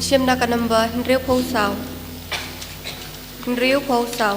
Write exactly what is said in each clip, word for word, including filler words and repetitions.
Shim na ka number hynriewphew saw. Hynriewphew saw.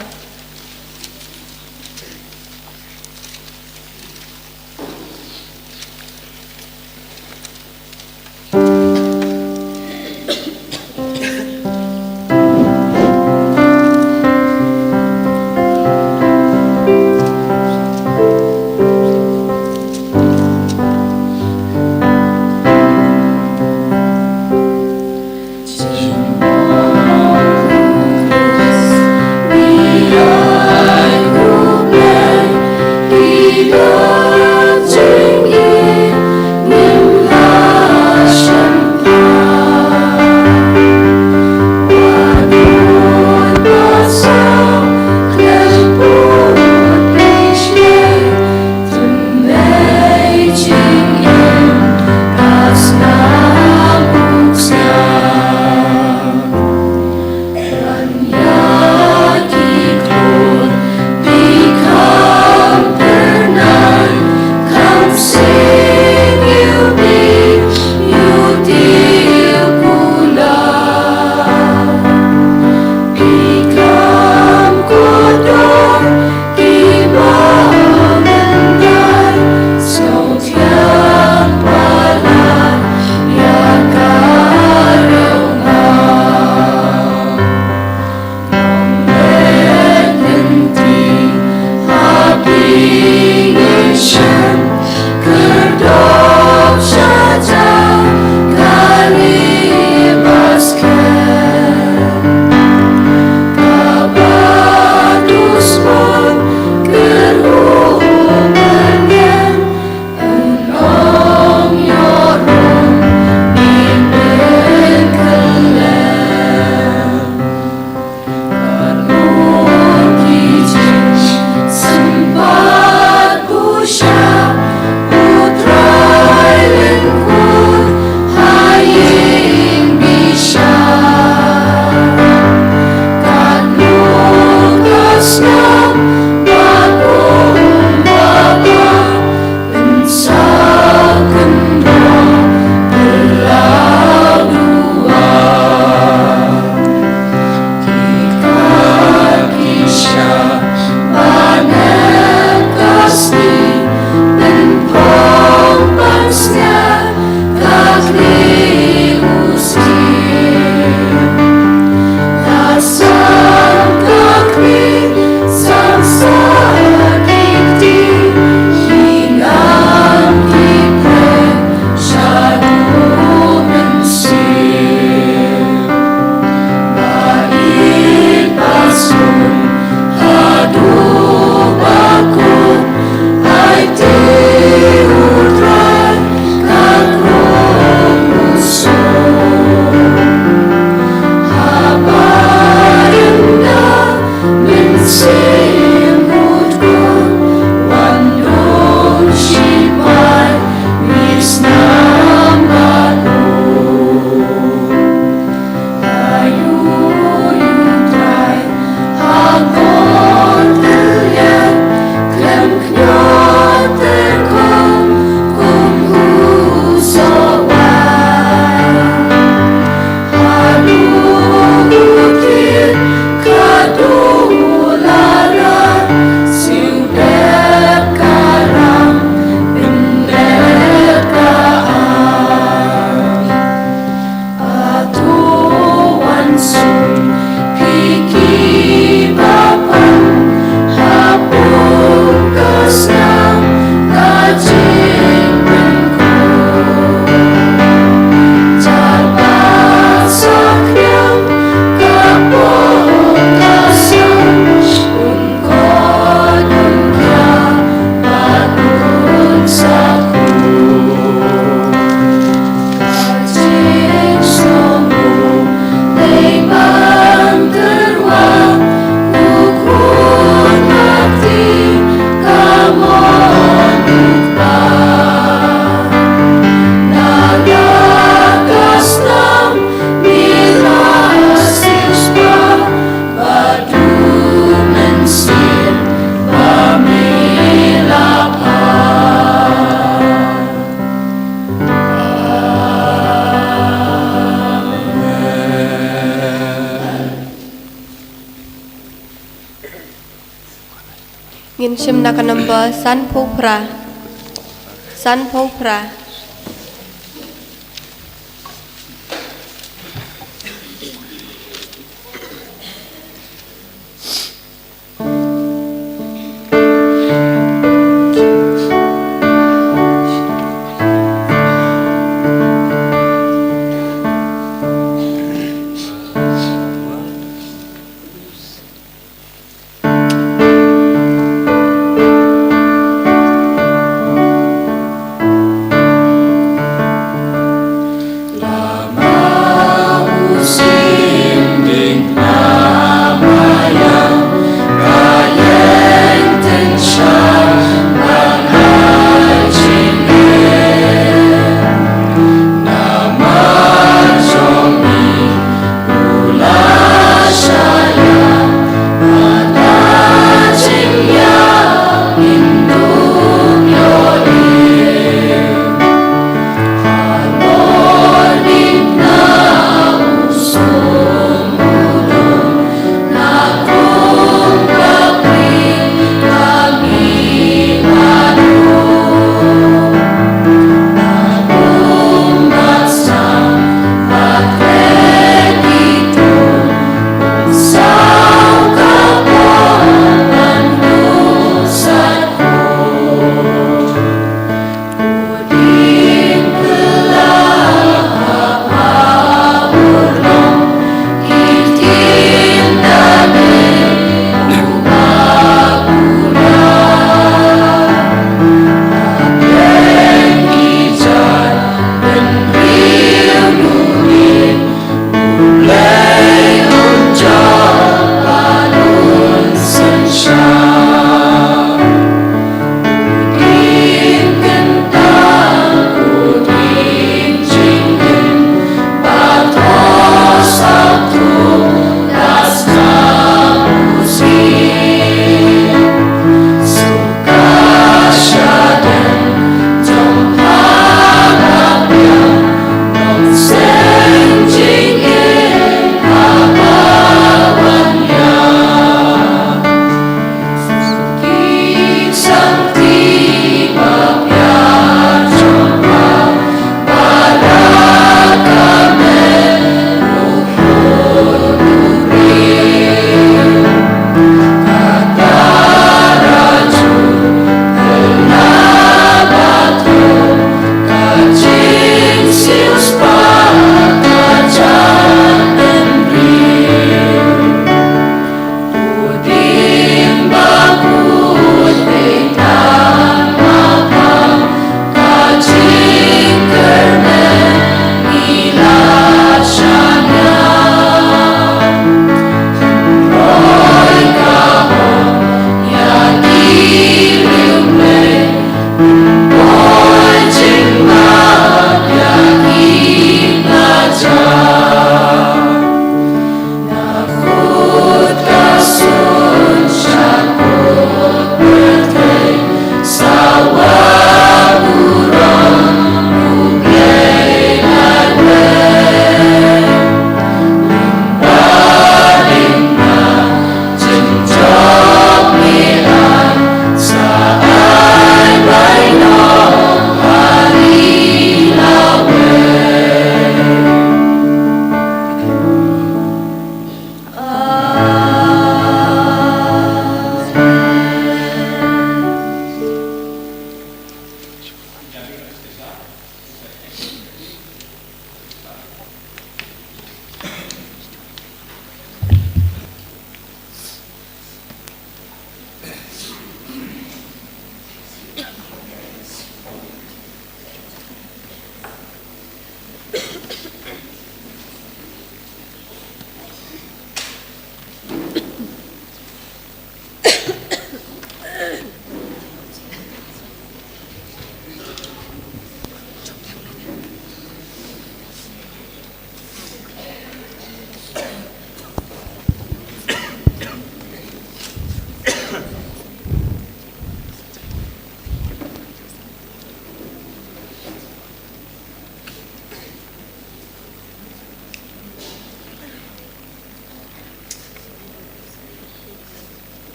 Ngin shim na ka number sanphew phra. Sanphew phra.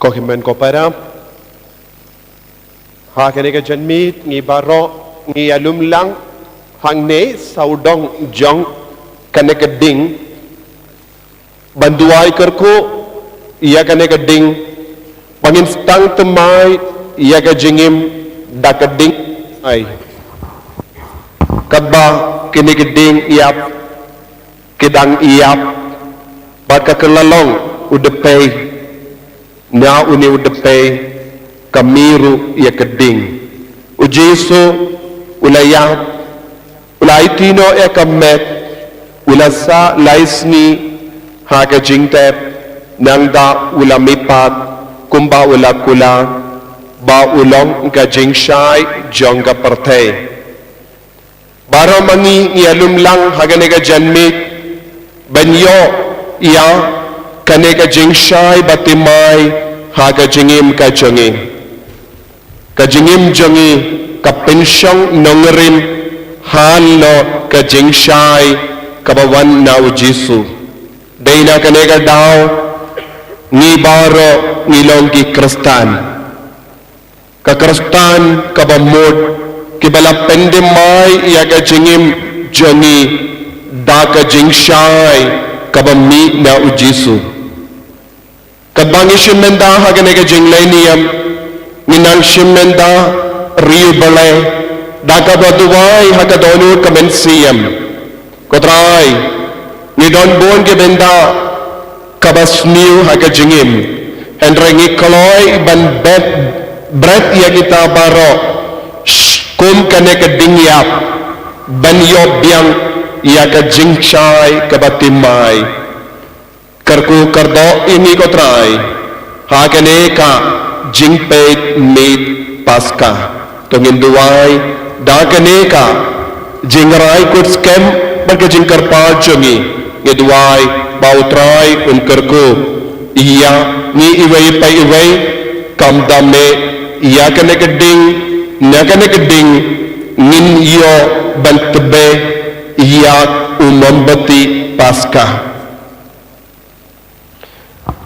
Ko hynmen ko para, ha kane ka janmiet ngi baroh ngi ïalum lang hangne sawdong jong kane ka ding, ban duwai kyrkhu ïa kane ka ding, ba ngin sdang thymmai ïa ka jingim da ka ding ai. Katba kine ki ding ïap ki dang ïap, bad ka kylla long u dpei. Na une u dpei ka mih ruh ïa ka ding. U Jisu u la ïap, u la aiti noh ïa ka met, u la sah lai sngi ha ka jingtep, nangta u la mihpat kumba u la kular, ba u long ka jingshai jong ka pyrthei. Baroh ma ngi ngi ïalum lang ha kane ka janmiet ban ïoh ïa kane ka jingshai bad thymmai ha ka jingim ka jong ngi. Ka jingim jong ngi ka pynshong nongrim halor ka jingshai kaba wan na u Jisu. Dei na kane ka daw ngi baroh ngi long ki Khristan. Ka Khristan kaba mut, kiba la pyndimai ïa ka jingim jong ngi da ka jingshai kaba mih na u Jisu. Katba ngi shim bynta ha kane ka jingleh niam, ngi nang shim bynta riewblei da kaba duwai ha ka dohnud ka mynsiem. Ko Trai, ngi don bun ki bynta kaba sniew ha ka jingim, hynrei ngi kloi ban bret, bret ïa kita baroh kum kane ka dingïap ban ïoh biang ïa ka jingshai kaba thymmai. Kyrkhu kyrdoh ïa ngi ko Trai ha kane ka jingpeit miet Paska. To ngin duwai da kane ka jingrai kut skhem bad ka jingkyrpad jong ngi, ngi duwai ba u Trai un kyrkhu ïa ngi iwei pa iwei, kam da mih ïa kane ka ding, na kane ka ding ngin ïoh ban tbeh ïa u mombati Paska.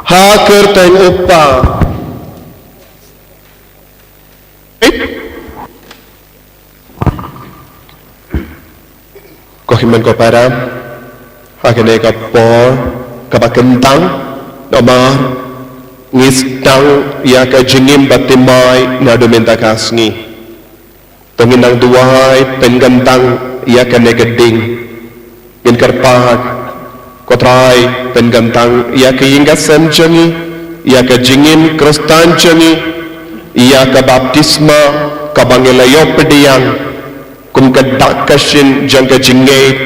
Ha kyrteng u Kpa. Ko hynmen ko para, ha kane ka por kaba kyntang, namar ngi sdang ïa ka jingim ba thymmai naduh mynta ka sngi. To ngin nang duwai pynkyntang ïa kane ka ding. Ngin kyrpad, ko Trai, pynkyntang ïa ka ïing ka sem jong ngi, ïa ka jingim Khristan jong ngi, ïa ka baptisma kaba ngi la ïoh pdiang kum ka dak ka shin jong ka jingngeit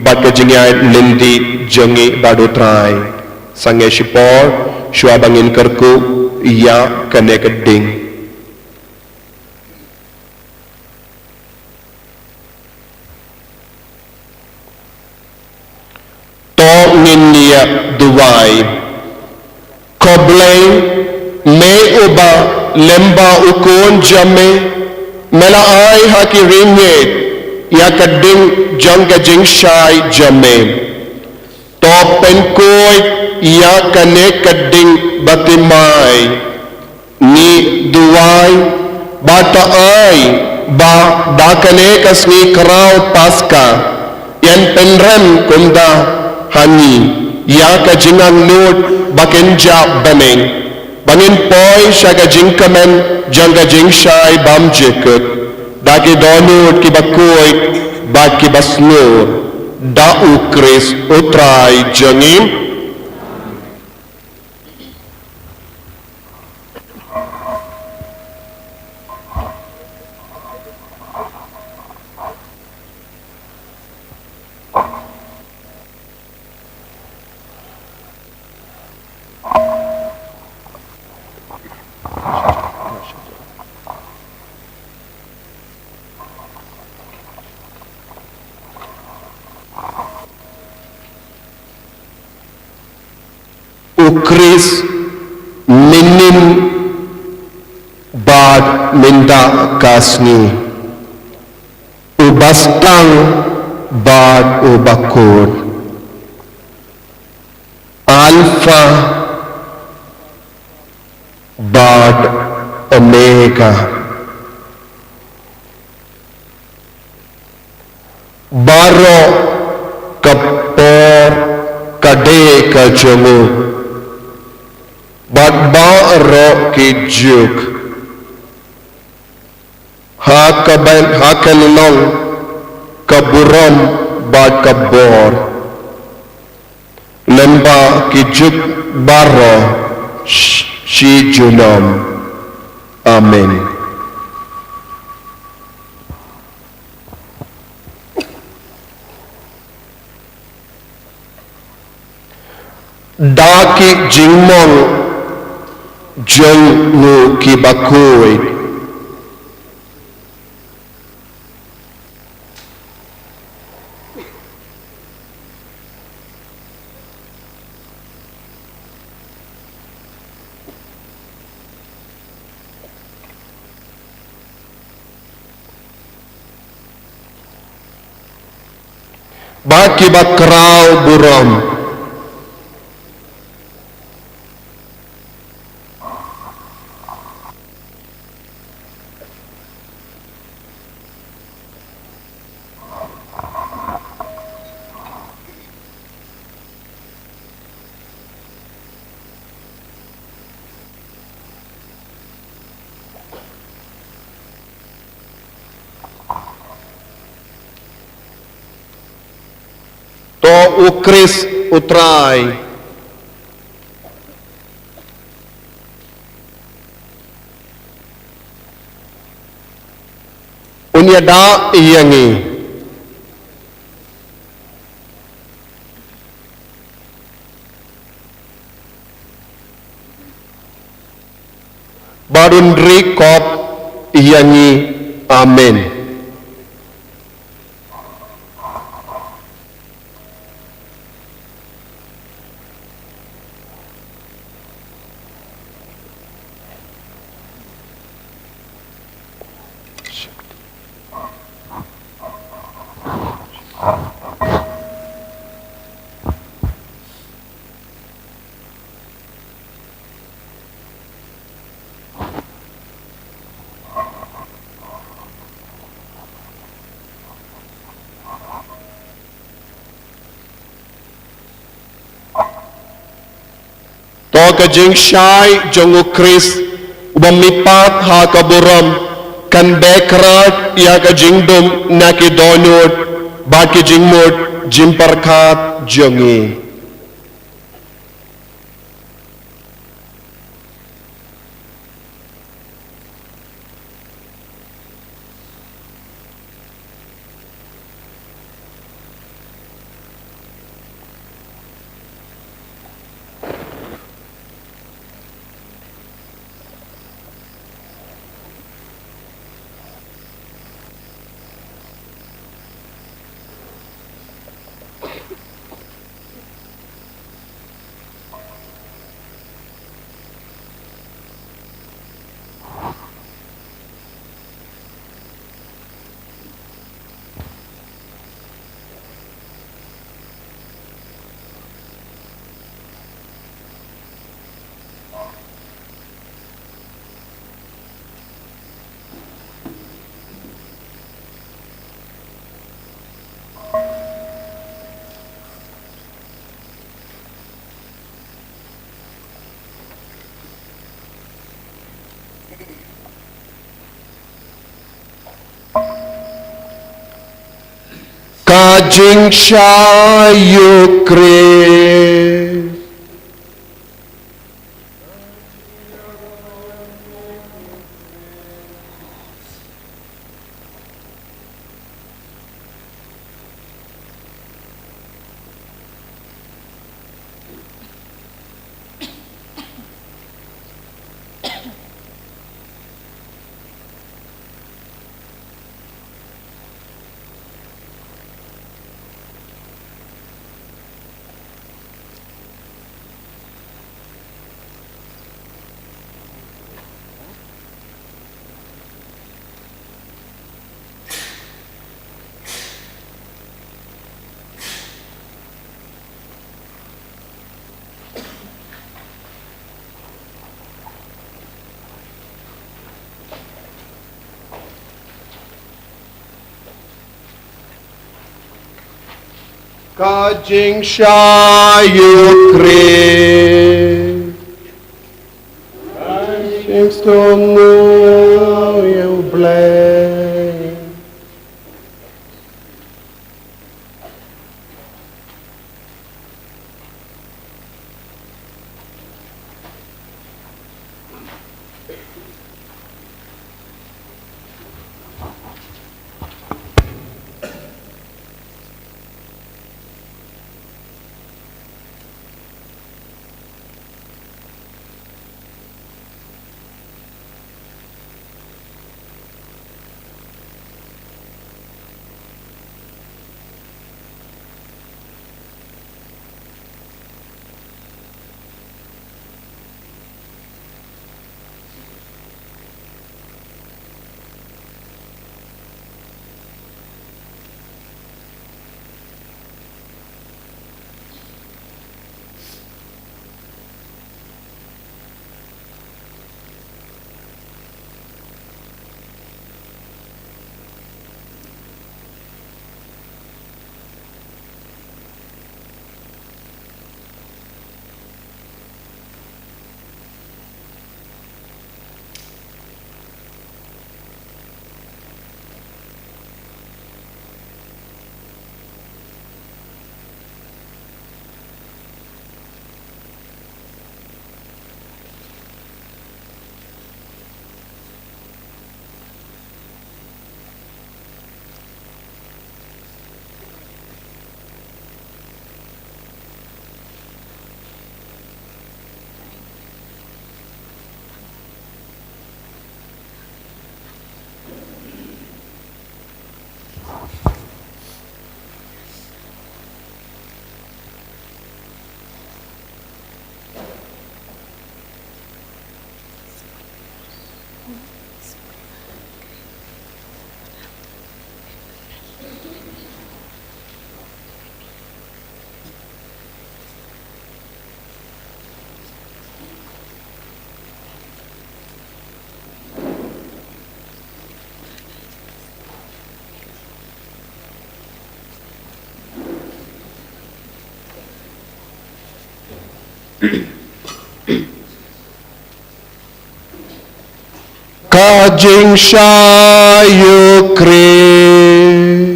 bad ka jingïaid lynti jong ngi bad u Trai. Sangeh shipor shuwa ba ngin kyrkhu ïa kane ka ding. To ngin ïa duwai. Ko Blei, me uba lyngba u Khun jong me, me la ai ha ki riewngeit ïa ka ding jong ka jingshai jong me. To pynkhuid ïa kane ka ding ba thymmai. Ngi duwai ba to ai ba da kane ka sngi khraw Paska yn pynrem kumta ha ngi ïa ka jingangnud ba kynjah bneng, ba ngin poi sha ka jingkmen jong ka jingshai bymjukut da ki dohnud kiba khuid bad kiba sngur, da u Khrist u Trai jong ngi. U Khrist mynnin bad mynta ka sngi, uba sdang bad uba kut, Alpha bad Omega. Baroh ka por ka dei ka jong u, bad baroh ki juk. Ha ka ban, ha ka lynnong ka burom bad ka bor lyngba ki juk baroh sh-, shi junom. Amen. Da ki jingmong jong u kiba khuid. Ba kiba khraw burom. Ko u Khrist u Trai. Un ïada ïa ngi. Bad un ri kop ïa ngi. Amen. To ka jingshai jong u Khrist uba mihpat ha ka burom kan beh kyrpad ïa ka jingdum na ki dohnud bad ki jingmut jingpyrkhat jong ngi. Ka jingshai u Khrist. Ka jingshai u Khrist. Ka jingsngewbha ïa u Blei. Ka jingshai ïa u Khrist.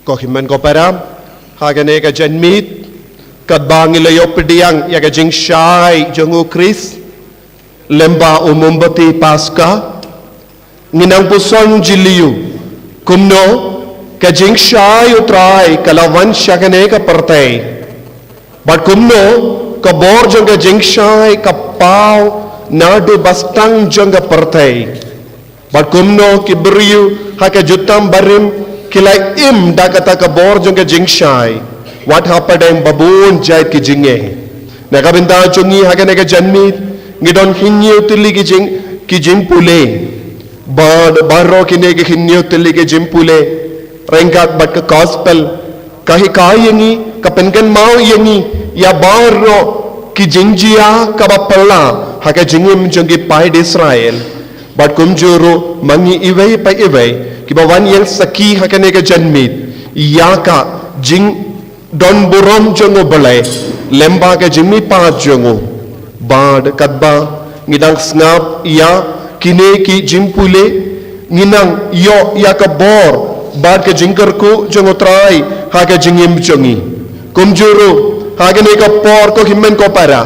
Ko hynmen ko para, ha kane ka janmiet, katba ngi la ïoh pdiang ïa ka jingshai jong u Khrist, lyngba u mombati Paska, ngi nang puson jylliew kumno ka jingshai u Trai ka la wan sha kane ka pyrthei. Bad kumno ka bor jong ka jingshai ka paw naduh ba sdang jong ka pyrthei. Bad kumno ki briew ha ka jutang barim ki la im da kata ka bor jong ka jingshai, wat hapdeng ba bun jait ki jingeh. Na ka bynta jong ngi ha kane ka janmiet, ngi don hynñiew tylli ki jing, ki jingpule. Bad baroh kine ki hynñiew tylli ki jingpule, ryngkat bad ka gospel, ka hikai ïa ngi, ka pynkynmaw ïa ngi ïa baroh ki jingjia kaba phylla ha ka jingim jong ki paid Israel. Bad kumjuh ruh ma ngi iwei pa iwei kiba wan ïeng sakhi ha kane ka janmiet ïa ka jingdon burom jong U Blei lyngba ka jingmihpat jong u. Bad katba ngi dang sngap ïa kine ki jingpule, ngi nang ïoh ïa ka bor bad ka jingkyrkhu jong U Trai ha ka jingim jong ngi. Kumjuh ruh ha kane ka por, ko hynmen ko para,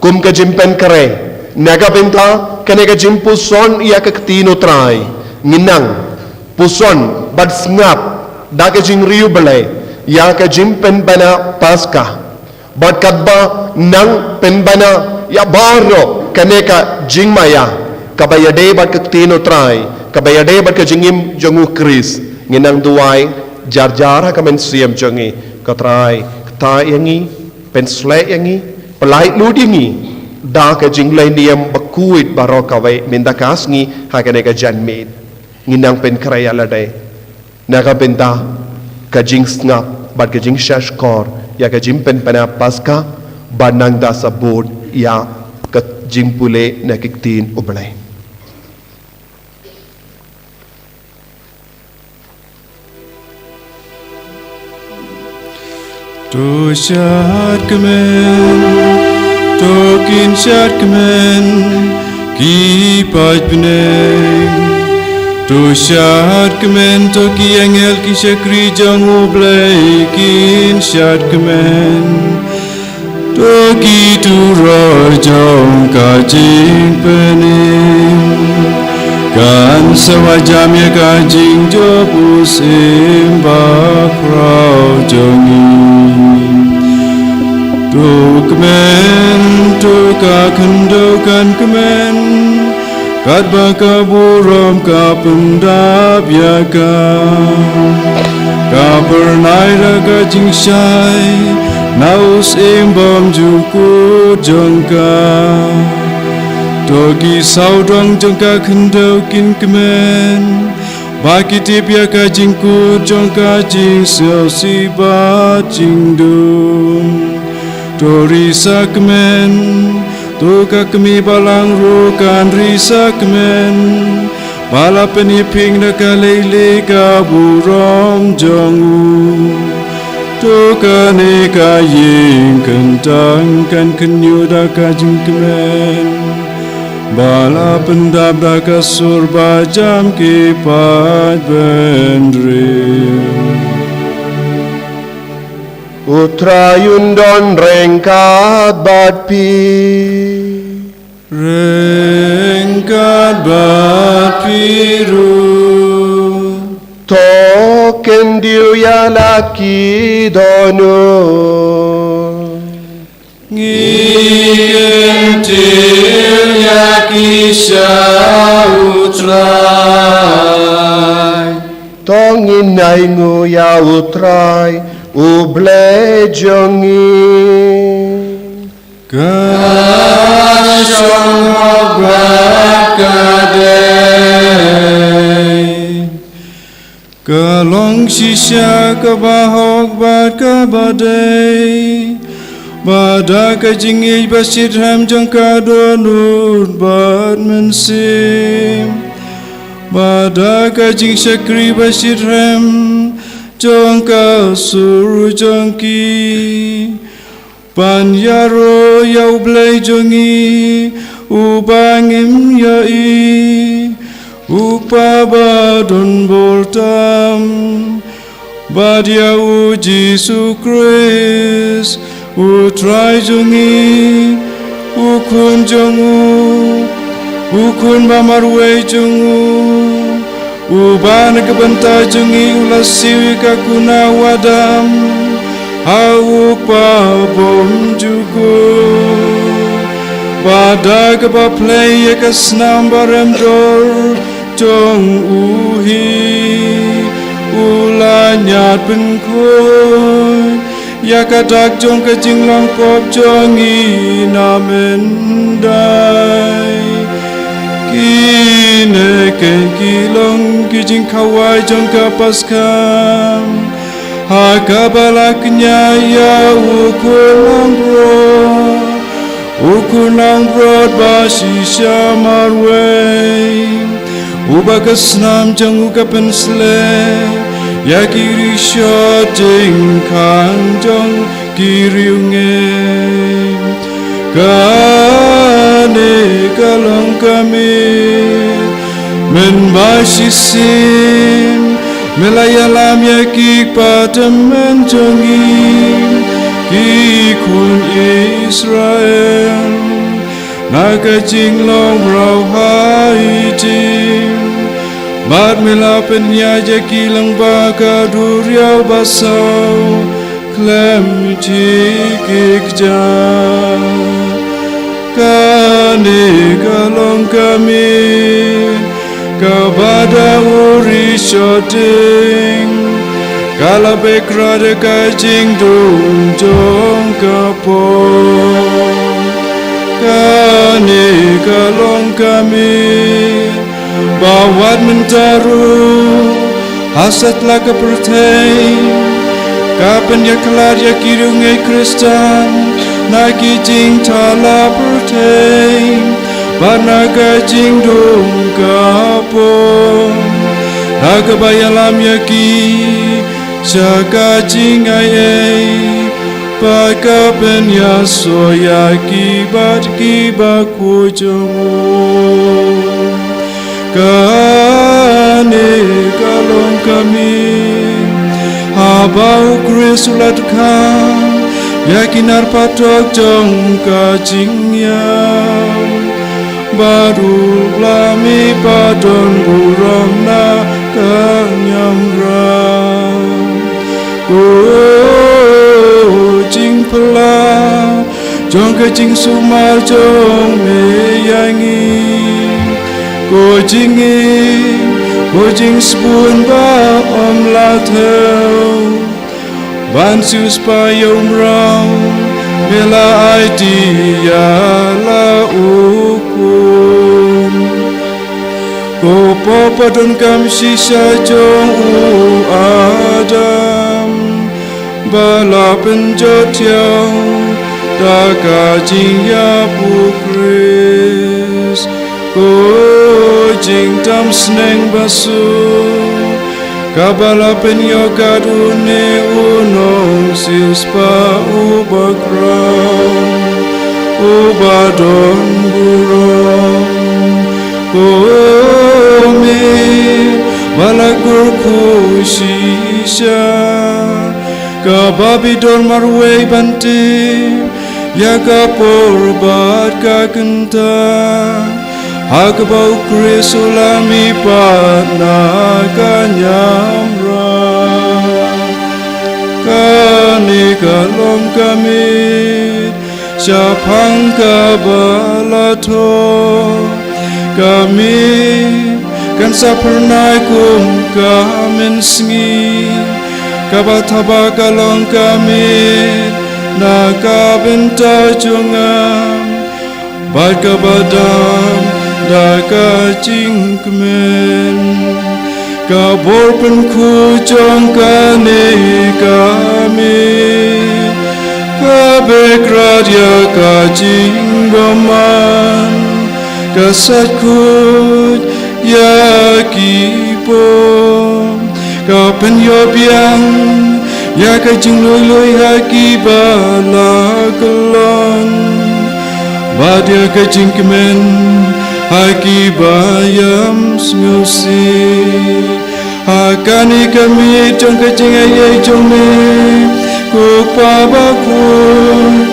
kum ka jingpynkhreh, na ka bynta kane ka jingpuson ïa ka ktien U Trai, ngi nang puson bad sngap da ka jingriewblei ïa ka jingpynbna Paska. Bad katba nang pynbna ïa baroh kane ka jingmaïa kaba ïadei bad ka ktien U Trai, kaba ïadei bad ka jingim jong U Khrist, ngi nang duwai jar jar ha ka mynsiem jong ngi: Ko Trai, kta ïa ngi, pynshlei ïa ngi, pyllait lut ïa ngi da ka jingleit niam bakhuid baroh kawei mynta ka sngi ha kane ka janmiet. Ngi nang pynkhreh ïa lade na ka bynta ka jingsngap bad ka jingshahshkor ïa ka jingpynbna Paska, bad nang da sabut ïa ka jingpule na ki ktien U Blei. To shad kmen, to kin shad kmen ki paid bneng. To shad kmen, to ki angel ki shakri jong U Blei kin shad kmen. To ki turoi jong ka jingpynim kan sa wad jam ïa ka jingjop u Syiem Bakhraw jong ngi. To kmen, to ka khyndew kan kmen, katba ka burom ka pyndap ïa ka. Ka phyrnai da ka jingshai, Na u syiem bymjukut jong ka, to ki sawdong jong ka khyndew kin kmen, ba ki tip ïa ka jingkut jong ka jingsngewsih bad jingdum. To risa kmen, to ka kmie balang ruh kan risa kmen, ba la pynïaphieng da ka leilieh ka burom jong u. To kane ka ïing kyntang kan kynñiuh da ka jingkmen, ba la pyndap da ka sur ba jam ki paidbynriew. U Trai un don ryngkat bad phi. Ryngkat bad phi ruh. To kyndit ïa la ki dohnud. Ngi kyndit ïa ki sha u Trai. To ngin ainguh ïa u Trai, u Blei jong ngi. Ka shong hok bad ka dei. Ka long shisha kaba hok bad kaba dei. Bad da ka jingïeit ba shitrhem jong ka dohnud bad mynsiem, bad da ka jingshakri ba shitrhem jong ka sur jong ki, ban ïaroh ïa u Blei jong ngi, uba ngim ïohi, u Kpa ba don bor tam, bad ïa u Jisu Khrist, u Trai jong ngi, u Khun jong u, u Khun ba marwei jong u, uba na ka bynta jong ngi u la siew ïa ka kuna u Adam ha u Kpa bymjukut. Bad da kaba plie ïa ka snam ba remdor jong u hi, u la ñiad pynkhuid ïa ka dak jong ka jinglong pop jong ngi na myndai. Kine ki long ki jingkhawai jong ka Paskha, ha kaba la kñia ïa u Khun langbrot, u Khun langbrot ba shisha marwei, uba ka snam jong u ka pynsleh ïa ki rishot jingkhang jong ki riewngeit. Kane ka long ka miet mynba shisien, me la ïalam ïa ki kpa tymmen jong ngi, ki khun Israel, na ka jinglong rau ha Ijipt. Bad me la pynïaid ïa ki lyngba ka duriaw basaw khlem jingkyrkhu. Kane ka long ka miet kaba da u rishot dieng, ka la beh krat da ka jingdum jong ka pop. Kane ka long ka miet ba wat mynta ruh ha satlak ka pyrthei ka pynïakhlad ïa ki riewngeit Khristan na ki jingthala pyrthei bad na ka jingdum ka pop, da kaba ïalam ïa ki sha ka jingai ei bad ka pynïasoh ïa ki bad ki bakhuid jong u. Kane ka long ka miet haba u Khrist u la dkhar ïa ki nar phatok jong ka jingïap, bad u la mih ba don burom na ka niamram. Ko jingphylla jong ka jingsumar jong me ïa ngi, ko jingïeit, ko jingsbun ba ym la thew, Ban siewspah ïa u mraw, me la aiti ïa la u khun. Ko pop ba donkam shisha jong u Adam, ba la pynjot ïa u da ka jingïap u Khrist. Ko jingtam sneng ba suk, kaba la pynïoh kat une u nongsiewspah uba khraw, uba don burom. Ko miet ba la kyrkhu shisha, kaba bit dor marwei ban tip ïa ka por bad ka kynta, ha kaba u Khrist u la mihpat na ka niamra. Kane ka long ka miet shaphang kaba la thoh. Ka miet kan sa phyrnai kum ka mynsngi, kaba thaba ka long ka miet na ka bynta jong nga, bad kaba dap da ka jingkmen. Ka bor pynkhuid jong kane ka miet, ka beh krat ïa ka jingbymman, ka sait khuid ïa ki pop, ka pynïoh biang ïa ka jinglui lui ha kiba la kyllon, bad ïa ka jingkmen ha kiba ïam sngewsih. Ha kane ka miet jong ka jingaiei jong me, ko Kpa bakhuid,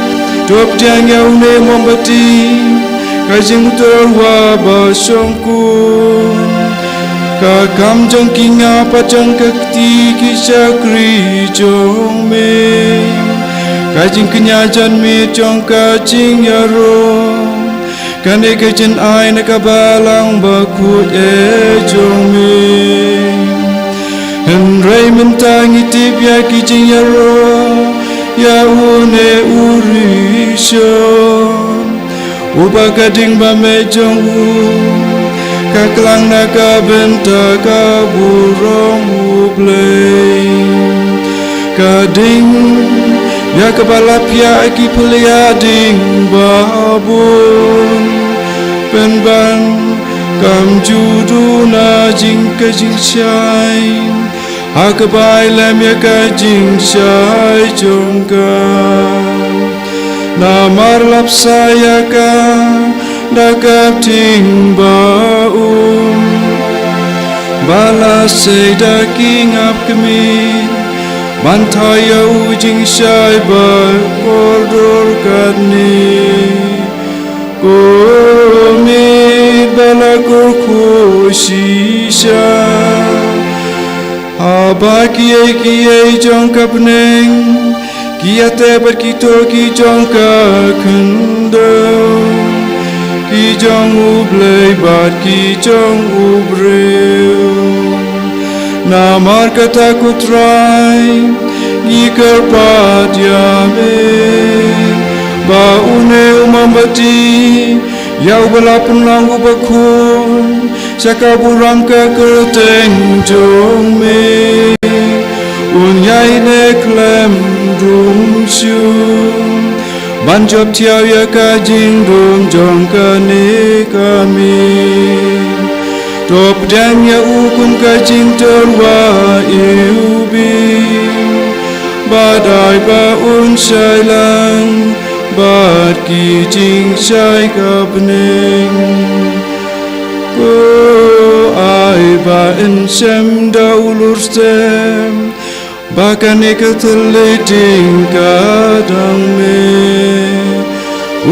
to pdiang ïa une u mombati, ka jingtyrwa ba shongkun, ka kam jong ki ngap bad jong ka kti ki shakri jong me, ka jingkñia janmiet jong ka jingïaroh, kane ka jingai na ka Balang Bakhuid eh jong me. Hynrei mynta ngi tip ïa ki jingïaroh ïa une u rishon, uba ka ding ba meh jong u ka klang na ka bynta ka burom U Blei. Ka ding ïa kaba la phiah ki phylla ding ba bun, pynban kam ju duh na jing ka jingshai, ha kaba ai lem ïa ka jingshai jong ka. Namar la bsa ïa ka da ka bting ba um, ba la sei da ki ngap kmie, ban thaw ïa u jingshai ba kordor katne. Ko miet ba la kyrkhu shisha, haba kiei kiei jong ka bneng, ki ïateh bad ki tohki jong ka khyndew, ki jong U Blei bad ki jong u briew. Namar kata, ko Trai, ngi kyrpad ïa me, ba une u mombati, ïa uba la pynlong u bakhuid sha ka burom ka kyrteng jong me, un ïai neh khlem dum shuh, ban jop thiaw ïa ka jingdum jong kane ka miet. To pdiang ïa u kum ka jingtyrwa iwbih, bad ai ba un shai lang bad ki jingshai ka bneng. Ko ai ba yn shem da u lur step, ba kane ka thylliej ding ka dang mih.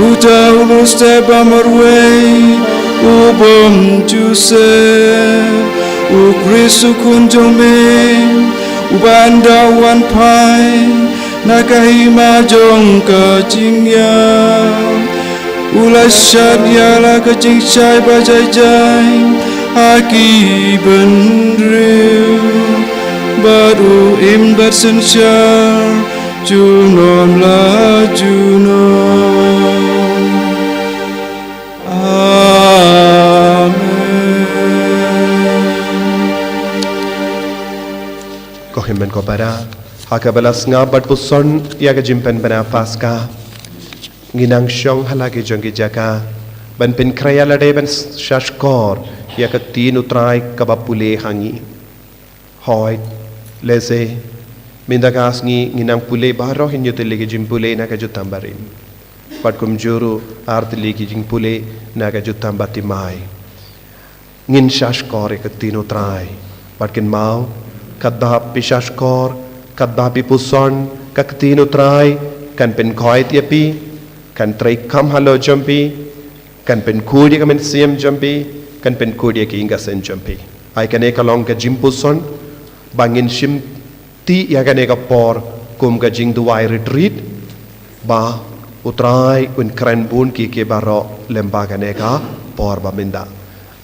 Uta u lur step ba marwei, u bym ju seh, u Khrist u Khun jong me, uba ynda u wan phai na ka hima jong ka jingïap, u la shad ïa la ka jingshai ba jai jai ha ki bynriew, bad u im bad synshar Junom la junom. Amen. Ko hynmen ko para, ha kaba la sngap bad puson ïa ka jingpynbna Paska, ngi nang shong ha la ki jong ki jaka ban pynkhreh ïa lade ban shahshkor ïa ka ktien U Trai kaba pule ha ngi. Hooid, lehse mynta ka sngi ngi nang pule baroh hynñiew tylli ki jingpule na ka jutang barim, bad kumjuh ruh ar tylli ki jingpule na ka jutang bathymmai. Ngin shahshkor ïa ka ktien U Trai. Bad kynmaw, katba phi shahshkor, katba phi puson, ka ktien U Trai kan pynkhuid ïa phi, kan treikam halor jong phi, kan pynkhuid ïa ka mynsiem jong phi, kan pynkhuid ïa ka ïing ka sem jong phi. Ai kane ka long ka jingpuson ba ngin shim tih ïa kane ka por kum ka jingduwai retreat, ba U Trai un kren bun ki ki baroh lem bad kane ka por ba mynta.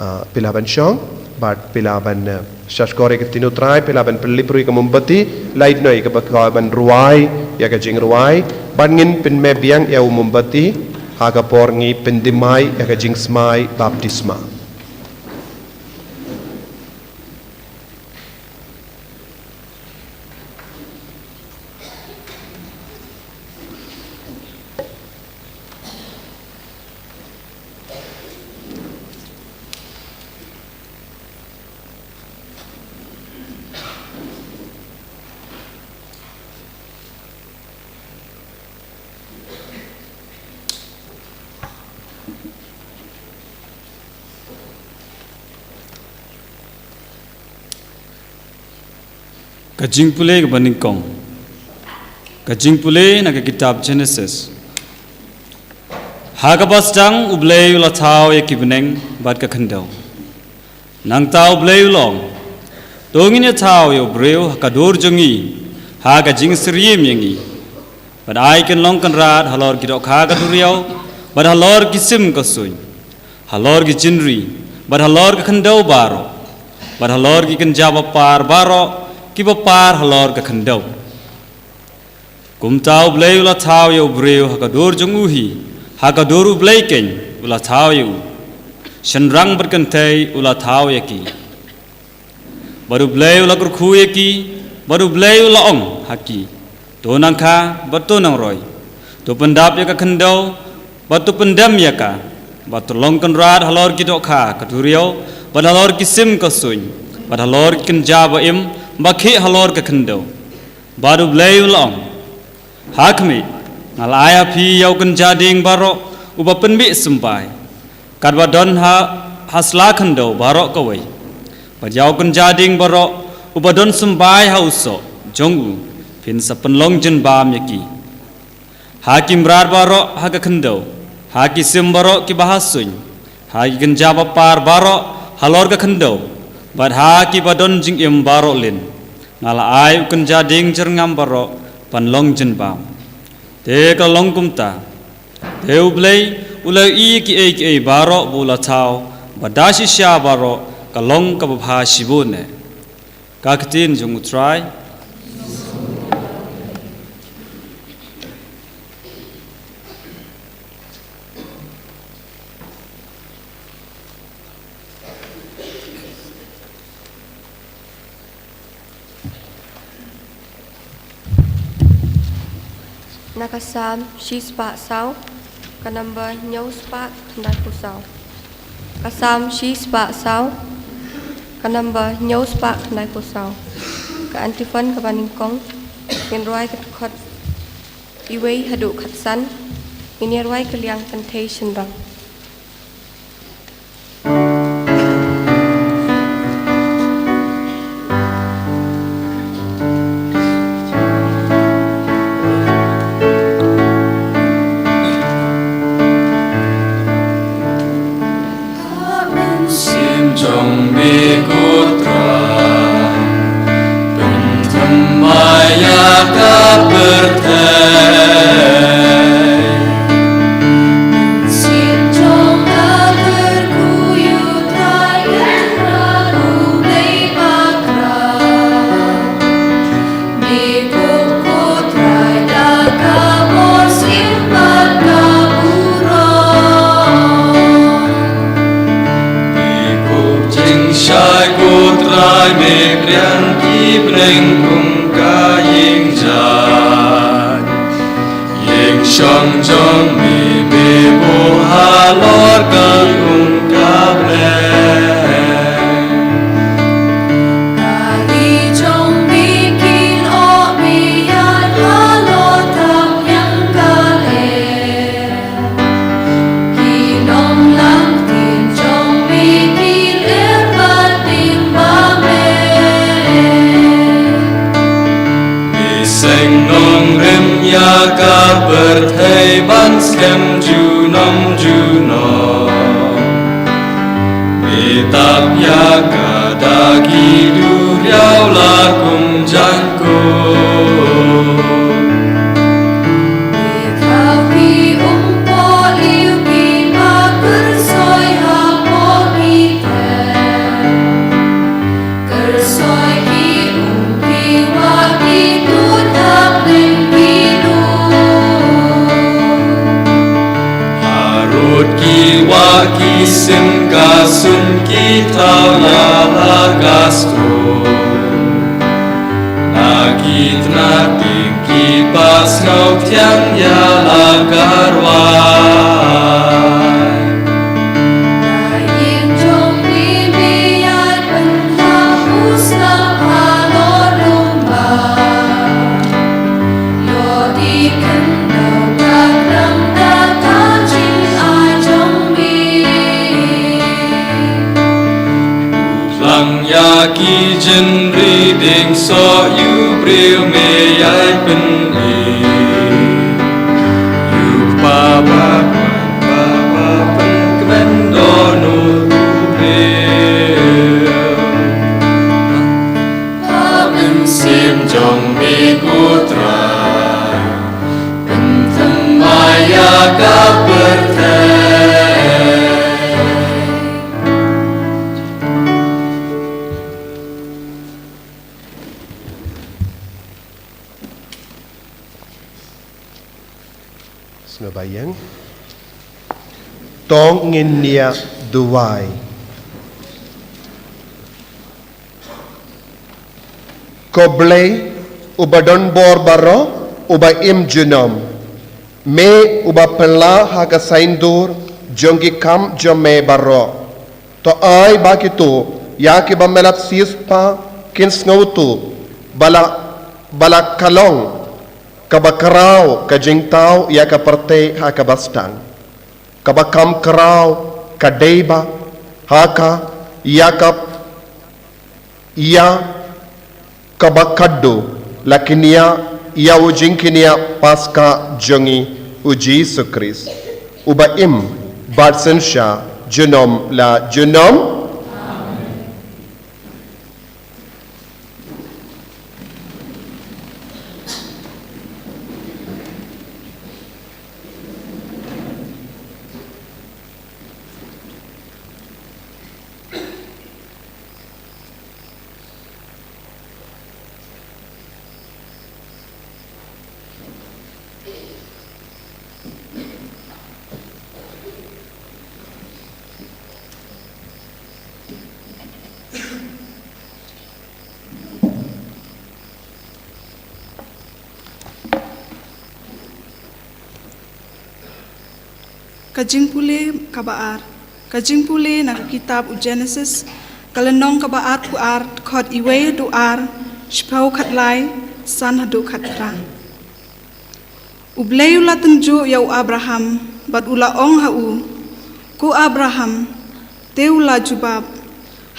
Ah, phi lah ban shong bad phi lah ban, eh, shahshkor ïa ka ktien U Trai, phi lah ban pynlip ruh ïa ka mombati, lait noh ïa kaba kwah ban rwai ïa ka jingrwai, bad ngin pynmih biang ïa u mombati ha ka por ngi pynthymmai ïa ka jingsmai baptisma. Ka jingpule kaba nyngkong. Ka jingpule na ka kitab Genesis. Ha kaba sdang U Blei u la thaw ïa ki bneng bad ka khyndew. Nangta U Blei u la ong, to ngin ïa thaw ïa u briew ha ka dur jong ngi, ha ka jingsyriem ïa ngi. Bad ai kin long kynrad halor ki dohkha ka duriaw, bad halor ki sim ka suiñ, halor ki jingri, bad halor ka khyndew baroh, bad halor ki kynja bapar baroh kiba par halor ka khyndew. Kumta U Blei u la thaw ïa u briew ha ka dur jong u hi, ha ka dur U Blei keiñ u la thaw ïa u. Shynrang bad kynthei u la thaw ïa ki. Bad U Blei u la kyrkhu ïa ki, bad U Blei u la ong ha ki, to nang kha bad to nang roi. To pyndap ïa ka khyndew, bad to pyndem ïa ka, bad to long kynrad halor ki dohkha ka duriaw, bad halor ki sim ka suiñ, bad halor ki kynja ba im ba khih halor ka khyndew. Bad U Blei u la ong, ha khmih, nga la ai ha phi ïa u kynja dieng baroh uba pynbit symbai, katba don ha, ha sla khyndew baroh kawei. Bad ïa u kynja dieng baroh uba don symbai ha u soh jong u, phin sa pynlong jingbam ïa ki. Ha ki mrad baroh ha ka khyndew, ha ki sim baroh kiba ha suiñ, ha ki kynja bapar baroh halor ka khyndew, bad ha kiba don jingim baroh lin, nga la ai u kynja dieng jyrngam baroh ban long jingbam. Te ka long kumta. Te U Blei u la ïohi ïa kiei kiei baroh ba u la thaw, bad da shisha baroh ka long kaba bha shibun eh. Ka ktien jong U Trai. Na ka Salm shispah saw, ka number hynñiew spah khyndaiphew saw. Ka Salm shispah saw, ka number hynñiew spah khyndaiphew saw. Ka antiphon kaba nyngkong, ngin rwai ka dkhot iwei haduh khatsan, ngin ïa rwai ka liang kynthei shynrang. Sim jong me ko Trai, pynthymmai ïa ka pyrthei. Sim Ling kum ka ïing jaiñ, ïing shong jong me, me buh halor ka ïing ka Blei. Ka ïing jong me kin ong me ïaid halor tam ïing ka leh. Ki nonglang ktien jong me ki ler bad ding ba me. Me seng nongrim ïa ka pyrthei ban skhem junom junom. Me tap ïa ka da ki duriaw la kum jaiñ. Harud ki wah ki sim ka sun ki thaw ïa la ka stur. Na ki tnat ding ki pasngaw thiang ïa la ka rwai. Na ïing jong me me ïaid pynlong u sngap halor lum bad. Ïoh i khyndew ka klam da ka jingai jong me. Lang ïa ki jingri ding soh ïa u briew me ïai pyni. Ïa u kpa ba kmen, kpa ba pynkmen don u briew. Ha mynsiem jong me ko Trai, pynthymmai ïa ka pyrthei. Sngewbha ïeng. To ngin ïa duwai. Ko Blei, uba don bor baroh, uba im junom. Me uba pynlah ha ka saiñdur jong ki kam jong me baroh. To ai ba kito ïa kiba me la siewspah kin sngewthuh ba la, ba la ka long kaba khraw ka jingthaw ïa ka pyrthei ha kaba sdang. Kaba kham khraw ka dei ba ha ka ïa ka ïa kaba khadduh la kñia ïa u jingkñia Paskha jong ngi, u Jisu Khrist, uba im bad synshar junom la junom. Ka jingpule kaba ar. Ka jingpule na ka kitab u Genesis, ka lynnong kaba arphew ar, dkhot iwei haduh ar, shiphew khatlai, san haduh khatphra. U Blei u la tynjuh ïa u Abraham, bad u la ong ha u, Ko Abraham, te u la jubab,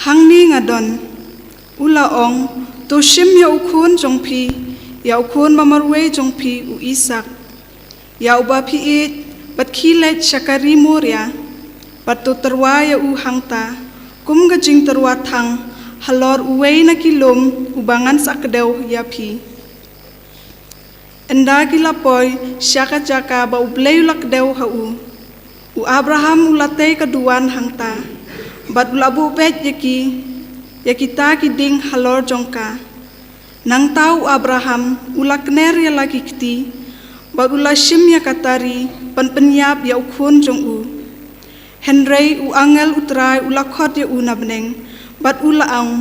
Hangne nga don. U la ong, To shim ïa u khun jong phi, ïa u khun ba marwei jong phi u Isaak, ïa uba phi ïeit, bad khie leit sha ka ri Moria, bad to tyrwa ïa u hangta, kum ka jingtyrwa thang, halor uwei na ki lum, uba ngan sa kdew ïa phi. Ynda ki la poi sha ka jaka ba U Blei u la kdew ha u, u Abraham u la tei ka duwan hangta, bad u la buh beit ïa ki, ïa kita ki ding halor jong ka. Nangta u Abraham u la kner ïa la ki kti, bad u la shim ïa ka tari ban pynïap ïa u khun jong u. Hynrei u angel U Trai u la khot ïa u na bneng, bad u la ong,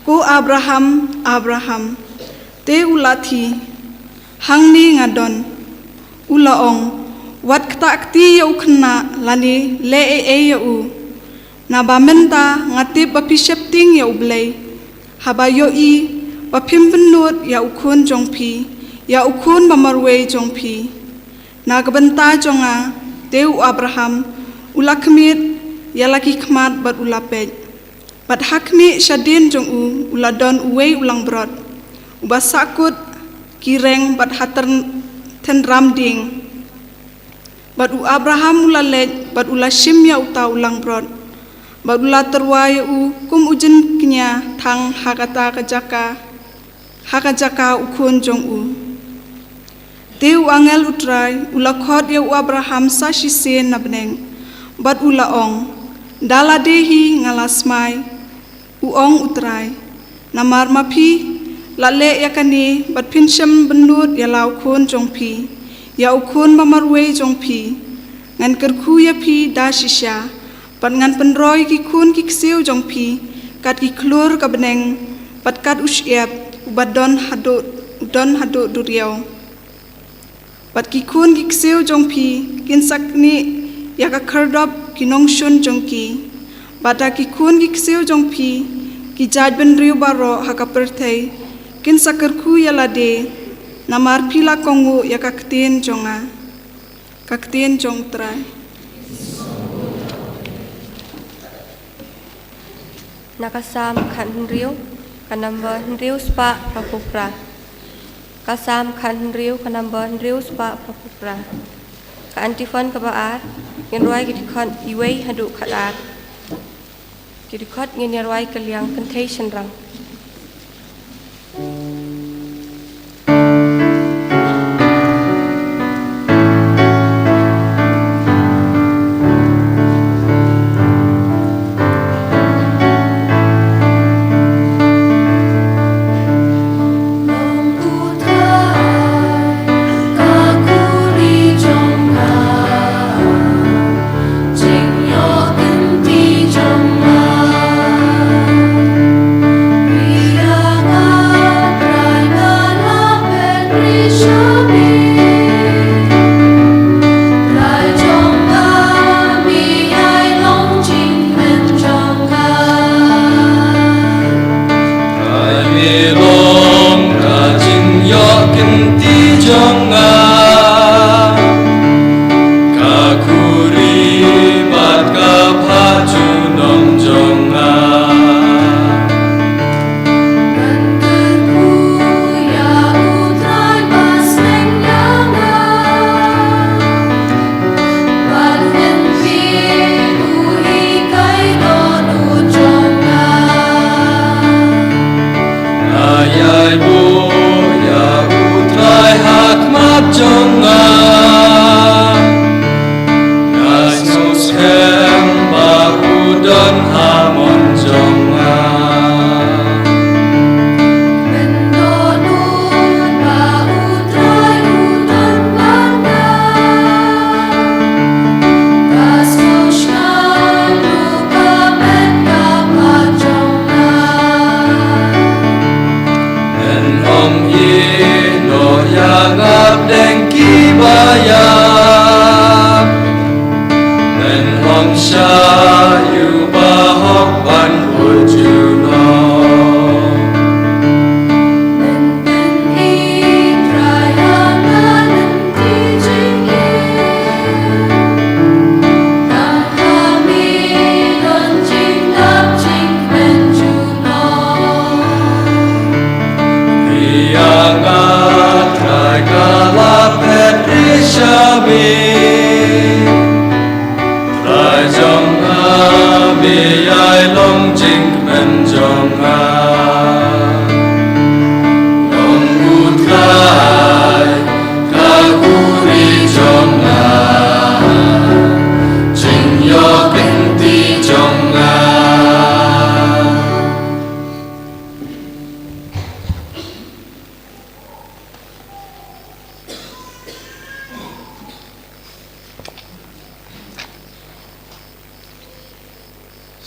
Ko Abraham, Abraham, te u la thie, hangne nga don. U la ong, wat ktah kti ïa u khynnah lane leh ei ei ïa u. Naba mynta nga tip ba phi sheptieng ïa U Blei, haba ïohi ba phim pynnud ïa u khun jong phi, ïa u khun ba marwei jong phi. Na ka bynta jong nga, te u Abraham u la khmied ïa la ki khmat bad u la peit. Bad ha khmih shadien jong u, u la don uwei u langbrot, uba sahkut ki reng bad ha tern-, tynram dieng. Bad u Abraham u la leit, bad u la shim ïa uta u langbrot, bad u la tyrwa ïa u kum u jingkñia thang ha kata ka jaka, ha ka jaka u khun jong u. Te u angel U Trai u la khot ïa u Abraham sa shisien na bneng, bad u la ong, da lade hi nga la smai, u ong U Trai. Namar ma phi la leh ïa kane, bad phin shym pynnud ïa la u khun jong phi, ïa u khun ba marwei jong phi. Ngan kyrkhu ïa phi da shisha, bad ngan pynroi ki khun ki ksiew jong phi kat ki khlur ka bneng, bad kat u shyiap uba don haduh, u don haduh duriaw. Bad ki khun ki ksiew jong phi kin sa knieh ïa ka khyrdop ki nongshun jong ki. Bad da ki khun ki ksiew jong phi ki jaitbynriew baroh ha ka pyrthei kin sa kyrkhu ïa lade, namar phi la kohnguh ïa ka ktien jong nga. Ka ktien jong U Trai. Na ka Salm khathynriew, ka number hynriew spah phra phew phra. Ka Salm khathynriew, ka number hynriew spah phra phew phra. Ka antiphon kaba ar, ngin rwai ki dkhot iwei haduh khatar. Ki dkhot ngin ïa rwai ka liang kynthei shynrang. Ai mi long ka jingïoh kynti jong nga, ka khuri bad ka phah junom jong nga. Ngan kyrkhu ïa U Trai ba seng ïa nga. Bad ngan peit u hikai dohnud jong nga. Nga ïai buh ïa U Trai ha khmat jong nga. Nga sngewskhem ba u don ha mon jong nga. Mynta dohnud ba U Trai u don bad nga. Ka sngewsynei ruh ka met ka phad jong nga. Yn ym ïehnoh ïa nga hapdeng kiba ïap. Yn ym shah ïa u bahok ban bud junom. Yn pyni Trai ha nga lynti jingim. Tang ha me don jingtap jingkmen junom. Ïa nga Trai ka la phet rieh sha me. Trai jong nga, me ïai long jingkmen jong nga. Long U Trai ka khuri jong nga, jingïoh kynti jong nga.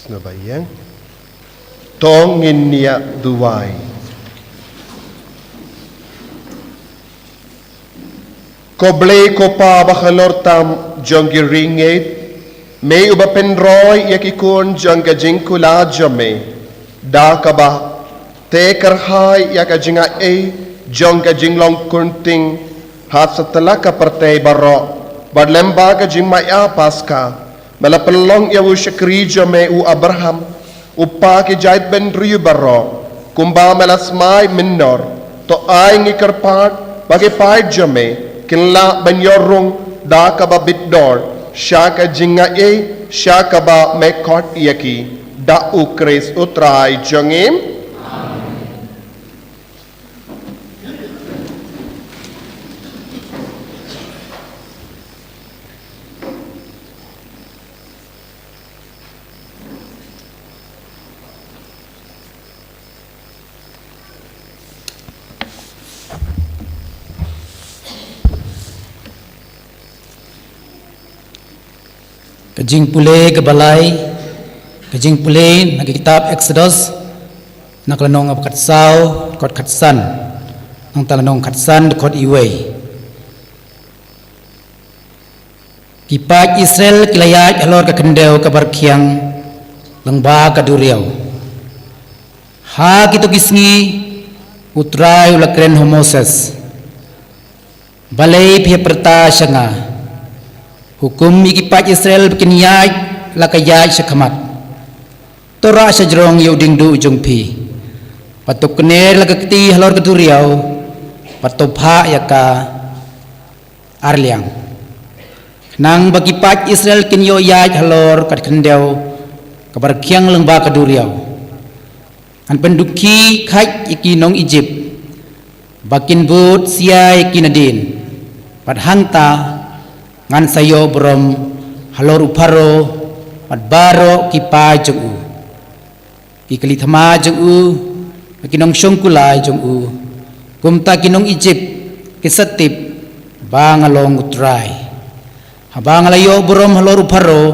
Sngewbha ïeng. To ngin ïa duwai. Ko Blei ko Pa bahalor tam jong ki ri ngeit, me uba pynroi ïa ki khun jong ka jingkular jong me, da kaba te kyrhai ïa ka jingaiei jong ka jinglong khun ktien ha satlak ka pyrthei baroh, bad lyngba ka jingmaïa Paska, me la pynlong ïa u shakri jong me u Abraham, u pa ki jaitbynriew baroh, kumba me la smai mynnor. To ai ngi kyrpad ba ki paid jong me kin lah ban ïoh rung da kaba bit dor sha ka jingaiei sha kaba me khot ïa ki, da U Khrist U Trai jong ngi. Ka jingpule kaba lai, ka jingpule na ka kitab Exodus, na ka lynnong kaba khatsaw, dkhot khatsan, nangta lynnong khatsan, dkhot iwei. Ki paid Israel ki la ïaid halor ka khyndew kaba rkhiang lyngba ka duriaw. Ha kito ki sngi U Trai u la kren ha u Moses. Balei phi pyrta sha nga? Hukum ïa ki paid Israel ba kin ïaid la ka ïaid sha khmat. To rah sha jrong ïa u diengduh jong phi. Bad to kner la ka kti halor ka duriaw. Bad to phah ïa ka arliang, khnang ba ki paid Israel kin ïoh ïaid halor ka khyndew kaba rkhiang lyngba ka duriaw. Ngan pyndukhi khait ïa ki nong Ijipt ba kin bud sia ïa ki nadien. Bad hangta ngan sa ïoh burom halor u Pharaoh bad baroh ki paid jong u, ki kali thma jong u, bad ki nongshong kulai jong u. Kumta ki nong Ijipt kin sa tip ba nga long U Trai, haba nga la ïoh burom halor u Pharaoh,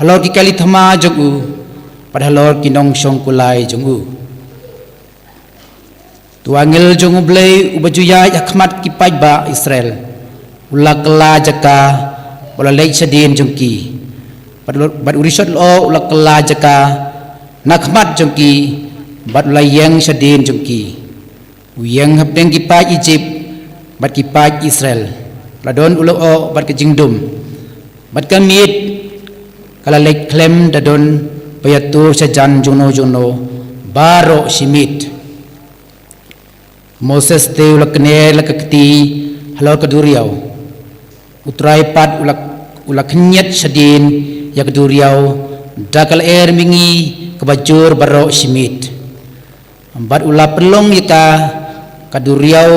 halor ki kali thma jong u, bad halor ki nongshong kulai jong u. Te u angel jong U Blei uba ju ïaid ha khmat ki paidbah Israel u la kylla jaka, bad u la leit shadien jong ki. Bad u, bad u rishot lyoh u la kylla jaka na khmat jong ki, bad u la ïeng shadien jong ki. U ïeng hapdeng ki paid Ijipt bad ki paid Israel. La don u lyoh bad ka jingdum, bad ka miet ka la leit khlem da don ba ïatur shajan jongno jongno, baroh shi miet. Moses te u la kner la ka kti halor ka duriaw. U Trai pat u la, u la khynñiat shadien ïa ka duriaw da ka lyer mihngi kaba jur baroh shi miet. Bad u la pynlong ïa ka, ka duriaw,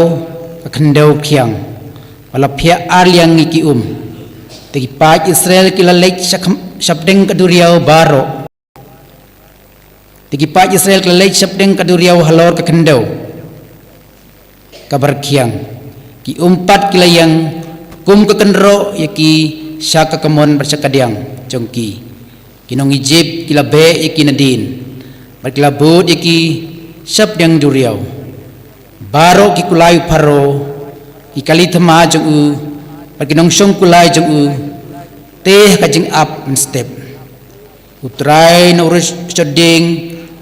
ka khyndew khiang, bad la phiah arliang ïa ki um. Te ki paid Israel ki la leit sha khm-, shapdeng ka duriaw baroh. Te ki paid Israel ki la leit shapdeng ka duriaw halor ka khyndew kaba rkhiang. Ki um pat ki la ïeng kum ka kynroh ïa ki sha ka kamon bad sha ka diang jong ki. Ki nong Ijipt ki la beh ïa ki nadien, bad ki la bud ïa ki shapdeng duriaw. Baroh ki kulai u Pharaoh, ki kali thma jong u, bad ki nongshong kulai jong u, te ha ka jingap mynstep. U Trai na u rishot dieng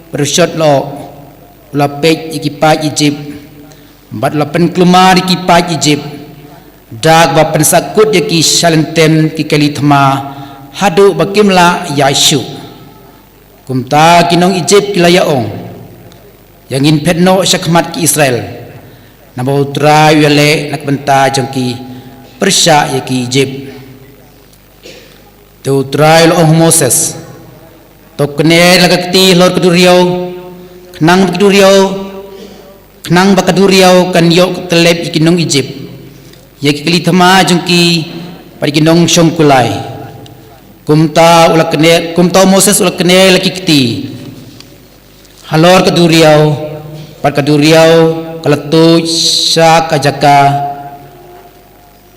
bad u rishot lyoh u la peit ïa ki paid Ijipt, bad u la pynkulmar ïa ki paid Ijipt da kaba pynsahkut ïa ki sha lyntem ki kali thma haduh ba kim lah ïaid shuh. Kumta ki nong Ijipt ki la ïa ong, ïa ngin phet noh sha khmat ki Israel, naba U Trai u ïaleh na ka bynta jong ki pyrshah ïa ki Ijipt. Te U Trai u la ong ha u Moses, to kner la ka kti halor ka duriaw, khnang ba ka duriaw, khnang ba ka duriaw kan ïoh ka tyllep ïa ki nong Ijipt, ïa ki kali thma jong ki, bad ïa ki nongshong kulai. Kumta u la kner, kumta u Moses u la kner la ki kti halor ka duriaw, bad ka duriaw ka la tuid sha ka jaka,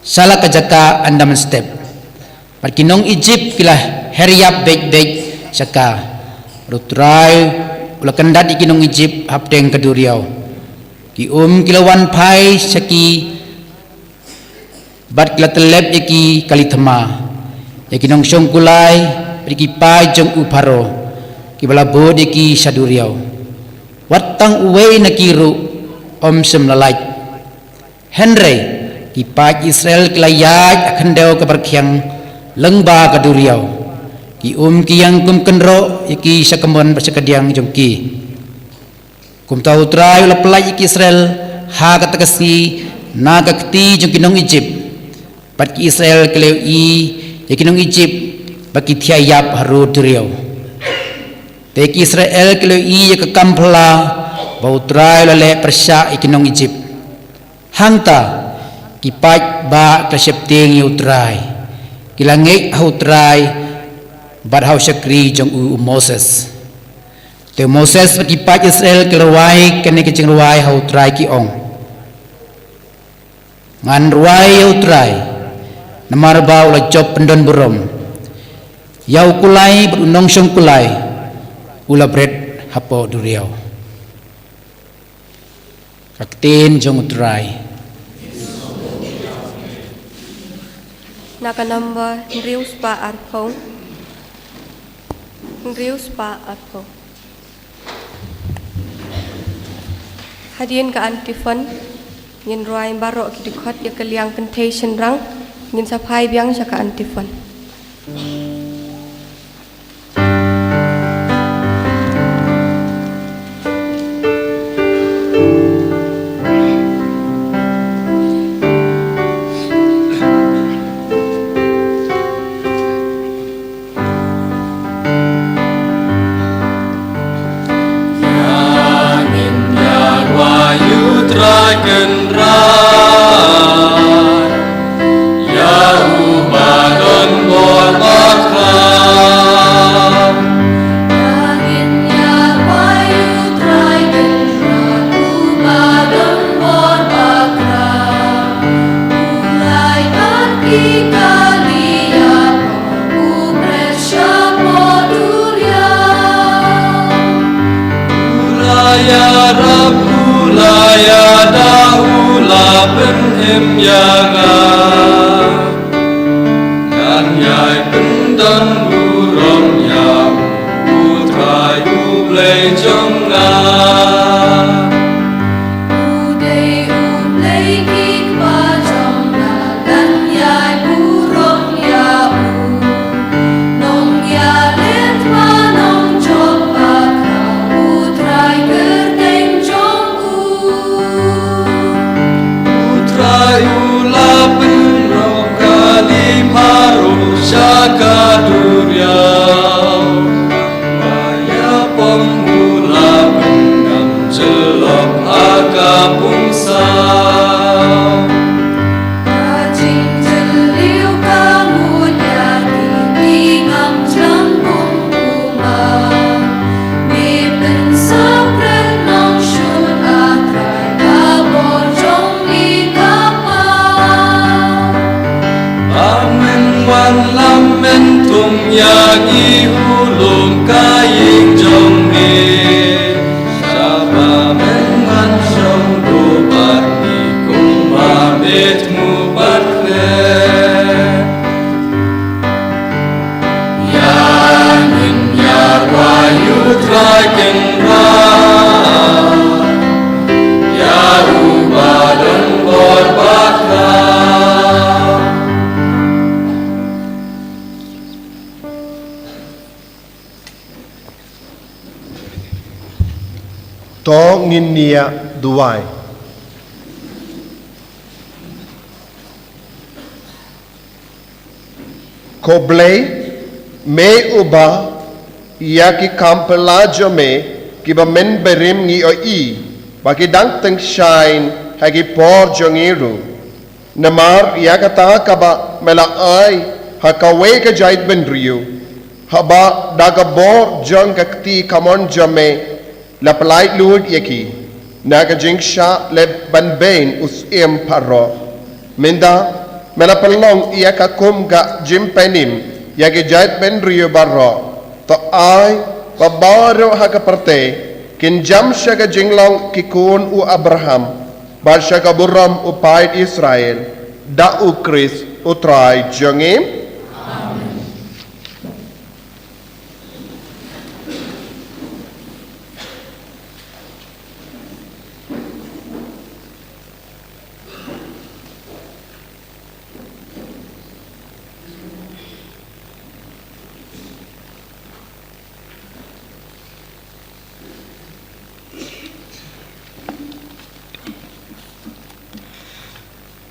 sha la ka jaka ynda mynstep. Bad ki nong Ijipt ki la her ïap beit beit sha ka. Bad U Trai u la kyndat ïa ki nong Ijipt hapdeng ka duriaw. Ki um ki la wan phai sha ki bad ki la tyllep ïa ki kali thma, ïa ki nongshong kulai bad ïa ki paid jong u Pharaoh, kiba la bud ïa ki sha duriaw. Wat tang uwei na ki ruh um shym la lait. Hynrei ki paid Israel ki la ïaid ha khyndew kaba rkhiang lyngba ka duriaw. Ki um ki ïeng kum kynroh ïa ki sha kamon bad sha kadiang jong ki. Kumta U Trai u la pyllait ïa ki Israel ha kata ka sngi na ka kti jong ki nong Ijipt. Bad ki Israel ki la ïohi ïa ki nong Ijipt ba ki thiah ïap harud duriaw. Te ki Israel ki la ïohi ïa ka kam phylla ba U Trai u la leh pyrshah ïa ki nong Ijipt. Hangta ki paid ba ki la sheptieng ïa U Trai, ki la ngeit ha U Trai bad ha u shakri jong u, u Moses. Te u Moses bad ki paid Israel ki la rwai kane ka jingrwai ha U Trai, ki ong: Ngan rwai ïa U Trai, namar ba u la jop pyndon burom. Ïa u kulai bad u nongshong kulai u la bret hapoh duriaw. Ka ktien jong U Trai. Na ka number hynriew spah arphew. Hynriew spah arphew. Hadien ka antiphon, ngin rwai baroh ki dkhot ïa ka liang kynthei shynrang. Ngin sa phai biang sha ka antiphon. Ïa ngin ïa rwai ïa U Trai Kynrad, ïa uba don bor bakhlad. Ïa ngin ïa rwai ïa U Trai Kynrad, uba don bor bakhlad. U la ïaid ki kali ïa u bret shapoh duriaw. U la ïarap, u la ïada, u la pynim ïa nga. Ngan ïai pyndon burom ïa u, U Trai U Blei jong nga. U dei U Blei ki kpa jong nga, ngan ïai burom ïa u. Nongïaleh thma, nongjop bakla, U Trai kyrteng jong u. U Trai u la pynlong kali Pharaoh sha ka duriaw. Ba ïa pom u la pynngam jyllop ha ka pung saw. Ka jingjylliew ka mut ïa ki, ki ngam jlang kum u maw. Me pynsawkren nongshun, A Trai, ka bor jong me ka paw. Ba men wan lam men thung ïa ngi, u lum ka ïing jong me. Sha ba men wan shong bad ngi kumba me thmu bad khleh. Ïa ngin ïa rwai ïa U Trai Kynrad, ïa uba don bor bakla. To ngin ïa duwai. Ko Blei, me uba ïa ki kam phylla jong me kiba mynbarim ngi ïohi ba ki dang tyngshaiñ ha ki por jong ngi ruh. Namar ïa kata kaba me la ai ha kawei ka jaitbynriew, haba da ka bor jong ka kti kamon jong me la pyllait lut ïa ki na ka jingshah leh ban beiñ u syiem Pharaoh. Mynta me la pynlong ïa ka kum ka jingpynim ïa ki jaitbynriew baroh. To ai ba baroh ha ka pyrthei Kin jam sha ka jinglong ki khun u Abraham, bad sha ka burom u paid Israel, da U Khrist U Trai jong ngi.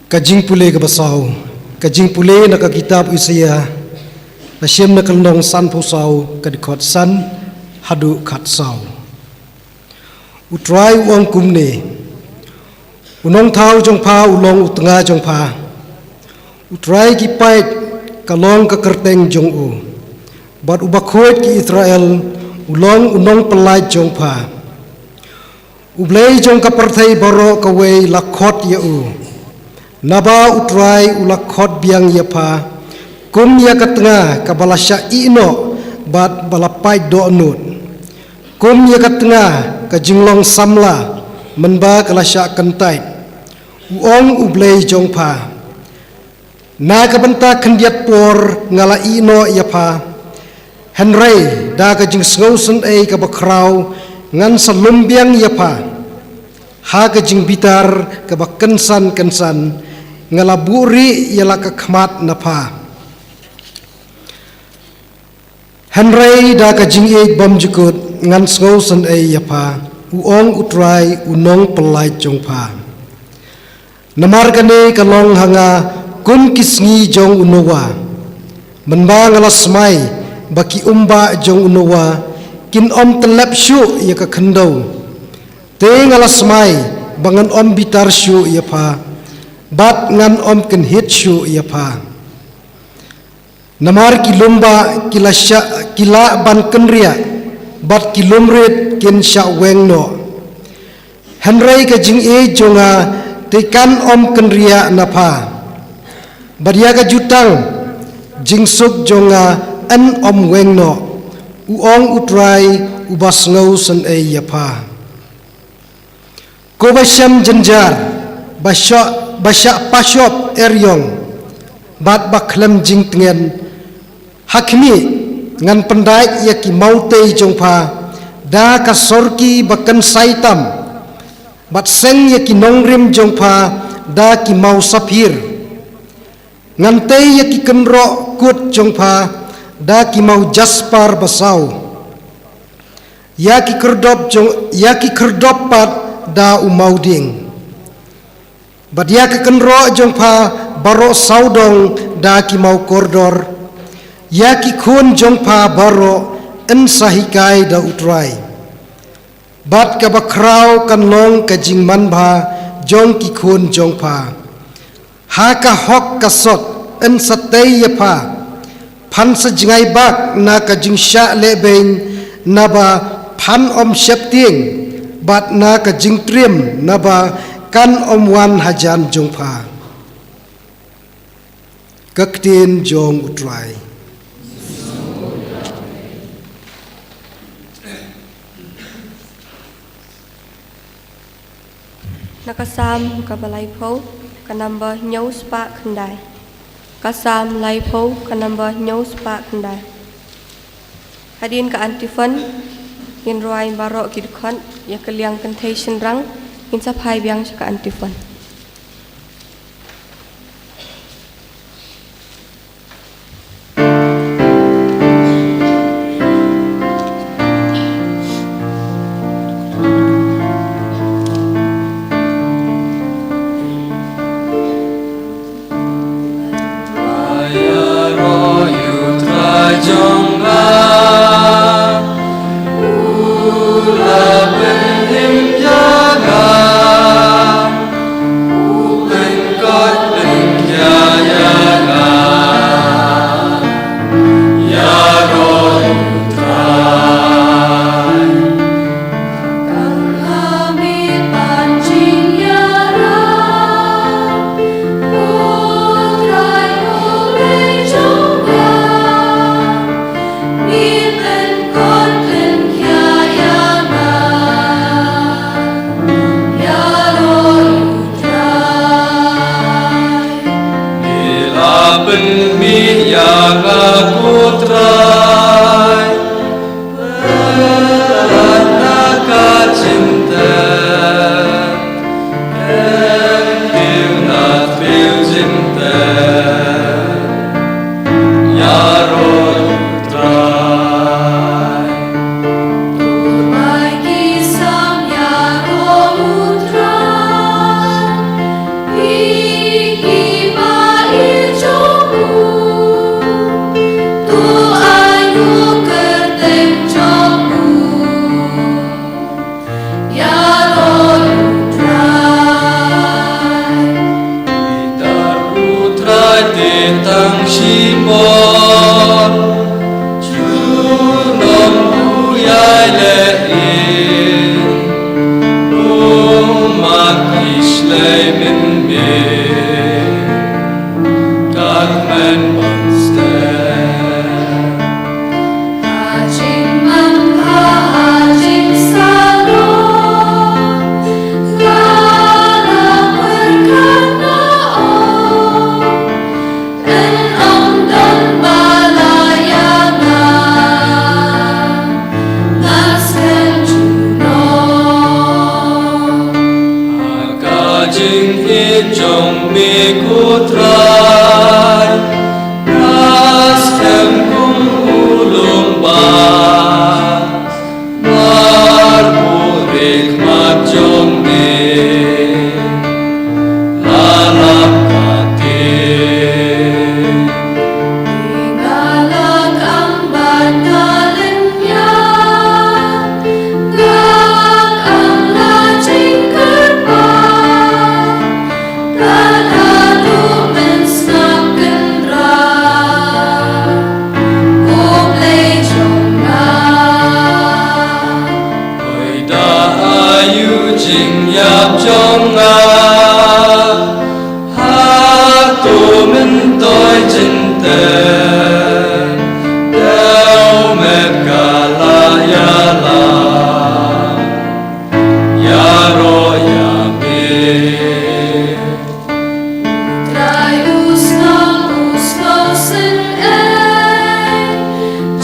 Ka jingpule kaba saw. Ka jingpule na ka kitab Isaiah, la shem na ka lynnong sanphew saw, ka dkhot san haduh khatsaw. U Trai u ong kumne: U Nongthaw jong pha u long u tnga jong pha. U Trai ki paid ka long ka kyrteng jong u, bad u Bakhuid ki Israel u long u nongpyllait jong pha. U Blei jong ka pyrthei baroh kawei la khot ïa u. Naba U Trai u la khot biang ïa pha kum ïa ka tnga kaba la shah ïehnoh bad ba la pait dohnud, kum ïa ka tnga ka jinglong samla mynba ka la shah kyntait, u ong U Blei jong pha. Na ka bynta khyndiat por nga la ïehnoh ïa pha, hynrei da ka jingsngewsynei kaba khraw ngan sa lum biang ïa pha. Ha ka jingbitar kaba kynsan kynsan nga la buhrieh ïa la ka khmat na pha. Hynrei da ka jingïeit bymjukut ngan sngewsynei ïa pha, u ong U Trai u nongpyllait jong pha. Namar kane ka long ha nga kum ki sngi jong u Noah. Mynba nga la smai ba ki umbah jong u Noah kin ym tyllep shuh ïa ka khyndew. Te nga la smai ba ngan ym bitar shuh ïa pha, bad ngan ym kynhit shuh ïa pha. Namar ki lumbah ki la shah, ki lah ban kynriah, bad ki lumrit kin shah weng noh. Hynrei ka jingïeit jong nga te kan ym kynriah na pha, bad ïa ka jutang jingsuk jong nga yn ym weng noh, u ong U Trai uba sngewsynei ïa pha. Ko ba shem jynjar, ba shah, ba shah pashop eriong, bad ba khlem jingtngen. Ha khmih, ngan pyndait ïa ki mawtei jong pha da ka sorki ba kynsai tam, bad seng ïa ki nongrim jong pha da ki maw saphir. Ngan tei ïa ki kynroh kut jong pha da ki maw jaspar ba saw. Ïa ki khyrdop jong, ïa ki khyrdop pat da u mawdieng. Bad ïa ki kynroh jong pha baroh sawdong da ki maw kordor. Ïa ki khun jong pha baroh yn sa hikai da U Trai. Bad kaba khraw kan long ka jingmanbha jong ki khun jong pha. Ha ka hok ka sot yn sa tei ïa pha. Phan sa jngai bak na ka jingshah lehbeiñ, naba phan ym sheptieng, bad na ka jingtriem, naba kan ym wan hajan jong pha. Ka ktien jong U Trai. Na ka Salm kaba laiphew, ka number hynñiew spah khyndai. Ka Salm laiphew, ka number hynñiew spah khyndai. Hadien ka antiphon, ngin rwai baroh ki dkhot, ïa ka liang kynthei shynrang, ngin sa phai biang sha ka antiphon.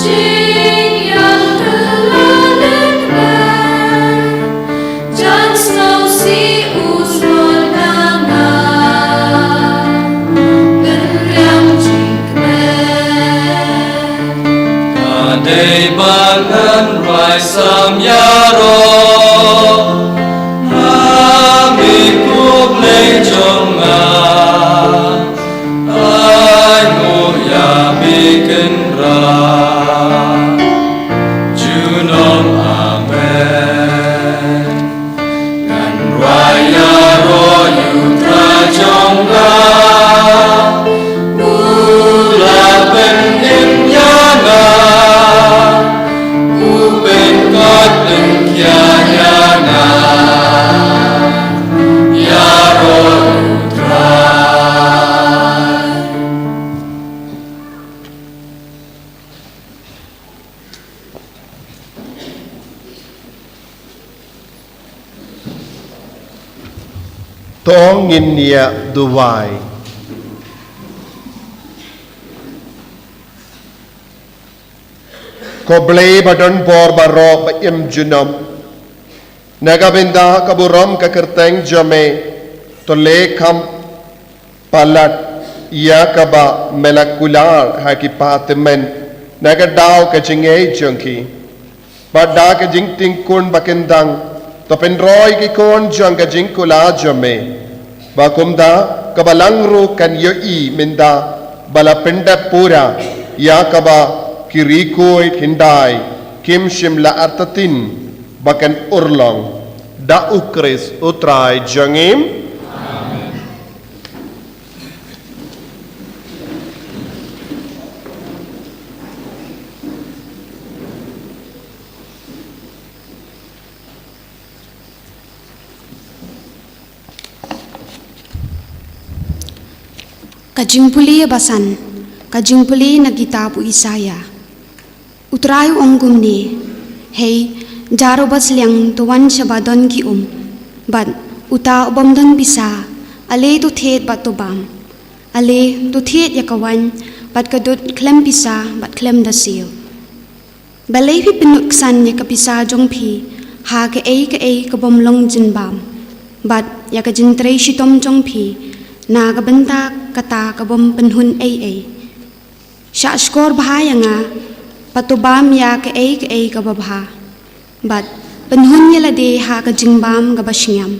Jingïathuh la leit bad jan sngewsih u slot na nga. Pynriam jingkmen. Ka dei ba ngan rwai sam ïaroh ha me ko Blei jong nga. Ai nguh ïa me Kynrad junom, amen. Ngan rwai ïaroh ïa u Trai jong nga. U la pynim ïa nga. U pynkoit pynkhia ïa nga. Ïaroh ïa u Trai. To ngin ïa duwai. Ko Blei ba don bor baroh ba im junom. Na ka bynta ka burom ka kyrteng jong me, to leh kham palat ïa kaba me la kular ha ki pathai tymmen, na ka daw ka jingngeit jong ki. Bad da ka jingtingkun ba kyndang, to pynroi ki khun jong ka jingkular jong me. Ba kumta ka balang ruh kan ïohi mynta ba la pyndep pura ïa kaba ki riewkhuid hyndai kim shym la artatien ba kan urlong. Da U Khrist U Trai jong ngi. Ka jingpule ba san, ka jingpule na kitab u Isaïah. U Trai u ong kumne: Hei, jar uba sliang, to wan sha ba don ki um, bad uta u bym don pisa, ale to thied bad to bam. Ale to thied ïa ka waiñ bad ka dud khlem pisa bad khlem da siew. Balei phi pynlut ksan ïa ka pisa jong phi ha kaei kaei ka bym long jingbam, bad ïa ka jingtrei shitom jong phi na ka bynta kata ka bym pynhun ei ei? Shah shkor bha ïa nga, bad to bam ïa kaei kaei kaba bha, bad pynhun ïa lade ha ka jingbam kaba shngiam.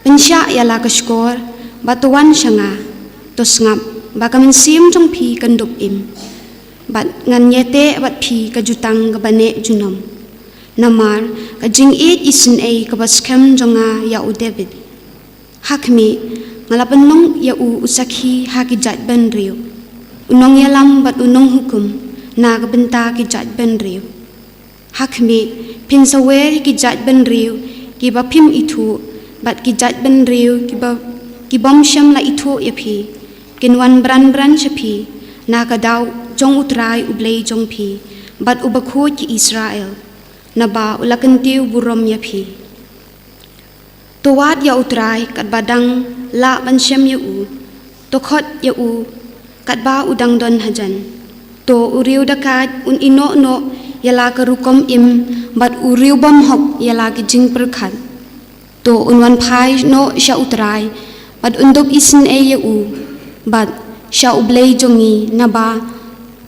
Pynshah ïa la ka shkor, bad to wan sha nga, to sngap ba ka mynsiem jong phi kan dup im. Bad ngan ïateh bad phi ka jutang kaba neh junom. Namar ka jingïeit isynei kaba skhem jong nga ïa u David. Ha khmih, nga la pynlong ïa u u sakhi ha ki jaitbynriew, u nongïalam bad u nonghukum na ka bynta ki jaitbynriew. Ha khmih, phin sawer ïa ki jaitbynriew kiba phim ithuh, bad ki jaitbynriew kiba, ki bym shym la ithuh ïa phi, kin wan bran bran sha phi na ka daw jong U Trai U Blei jong phi, bad U Bakhuid ki Israel, naba u la kyntiew burom ïa phi. To wad ïa U Trai katba dang lah ban shem ïa u, to khot ïa u katba u dang don hajan. To u riew dakait un ïehnoh noh ïa la ka rukom im, bad u riew bymhok ïa la ki jingpyrkhat. To un wan phai noh sha U Trai, bad un dup isynei ïa u, bad sha U Blei jong ngi, naba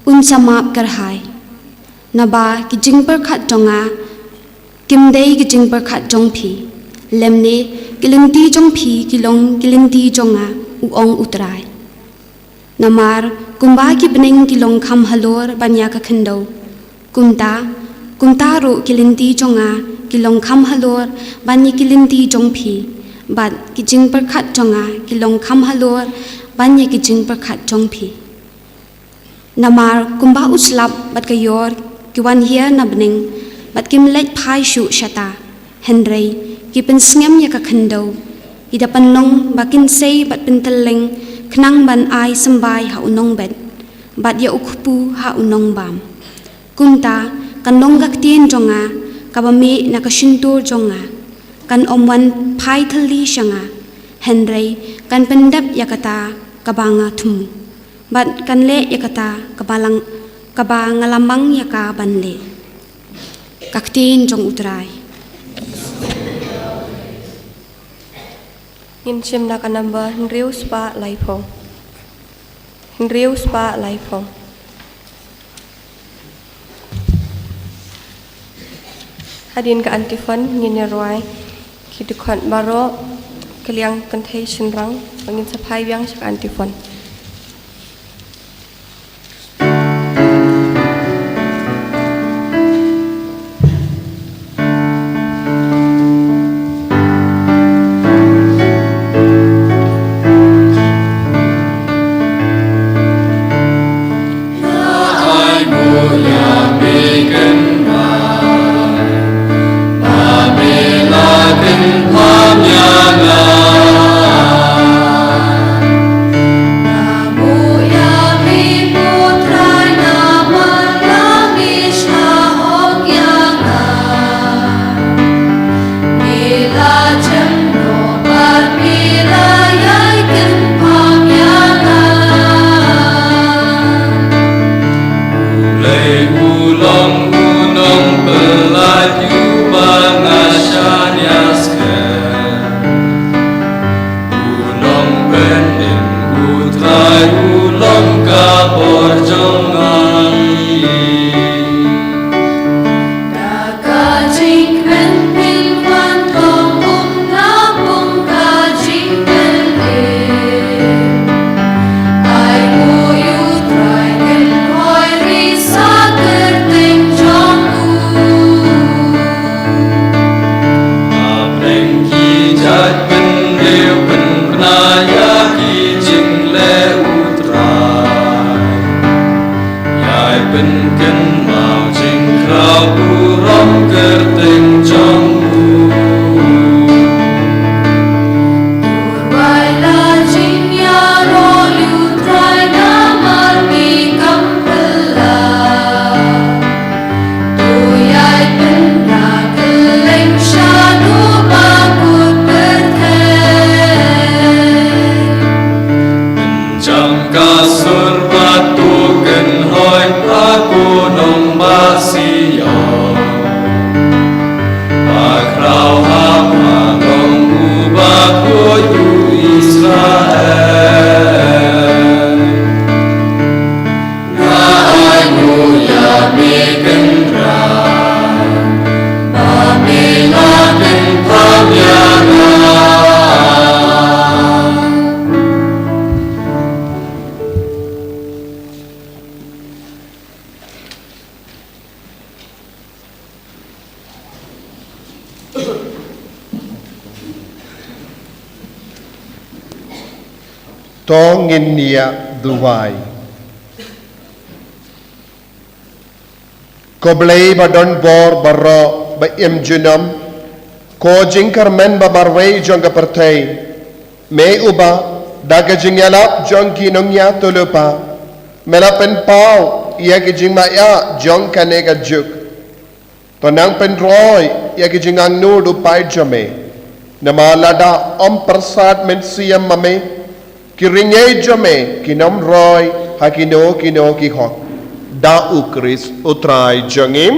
un sa map kyrhai. Naba ki jingpyrkhat jong nga kim dei ki jingpyrkhat jong phi, lymne ki lynti jong phi ki long ki lynti jong nga, u ong U Trai. Namar kumba ki bneng ki long kham halor ban ïa ka khyndew, kumta, kumta ruh ki lynti jong nga ki long kham halor ban ïa ki lynti jong phi, bad ki jingpyrkhat jong nga ki long kham halor ban ïa ki jingpyrkhat jong phi. Namar kumba u slap bad ka ïor ki wan hiar na bneng, bad kim leit phai shuh shata, hynrei ki pynsngem ïa ka khyndew, ki da pynlong ba kin sei bad pyntylleng khnang ban ai symbai ha u nongbet, bad ïa u kpu ha u nongbam. Kumta kan long ka ktien jong nga kaba mih na ka shyntur jong nga, kan ym wan phai thylli sha nga, hynrei kan pyndep ïa kata kaba nga thmu, bad kan leh ïa kata kaba la, kaba nga la mang ïa ka ban leh. Ka ktien jong U Trai. Ngin shim na ka number hynriew spah laiphew. Hynriew spah laiphew. Hadien ka antiphon ngin ïa rwai ki dkhot baroh, ka liang kynthei shynrang, ba ngin sa phai biang sha ka antiphon. U Blei u long u nongpyllait uba nga shaniah skhem. U nongpynim, U Trai u long ka bor jong nga. Da ka jingkmen phin wan tong, um lapong ka jingkmen eh. Ai nguh ïa U Trai, kynhoi ri sa kyrteng jong u. Hapdeng ki jaitbynriew pynbna ïa ki jingleh U Trai. Ïai pynkynmaw jingkhraw burom kyrteng jong u. Pyrshah la jingïaroh ïa U Trai namar phi kam phylla. To ïai pynbna kylleng sha uba kut pyrthei. Pynjam ka sur bad to kynhoi ha ko nongbah Sion. Ba khraw ha pha long uba khuid u Israel. Nga ai nguh ïa me Kynrad, ba me la kyrpad ïa nga. To ngin ïa duwai. Ko Blei ba don bor baroh ba im junom, ko jingkyrmen ba marwei jong ka pyrthei, me uba da ka jingïalap jong ki nongïathuhlypa me la pynpaw ïa ki jingmaïa jong kane ka juk. To nang pynroi ïa ki jingangnud u paid jong me. Namar lada ym pyrsad mynsiem ma me, ki rynïei jong me kin ym roi ha kino kino ki hok. Da U Khrist U Trai jong ngi.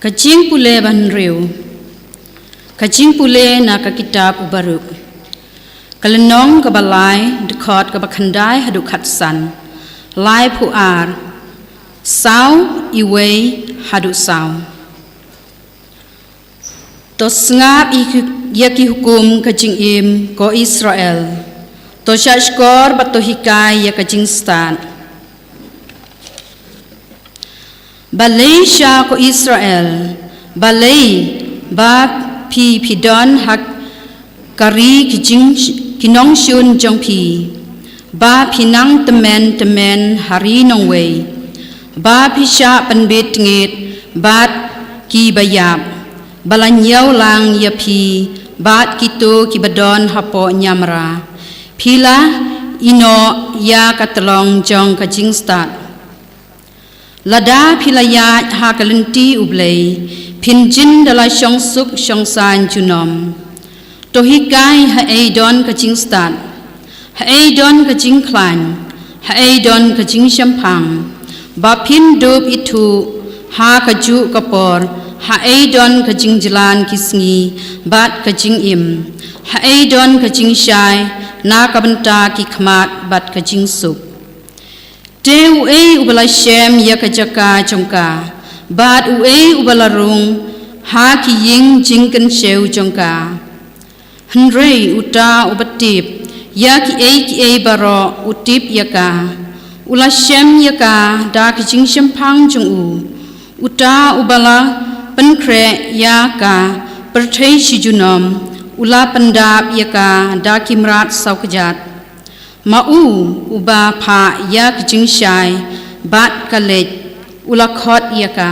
Ka jingpule ba hynriew. Ka jingpule na ka kitab u Baruk. Ka lynnong kaba lai, dkhot kaba khyndai haduh khatsan. Laiphew ar, saw, iwei haduh saw. To sngap ïa ki, ïa ki hukum ka jingim, ko Israel. To shahshkor bad to hikai ïa ka jingstad. Balei sha ko Israel, balei ba phi, phi don ha ka ri ki jing, ki nongshun jong phi, ba phi nang tymmen tymmen ha ri nongwei, Ba phi shah pynbit ngit bad ki ba ïap, ba la ñiew lang ïa phi bad kito ki ba don hapoh ñiamra. Phi la ïehnoh ïa ka tyllong jong ka jingstad. Lada phi la ïaid ha ka lynti U Blei, phin jin da la shongsuk shongsaiñ junom. To hikai haei don ka jingstad, haei don ka jingkhlaiñ, haei don ka jingshemphang, ba phin dup ithuh ha kajuh ka por, haei don ka jingjlan ki sngi bad ka jingim, haei don ka jingshai na ka bynta ki khmat bad ka jingsuk. Te uei uba la shem ïa ka jaka jong ka, bad uei uba la rung ha ki ïing jingkynshew jong ka? Hynrei uta uba tip ïa kiei kiei baroh u tip ïa ka, u la shem ïa ka da ka jingshemphang jong u. Uta uba la pynkhreh ïa ka pyrthei shi junom, u la pyndap ïa ka da ki mrad saw kjat. Ma u uba phah ïa ka jingshai bad ka leit, u la khot ïa ka,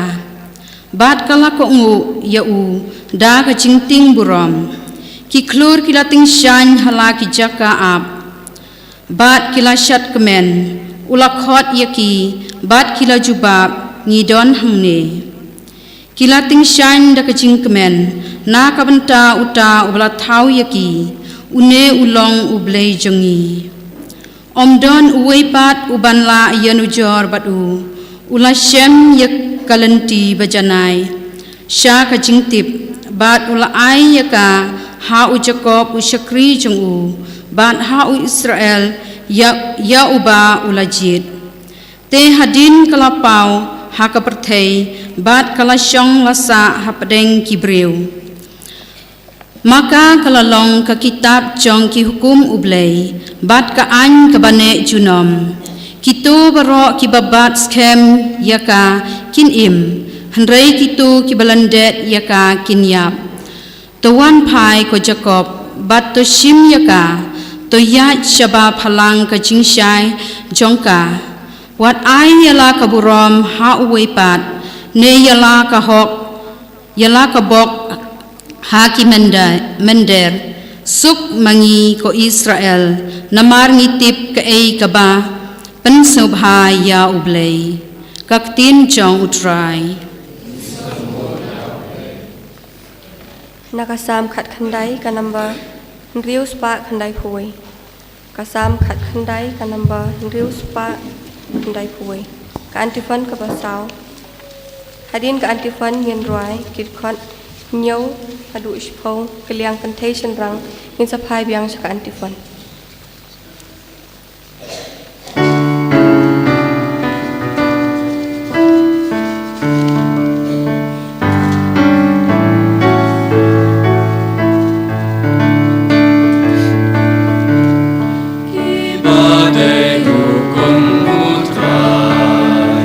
bad ka la kohnguh ïa u da ka jingtieng burom. Ki khlur ki la tyngshaiñ ha la ki jaka ap, bad ki la shad kmen. U la khot ïa ki, bad ki la jubab, ngi don hangne. Ki la tyngshaiñ da ka jingkmen na ka bynta uta uba la thaw ïa ki, une u long U Blei jong ngi. Ym don uwei pat uban lah ïanujor bad u. U la shem ïa ka lynti bajanai sha ka jingtip, bad u la ai ïa ka ha u Jakob u shakri jong u, bad ha u Israel ïa, ïa uba u la jied. Te hadien ka la paw ha ka pyrthei, bad ka la shong la sah hapdeng ki briew, ma ka ka la long ka kitab jong ki hukum U Blei, bad ka aiñ kaba neh junom. Kito baroh kiba bat skhem ïa ka kin im, hynrei kito kiba lyndet ïa ka kin ïap. To wan phai ko Jakob, bad to shim ïa ka, to ïaid shaba phalang ka jingshai jong ka. Wat ai ïa la ka burom ha uwei pat, ne ïa la ka hok, ïa la ka bok ha ki menda-, mender. Suk ma ngi ko Israel, namar ngi tip kaei kaba pynsngewbha ïa U Blei. Ka ktien jong U Trai. Na ka Salm khatkhyndai ka number hynriew spah khyndaiphew wei. Ka Salm khatkhyndai ka number hynriew spah khyndaiphew wei. Ka antiphon kaba saw. Hadien ka antiphon ngin rwai ki dkhot hynñiew haduh shiphew, ka liang kynthei shynrang, ngin sa phai biang sha ka antiphon. Ki ba dei hukum U Trai,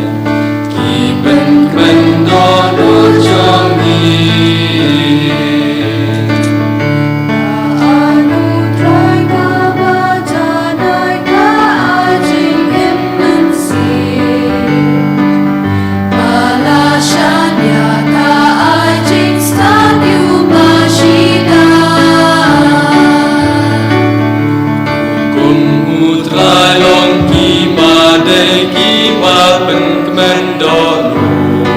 ki pynkmen dohnud jong ngi. Kum U Trai long ki ba dei ki ba pynkmen dohnud.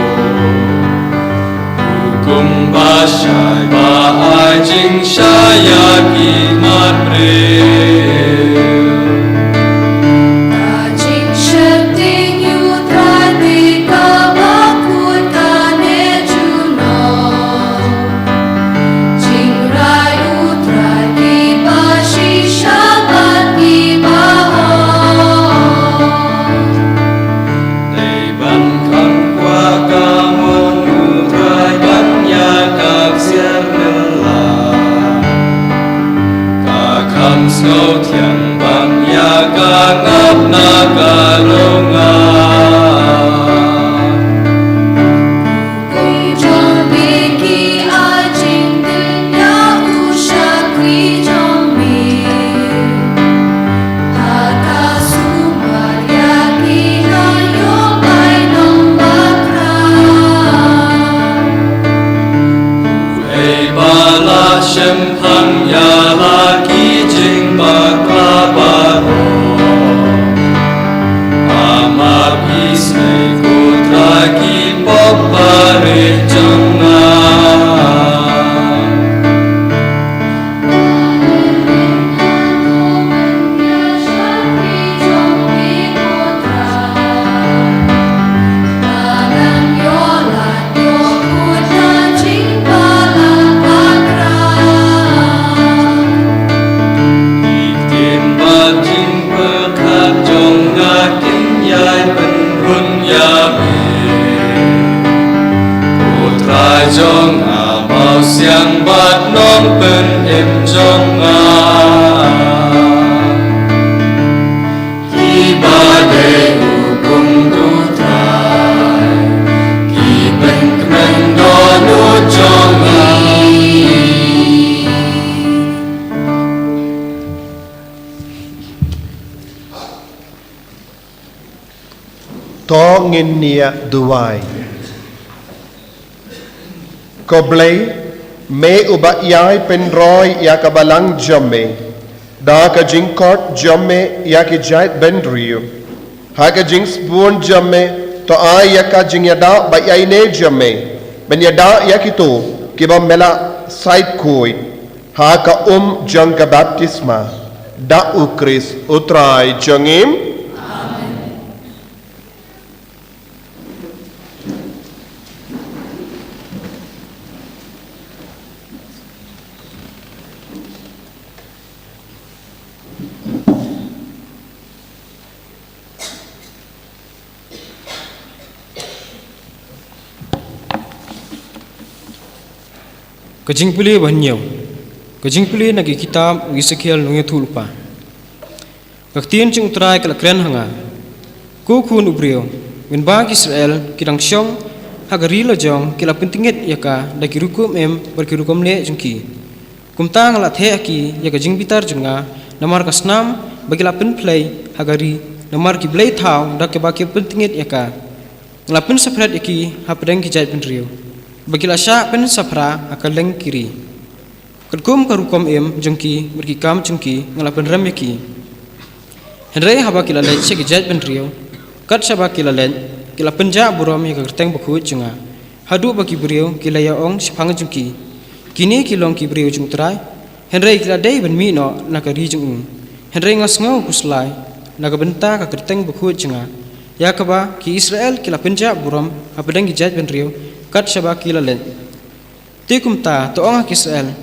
Hukum ba shai ba ai jingshai ïa ki mat briew. Ka jingsheptieng ïa U Trai te kaba kut ka neh junom. Jingrai U Trai ki ba shisha bad ki ba hok. Dei ban kham kwah ka mon U Trai ban ïa ka ksiar nylla. Ka kham sngew Jong nga, mawsiang bad nongpynim jong nga. Kiba dei u kum u Trai, ki pynkmen dohnud jong ngi. To ngin ïa duwai. Ko Blei, me uba ïai pynroi ïa ka balang jong me da ka jingkhot jong me ïa ki jaitbynriew, ha ka jingsbun jong me, to ai ïa ka jingïada ba ïaineh jong me ban ïada ïa kito kiba me la sait khuid ha ka um jong ka baptisma, da U Khrist U Trai jong ngi. Ka jingpule ba hynñiew. Ka jingpule na ki kitab u Esekiel nongïathuhlypa. Ka ktien jong U Trai ka la kren ha nga. Ko khun u briew, mynba ki Israel ki dang shong ha ka ri lajong, ki la pyntngit ïa ka da ki rukom im bad ki rukom leh jong ki. Kumta nga la theh ha ki ïa ka jingbitar jong nga namar ka snam ba ki la pynphlei ha ka ri, namar ki blei thaw da kaba ki pyntngit ïa ka. Nga la pynsaphriang ïa ki hapdeng ki jaitbynriew, ba ki la shah pynsaphriang ha kylleng ki ri. Katkum ka rukom im jong ki bad ki kam jong ki nga la pynrem ïa ki. Hynrei haba ki la leit sha ki jaitbynriew, kat shaba ki la leit, ki la pynjah burom ïa ka kyrteng bakhuid jong nga, haduh ba ki briew ki la ïa ong shaphang jong ki, "Kine ki long ki briew jong U Trai, hynrei ki la dei ban mih noh na ka ri jong u." Hynrei nga sngew khuslai na ka bynta ka kyrteng bakhuid jong nga, ïa kaba ki Israel ki la pynjah burom hapdeng ki jaitbynriew, kat shaba ki la leit. Te kumta, to ong ha ki Israel,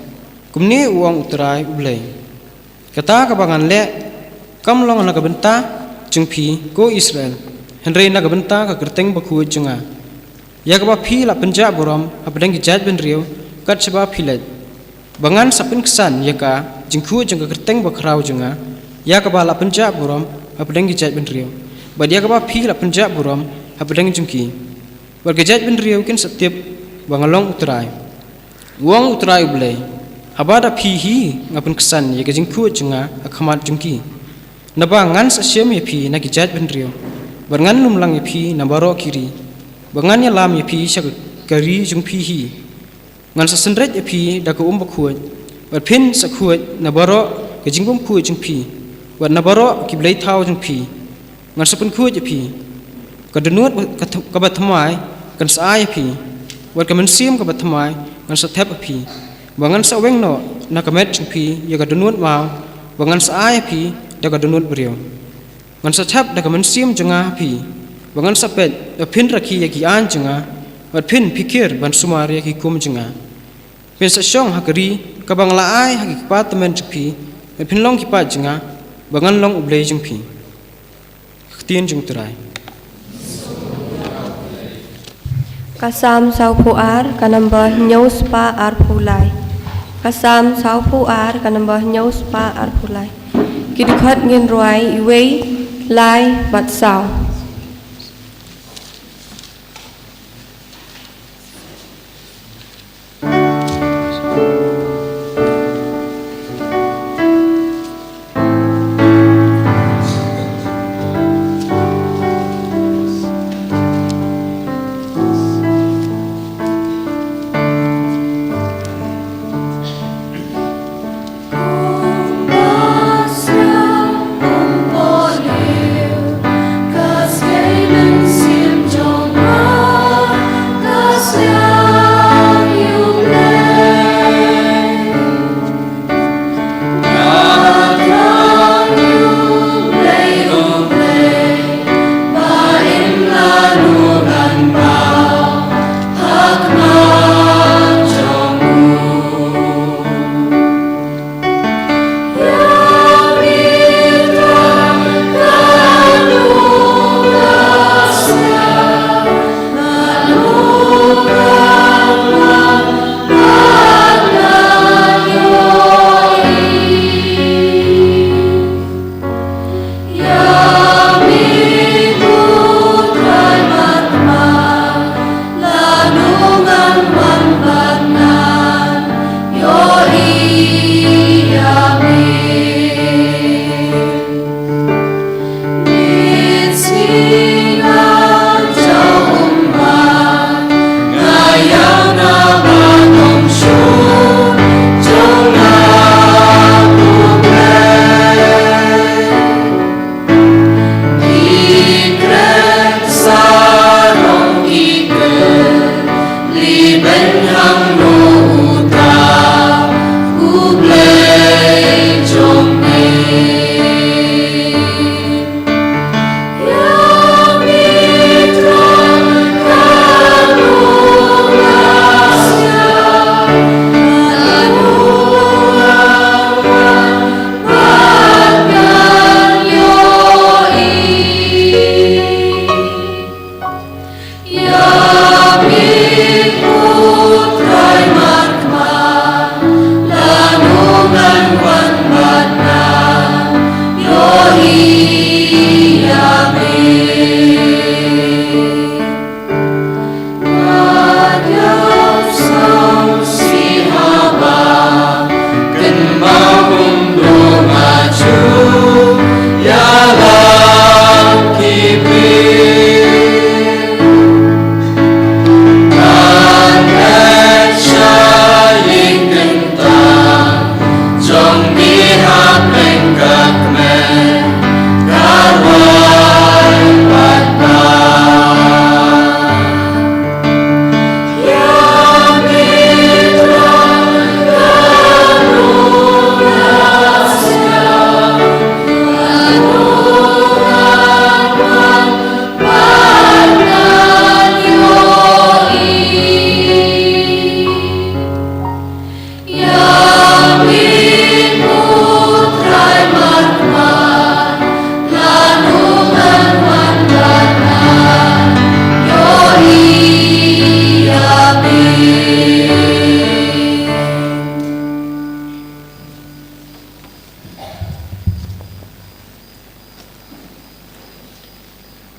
"Kumne u ong U Trai U Blei: Kata kaba ngan leh kam long na ka bynta jong phi, ko Israel, hynrei na ka bynta ka kyrteng bakhuid jong nga, ïa kaba phi la pynjah burom hapdeng ki jaitbynriew, kat shaba phi leit. Ba ngan sa pynksan ïa ka jingkhuid jong ka kyrteng bakhraw jong nga, ïa kaba la pynjah burom hapdeng ki jaitbynriew, bad ïa kaba phi la pynjah burom hapdeng jong ki. Bad ki jaitbynriew kin sa tip ba nga long U Trai." U ong U Trai U Blei: "Haba da phi hi nga pynksan ïa ka jingkhuid jong nga ha khmat jong ki. Naba ngan sa shim ïa phi na ki jaitbynriew, bad ngan lumlang ïa phi na baroh ki ri, bad ngan ïalam ïa phi sha ka ri jong phi hi. Ngan sa synreit ïa phi da ka um bakhuid, bad phin sa khuid na baroh ka jingbymkhuid jong phi, bad na baroh ki blei thaw jong phi. Ngan sa pynkhuid ïa phi. Ka dohnud ka th-, kaba thymmai kan sa ai ïa phi, bad ka mynsiem kaba thymmai ngan sa thep ha phi. Ba ngan sa weng noh na ka met jong phi ïa ka dohnud maw, ba ngan sa ai ïa phi da ka dohnud briew. Ngan sa thep da ka mynsiem jong nga ha phi, ba ngan sa peit ba phin rakhe ïa ki aiñ jong nga, bad phin phikir ban sumar ïa ki hukum jong nga. Phin sa shong ha ka ri kaba nga la ai ha ki kpa tymmen jong phi, bad phin long ki paid jong nga, ba ngan long U Blei jong phi." Ktien jong U Trai. Ka Salm sawphew ar, ka number hynñiew spah arphew lai. Ka Salm sawphew ar, ka number hynñiew spah arphew lai. Ki dkhot ngin rwai iwei, lai bad saw.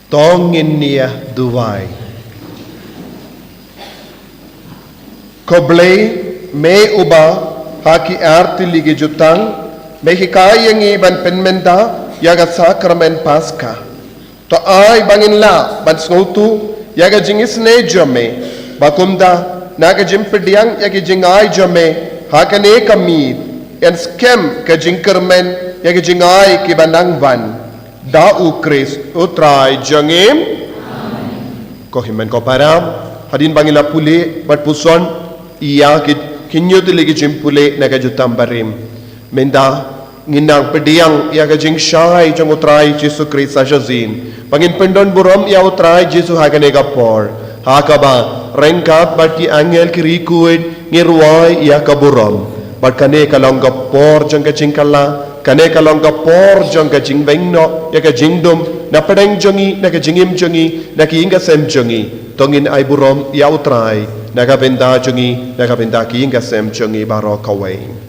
To ngin ïa duwai. Ko Blei, me uba ha ki ar tylli ki jutang me hikai ïa ngi ban pynmynta ïa ka sakramen Paska. To ai ba ngin lah ban sngewthuh ïa ka jingisynei jong me, ba kumta na ka jingpdiang ïa ki jingai jong me ha kane ka miet, yn skhem ka jingkyrmen ïa ki jingai kiba nang wan. Da U Khrist U Trai jong ngi. Ko hynmen ko para, hadien ba ngi la pule bad puson ïa ki hynñiew tylli ki jingpule na ka jutang barim, mynta ngin nang pdiang ïa ka jingshai jong U Trai Jisu Khrist sa shajin, ba ngin pyndon burom ïa U Trai Jisu ha kane ka por, ha kaba ryngkat bad ki angel ki riewkhuid ngi rwai ïa ka burom. Bad kane ka long ka por jong ka jingkylla, kane ka long ka por jong ka jingweng noh ïa ka jingdum na pdeng jong ngi, na ka jingim jong ngi, na ki ïing ka sem jong ngi. To ngin ai burom ïa U Trai na ka bynta jong ngi, na ka bynta ki ïing ka sem jong ngi baroh kawei.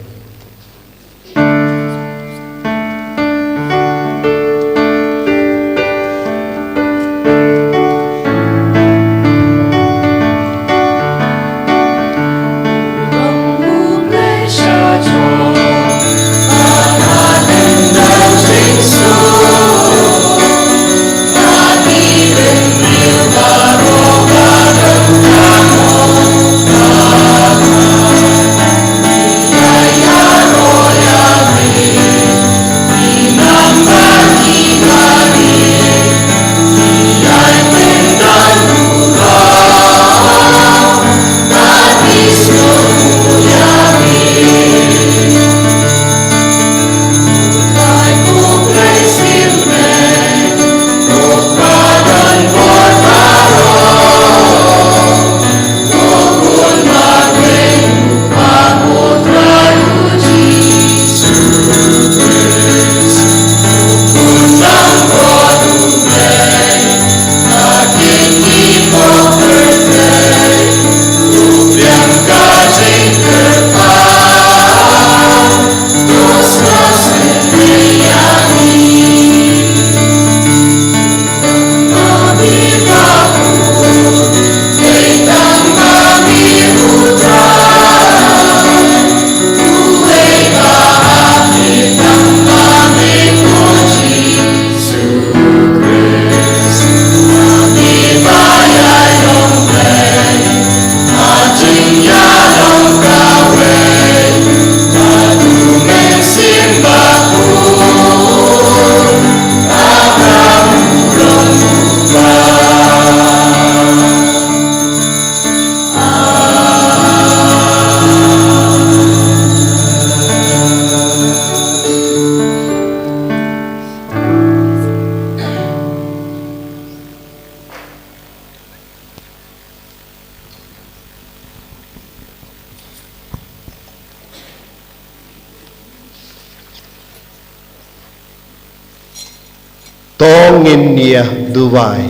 To ngin ïa duwai.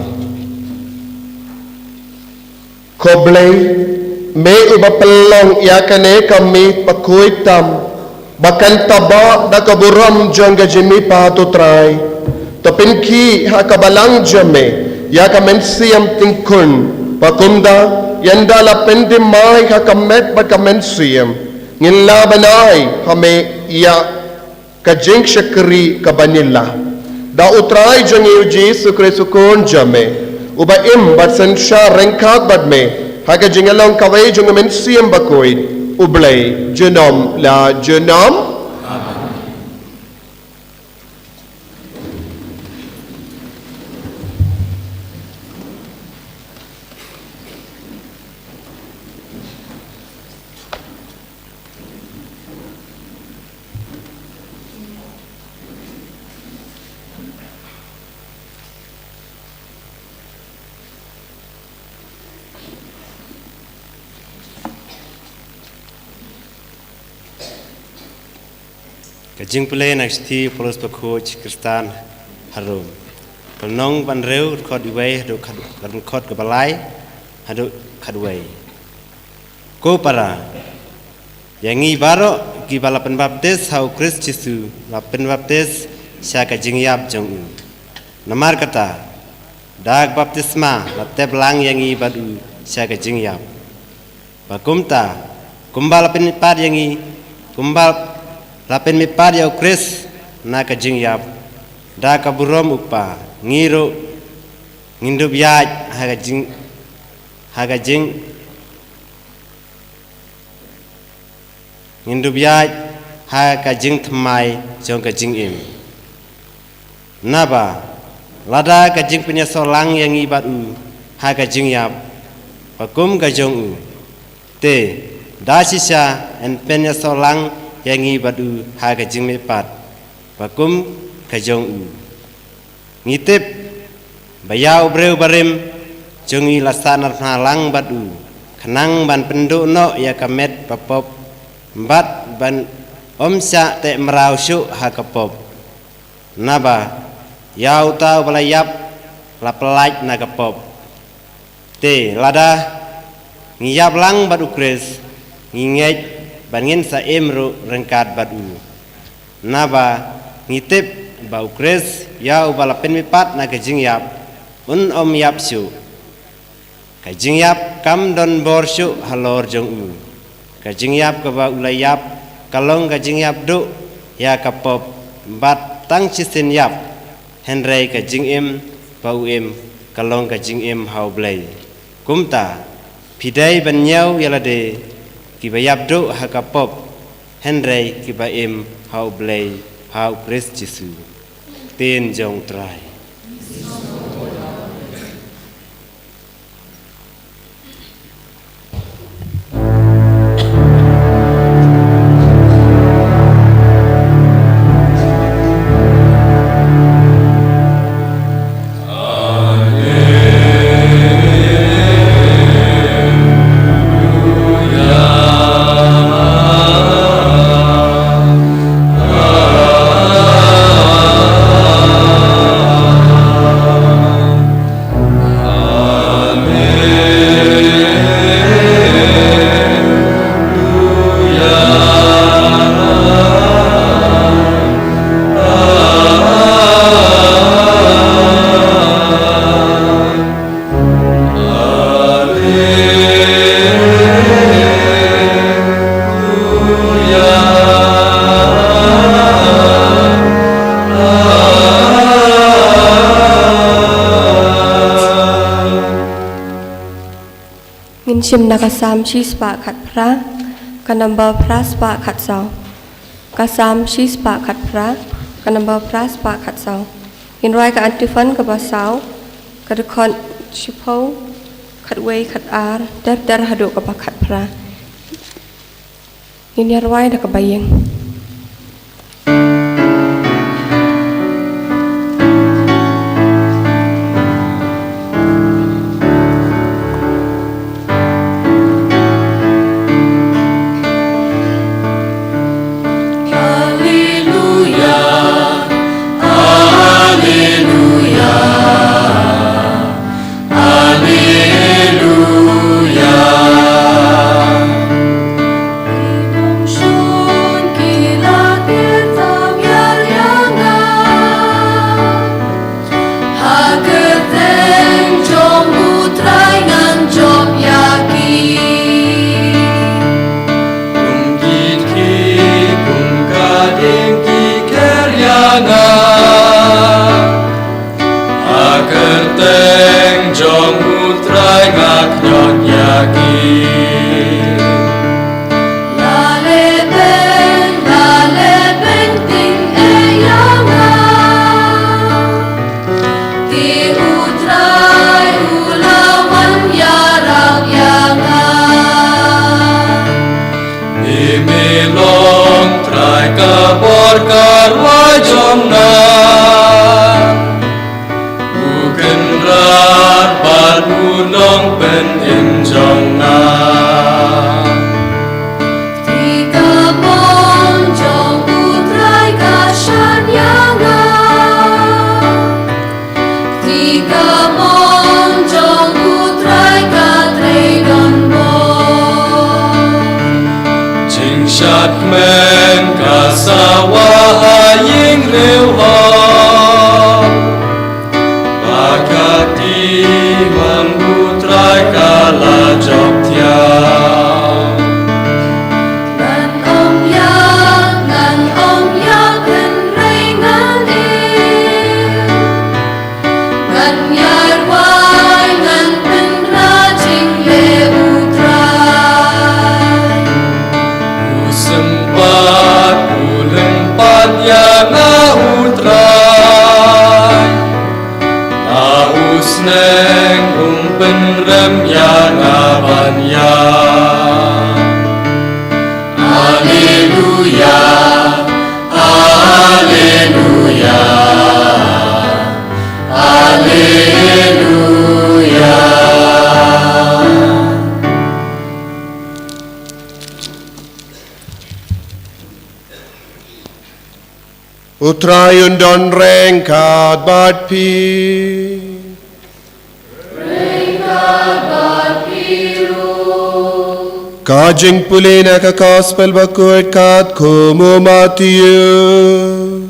Ko Blei, me uba pynlong ïa kane ka miet bakhuid tam ba kan taba da ka burom jong ka jingmihpat U Trai. To pynkhih ha ka balang jong me ïa ka mynsiem tyngkhun, ba kumta ynda la pyndimai ha ka met bad ka mynsiem, ngin lah ban ai ha me ïa ka jingshakri kaba nylla. Da U Trai jong ngi U Jisu Khrist U Khun jong me, uba im bad synshar ryngkat bad me ha ka jinglong kawei jong U Mynsiem Bakhuid, U Blei junom la junom. Ka jingpule na ka shithi u Paulus bakhuid Khristan ha Rom. Ka lynnong ba hynriew, dkhot uwei haduh khat, dkhot kaba lai haduh khatwei. Ko para, ïa ngi baroh kiba la pynbaptis ha U Khrist Jisu, la pynbaptis sha ka jingïap jong u. Namar kata, Da ka baptisma la tep lang ïa ngi bad u sha ka jingïap. Ba kumta, kumba la pynmihpat ïa ngi, kumba la pynmihpat ïa u Khrist na ka jingïap, da ka burom u Kpa, ngi ruh ngin dup ïaid ha ka jing, ha ka jing, ngin dup ïaid ha ka jingthymmai jong ka jingim. Naba lada ka jingpynïasoh lang ïa ngi bad u ha ka jingïap ba kum ka jong u, te da shisha yn pynïasoh lang ïa ngi bad u ha ka jingmihpat ba kum ka jong u. Ngi tip ba ïa u briew barim jong ngi la sahnarphna lang bad u, khnang ban pynduh noh ïa ka met ba pop, bad ban ym shah teh mraw shuh ha ka pop. Naba ïa uta uba la ïap la pyllait na ka pop. Te lada ngi ïap lang bad u Khrist, ngi ngeit ba ngin sa im ruh ryngkat bad u. Naba ngi tip ba u Khrist ïa uba la pynmihpat na ka jingïap, un ym ïap shuh. Ka jingïap kam don bor shuh halor jong u. Ka jingïap kaba u la ïap ka long ka jingïap duh ïa ka pop, bad tang shisien ïap, hynrei ka jingim ba u im ka long ka jingim ha u Blei. Kumta, phi dei ban ñiew ïa lade kiba ïap duh ha ka pop, hynrei kiba im ha u Blei ha u Khrist Jisu. Ktien jong u Trai. Ngin shim na ka Salm shi spah khatphra, ka number phra spah khatsaw. Ka Salm shi spah khatphra, ka number phra spah khatsaw. Ngin rwai ka antiphon kaba saw, ka dkhot shiphew, khatwei, khatar, ter ter haduh kaba khatphra. Ngin ïa rwai da kaba ïeng. Alleluia, alleluia, alleluia. Ki nongshun ki la kyrteng tam ïa nga. Ha kyrteng jong U Trai ngan jop ïa ki. Kum kit ki, kum ka ding ki kher ïa nga. Ha kyrteng jong U Trai nga khñiot ïa ki. La leh beiñ, la leh beiñ tyngeh ïa nga. Te U Trai u la wan ïarap ïa nga. Te me long Trai ka bor ka rwai jong nga. U Kynrad bad U Nongpynim jong nga. Te ka mon jong U Trai ka shah ïa nga. Te ka mon jong U Trai ka trei don bor. Jingshad kmen ka sawa ha ïing riewhok. Ba ka kti U Trai un don ryngkat bad phi. Ka jingpule na ka Gospel bakhuid katkum u Mathaios.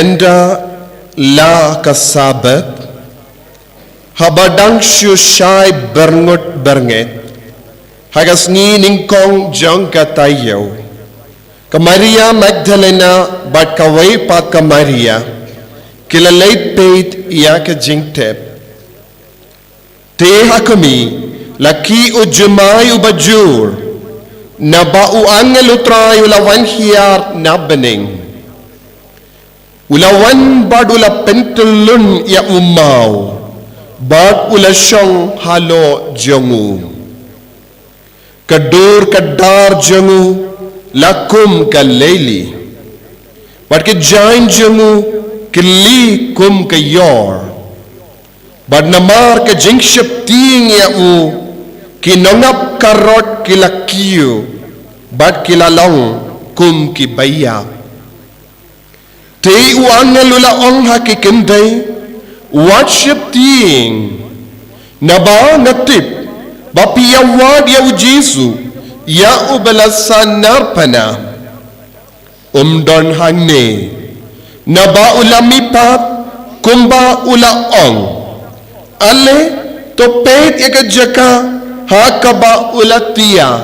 Ynda la ka Sabbath, haba dang shu shai byrngut byrngeit, ha ka sngi nyngkong jong ka taïew, ka Maria Magdalena bad kawei pat ka Maria ki la leit peit ïa ka jingtep. Te ha khmih, la khih u jumai uba jur, naba u angel u Trai u la wan hiar na bneng. U la wan bad u la pyntyllun ïa u maw, bad u la shong halor jong u. Ka dur ka dar jong u la kum ka leili, bad ka jaiñ jong u ka li kum ka ïor. Bad namar ka jingsheptieng ïa u, ki nongap karot ki la kiew, bad ki la long kum ki baïap. Te u angel u la ong ha ki kynthei, wat sheptieng, naba nga tip ba phi ïa wad ïa u Jisu, ïa uba la sahnarphna. Um don hangne, naba u la mihpat kumba u la ong. Ale, to peit ïa ka jaka ha kaba u la thiah.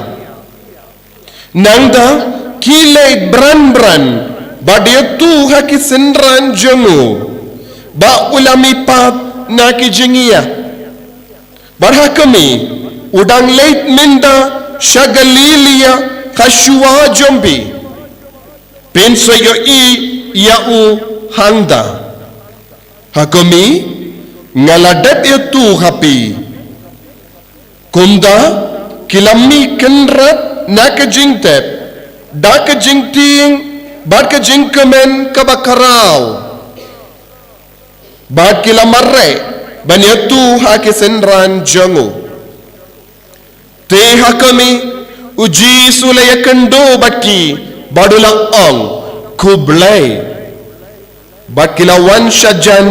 Nangta, khie leit bran bran bad ïathuh ha ki synran jong u ba u la mihpat na ki jingïap. Bad ha khmih, u dang leit mynta sha Galilaia, ha shuwa jong phi. Phin sa ïohi ïa u hangta. Ha khmih, nga la dep ïathuh ha phi. Kumta, ki la mih kynrad na ka jingtep, da ka jingtieng bad ka jingkmen kaba khraw. Bad ki la mareh ban ïathuh ha ki synran jong u. Te ha khmih, u Jisu u la ïakynduh bad ki, bad u la ong, khublei. Bad ki la wan shajan,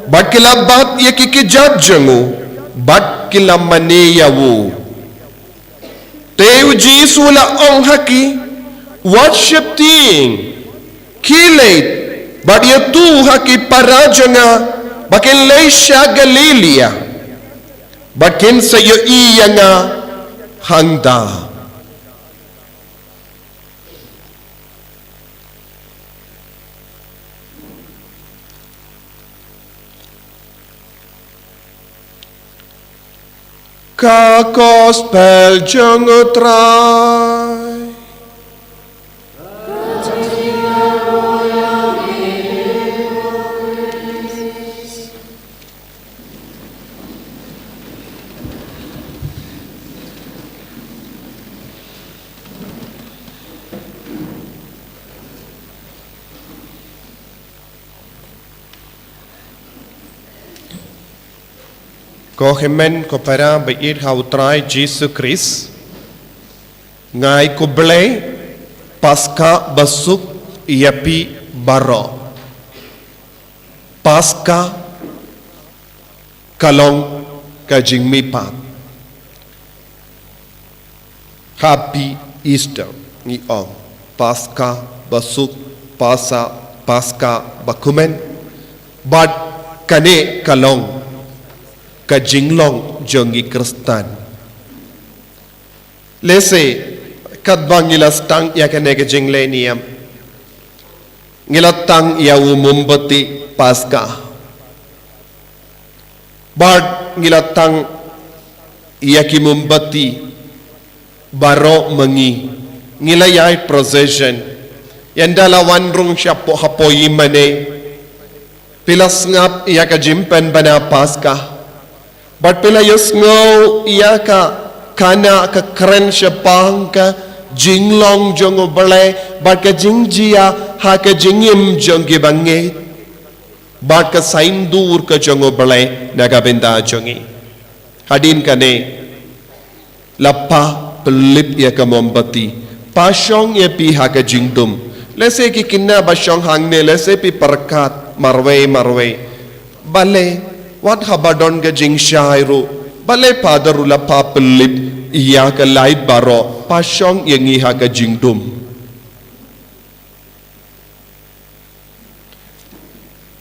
bad ki la bat ïa ki kjat jong u, bad ki la mane ïa u. Te u Jisu u la ong ha ki, wat sheptieng, khie leit bad ïathuh ha ki para jong nga ba kin leit sha Galilaia, ba kin sa ïohi ïa nga hangta. Ka Gospel jong u Trai. Ko hynmen ko para ba ïeit ha u Trai Jisu Khrist, nga ai khublei Paskha basuk ïa phi baroh. Paskha ka long ka jingmihpat. Happy Easter, ngi ong. Paskha basuk, Pasa, Paskha bakmen. Bad kane ka long ka jinglong jong ngi Khristan. Lehse, katba ngi la sdang ïa kane ka jingleh niam, ngi la tang ïa u mombati Paskha. Bad ngi la tang ïa ki mombati baroh ma ngi. Ngi la ïaid procession. Ynda la wan rung shapoh hapoh ïing mane, phi la sngap ïa ka jingpynbna Paskha. Bad phi la ïohsngew ïa ka khana ka kren shaphang ka jinglong jong U Blei bad ka jingjia ha ka jingim jong ki bangeit bad ka saiñdur ka jong U Blei na ka bynta jong ngi. Hadien kane la pha pynlip ïa ka mombati, pha shong ïa phi ha ka jingdum. Lehse ki kynnoh ba shong hangne, lehse phi pyrkhat marwei marwei. Balei, wat haba don ka jingshai ruh, balei Phadar ruh la pha pynlip ïa ka light baroh, pha shong ïa ngi ha ka jingdum.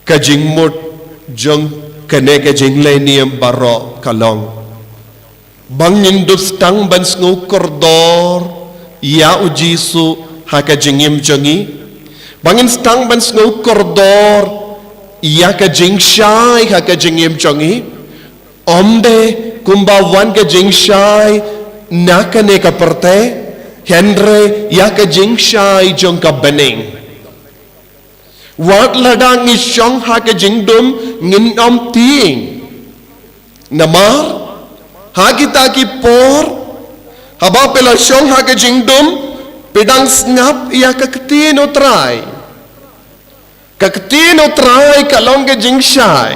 Ka jingmut jong kane ka jingleh niam baroh ka long ba ngin dup sdang ban sngew kordor ïa U Jisu ha ka jingim jong ngi, ba ngin sdang ban sngew kordor ïa ka jingshai ha ka jingim jong ngi. Ym dei kumba wan ka jingshai na kane ka pyrthei, hynrei ïa ka jingshai jong ka bneng. Wat lada ngi shong ha ka jingdum ngin ym tieng. Namar ha kita ki por, haba phi la shong ha ka jingdum, phi dang sngap ïa ka ktien U Trai. Ka ktien U Trai ka long ka jingshai.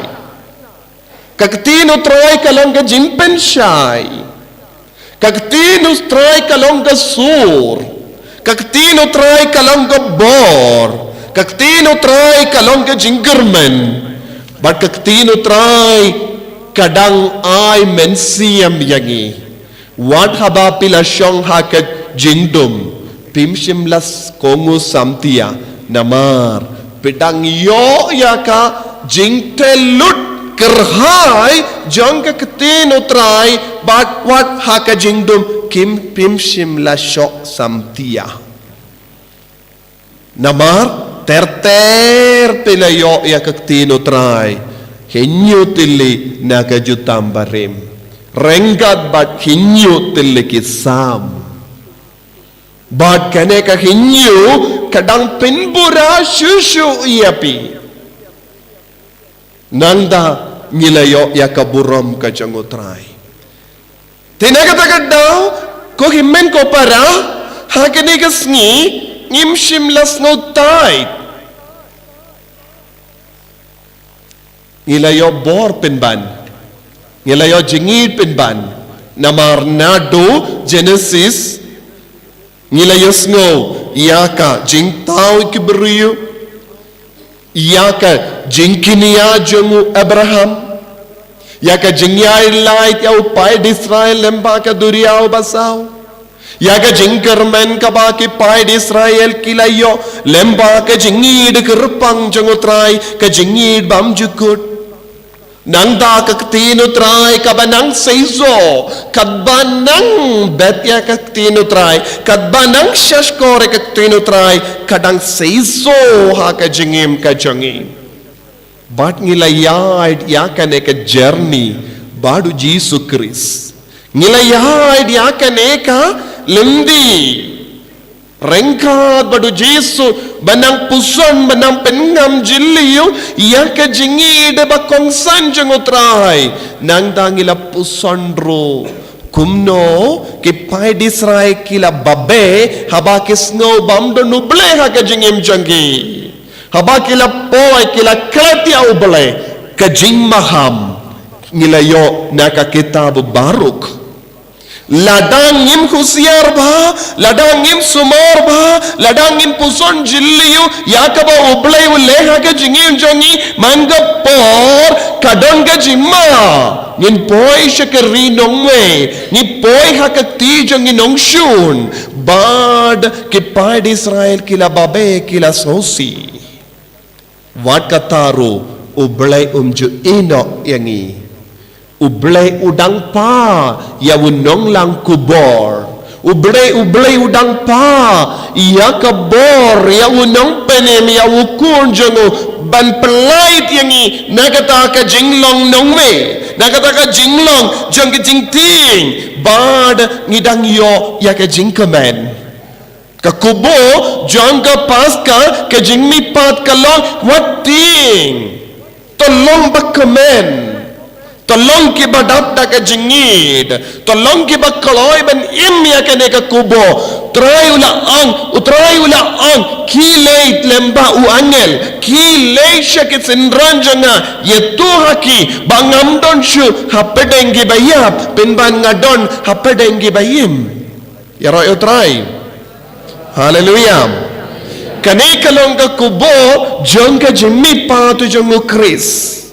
Ka ktien U Trai ka long ka jingpynshai. Ka ktien U Trai ka long ka sur. Ka ktien U Trai ka long ka bor. Ka ktien U Trai ka long ka jingkyrmen. Bad ka ktien U Trai ka dang ai mynsiem ïa ngi. Wat haba phi la shong ha ka jingdum, phim shym la kohnguh samtia, namar phi dang ïoh ïa ka jingtei lut kyrhai jong ka ktien U Trai, bad wat ha ka jingdum kim, phim shym la shoh samtia. Namar ter ter phi la ïoh ïa ka ktien U Trai, hynñiew tylli na ka jutang barim. Ryngkat bad hynñiew tylli ki Salm. Bad kane ka hynñiew ka dang pynbura shuh shuh ïa phi. Nangta ngi la ïoh ïa ka burom ka jong U Trai. Te na kata ka daw, ko hynmen ko para, ha kane ka sngi, ngim shym la sngewthuh. Ngi la ïoh bor pynban. Ngi la ïoh jingïeid pynban. Namar naduh Genesis, ngi la ïohsngew ïa ka jingthaw ki briew, ïa ka jingkñia jong u Abraham, ïa ka jingïaid lait ïa u paid Israel lyngba ka duriaw basaw, ïa ka jingkyrmen kaba ki paid Israel ki la ïoh lyngba ka jingïeid kyrpang jong U Trai, ka jingïeid bymjukut. Nangta ka ktien U Trai kaba nang seisoh, katba nang bet ïa ka ktien U Trai, katba nang shahshkor ïa ka ktien U Trai, ka dang seisoh ha ka jingim ka jong ngi. Bad ngi la ïaid ïa kane ka journey bad U Jisu Khrist. Ngi la ïaid ïa kane ka lynti. Ryngkat bad U Jisu, ba nang puson, ba nang pynngam jylliew ïa ka jingïeid ba kongsan jong U Trai. Nangta ngi la puson ruh kumno ki paid Israel ki la babe haba ki sngew bym don U Blei ha ka jingim jong ki. Haba ki la poi, ki la klet ïa U Blei, ka jingmaham ngi la ïoh na ka kitab Baruk. Lada ngim husiar bha, lada ngim sumar bha, lada ngim puson jylliew ïa kaba U Blei u leh ha ka jingim jong ngi, man ka por ka don ka jingma ngin poi sha ka ri nongwei, ngin poi ha ka kti jong ki nongshun. Bad ki paid Israel ki la babe, ki la sngewsih. Wat kata ruh U Blei um ju ïehnoh ïa ngi. U Blei u dang pha ïa u nonglang kubor. U Blei, U Blei u dang pha ïa ka bor ïa u nongpynim, ïa u khun jong u, ban pyllait ïa ngi na kata ka jinglong nongwei, na kata ka jinglong jong ka jingtieng. Bad ngi dang ïoh ïa ka jingkmen. Ka khubor jong ka Paska, ka jingmihpat ka long, wat tieng. To long ba kmen. To long kiba dap da ka jingngeit. To long kiba kloi ban im ïa kane ka khublei. Trai u la ong, u Trai u la ong, khie leit lem bad u angel, khie leit sha ki synran jong nga, ïathuh ha ki ba ngam don shuh hapdeng kiba ïap, pynban nga don hapdeng kiba im. Ïaroh ïa u Trai. Haleluia. Kane ka long ka khublei jong ka jingmihpat jong u Khrist.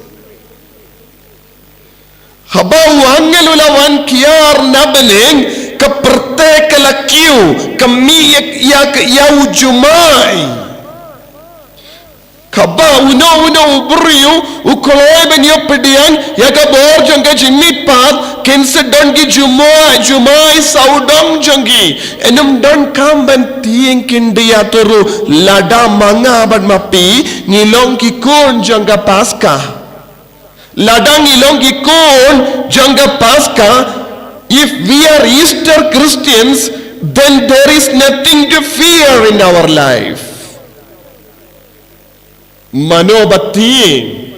Haba u angel u la wan kiar na bneng, ka pyrthei ka la kiew, ka mih ïa, ïa, ïa u jumai. Kaba uno uno u briew u kloi ban ïoh pdiang ïa ka bor jong ka jingmihpat, kin sa don ki jumai, jumai sawdong jong ki. Ym don kam ban tieng, kin da ïathuh ruh, lada ma nga bad ma phi ngi long ki khun jong ka Paska. Lada ngi long ki khun jong ka Paska, if we are Easter Christians, then there is nothing to fear in our life. Mano ba tieng?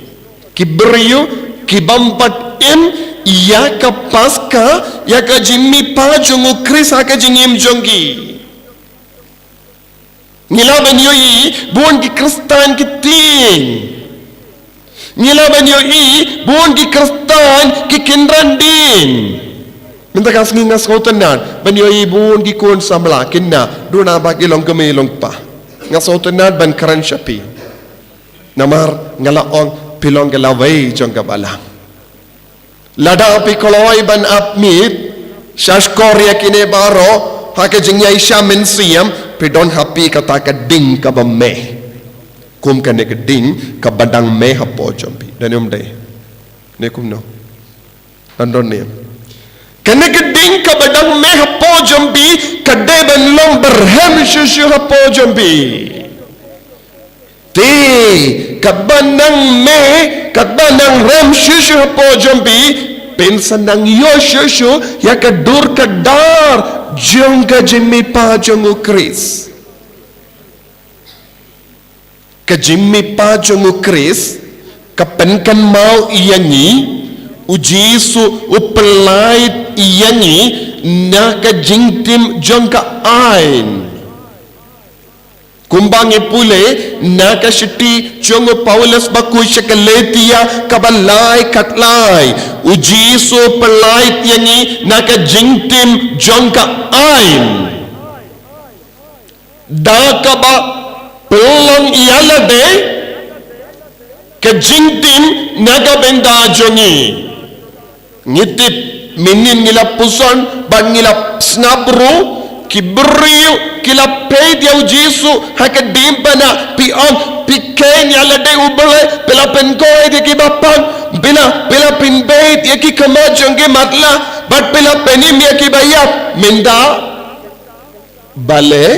Ki briew ki bym pat im ïa ka Paska, ïa ka jingmihpat jong u Khrist ha ka jingim jong ki. Ngi lah ban ïohi bun ki Khristan ki tieng. Ngi lah ban ïohi bun ki Khristan ki kynran dien. Mynta ka sngi nga sngewtynnat ban ïohi bun ki khun samla, kine, duna ba ki long kmie long kpa. Nga sngewtynnat ban kren sha phi. Namar nga la ong, phi long ka lawei jong ka balang. Lada phi kloi ban ap miet sha shkor ïa kine baroh ha ka jingïaishah mynsiem, phi don ha phi kata ka ding kaba meh. Kum kane ka ding kaba dang meh hapoh jong phi. Don ne ym dei? Ne kumno? Don, don ne. Kane ka ding kaba dang meh hapoh jong phi ka dei ban long barhem shuh shuh hapoh jong phi. Te katba nang meh, katba nang rem shuh shuh hapoh jong phi, phin sa nang ïoh shuh shuh ïa ka dur ka dar jong ka jingmihpat jong u Khrist. Ka jingmihpat jong u Khrist ka pynkynmaw ïa ngi, u Jisu u pyllait ïa ngi na ka jingtim jong ka aiñ. Kumba ngi pule na ka shithi jong u Paulus bakhuid sha ka Galatia kaba lai khatlai, u Jisu u pyllait ïa ngi na ka jingtim jong ka aiñ. Da kaba pynlong ïa lade ka jingtim na ka bynta jong ngi. Ngi tip mynnin ngi la pyrshang bad ngi la sngap ruh, ki briew ki la peit ïa u Jisu ha ka diengphna, phi ong phi kheiñ ïa lade u Blei, phi la pynkoit ïa kiba pang, phi la, phi la pynbeit ïa ki khmat jong ki matlah, bad phi la pynim ïa kiba ïap. Mynta balei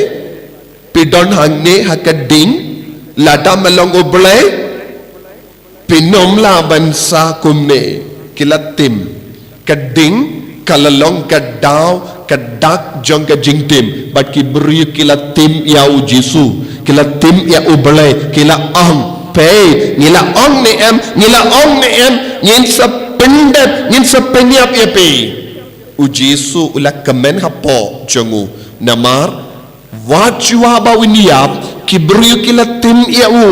phi don hangne ha ka ding, lada ma long u Blei phin ym lah ban sah kumne. Ki la tim. Ka ding ka la long ka daw ka dak jong ka jingtim. Bad ki briew ki la tim ïa u Jisu, ki la tim ïa u Blei, ki la ong, peit, ngi la ong ne em, ngi la ong ne em, ngin sa pyndep, ngin sa pynïap ïa phi. U Jisu u la kmen hapoh jong u, namar wat shuwa ba un ïap, ki briew ki la tim ïa u.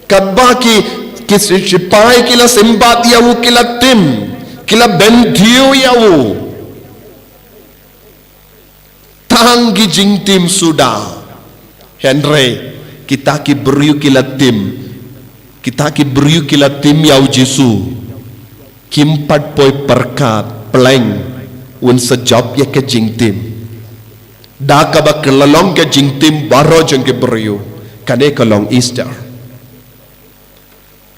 Katba ki, ki sipai ki la symbat ïa u, ki la tim, ki la bynthiew ïa u. Tang ki jingtim suda. Hynrei kita ki briew ki la tim, kita ki briew ki la tim ïa u Jisu, kim pat poi pyrkhat, pleng, un sa jop ïa ka jingtim. Da kaba ka la long ka jingtim baroh jong ki briew. Kane ka long Easter.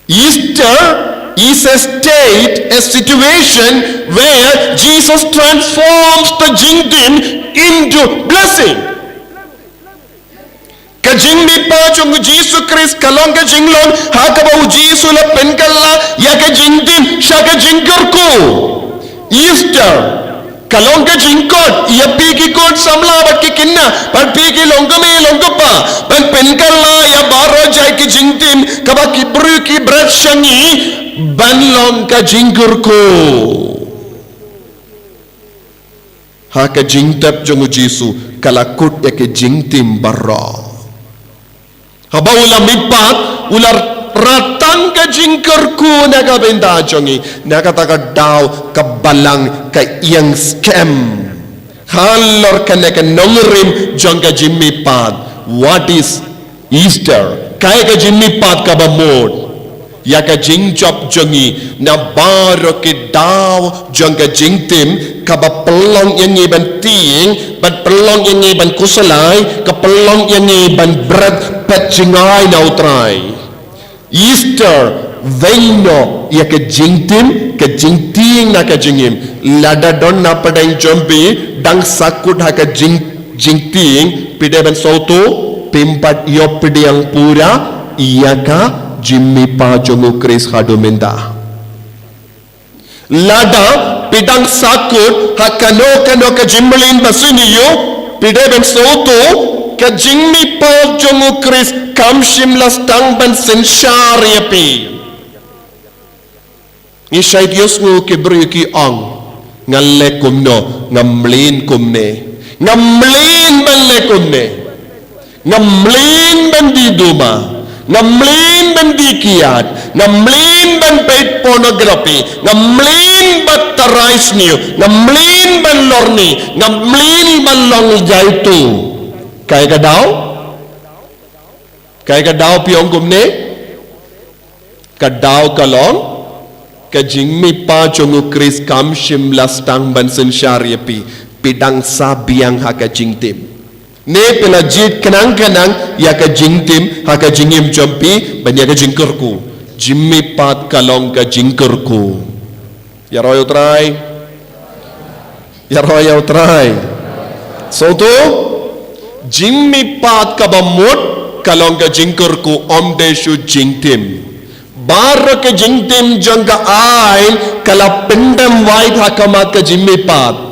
Easter is a state, a situation where Jesus transforms the jingtim into blessing. Ka jingmihpat jong u Jisu Khrist ka long ka jinglong ha kaba u Jisu u la pynkylla ïa ka jingtim sha ka jingkyrkhu. Easter ka long ka jingkot ïa phi ki khun samla bad ki khynnah, bad phi ki longkmie longkpa, ban pynkylla ïa baroh jai ki jingtim kaba ki briew ki bret sha ngi ban long ka jingkyrkhu. Ha ka jingtep jong u Jisu ka la kut ïa ka jingtim baroh. Haba u la mihpat, u la rah tang ka jingkyrkhu na ka bynta jong ngi, na kata ka daw ka balang ka ïeng skhem halor kane ka nongrim jong ka jingmihpat. What is Easter? Kaei ka jingmihpat kaba mut? Ïa ka jingjop jong ngi na baroh ki daw jong ka jingtim, kaba pynlong ïa ngi ban tieng, ban pynlong ïa ngi ban khuslai, ka pynlong ïa ngi ban bret peit jngai na u Trai. Easter, weng noh ïa ka jingtim, ka jingtieng na ka jingim. Lada don na pdeng jong phi dang sahkut ha ka jing, jingtieng, phi dei ban sngewthuh, phim pat ïoh pdiang pura ïa ka jingmihpat jong u Khrist haduh mynta. Lada phi dang sahkut ha kano kano ka jingmlien ba sniew, phi dei ban sngewthuh, ka jingmihpat jong u Khrist kam shym la sdang ban synshar ïa phi. Ngi shait ïohsngew ki briew ki ong, nga leh kumno, nga mlien kumne, nga mlien ban leh kumne. Nga mlien ban die duma, nga mlien ban die kiad, nga mlien ban peit pornography, nga mlien ban tharai sniew, nga mlien ban lorni, nga mlien ban long jaitu. Kaei ka daw? Kaei ka daw phi ong kumne? Ka daw ka long, ka jingmihpat jong u Khrist kam shym la sdang ban synshar ïa phi, phi dang sah biang ha ka jingtim. Ne phi la jied khnang khnang ïa ka jingtim ha ka jingim jong phi ban ïa ka jingkyrkhu. Jingmihpat ka long ka jingkyrkhu. Ïaroh ïa u Trai. Ïaroh ïa u Trai. Sngewthuh, jingmihpat kaba mut ka long ka jingkyrkhu, ym dei shu jingtim. Baroh ka jingtim jong ka aiñ ka la pyndem wait ha khmat ka jingmihpat.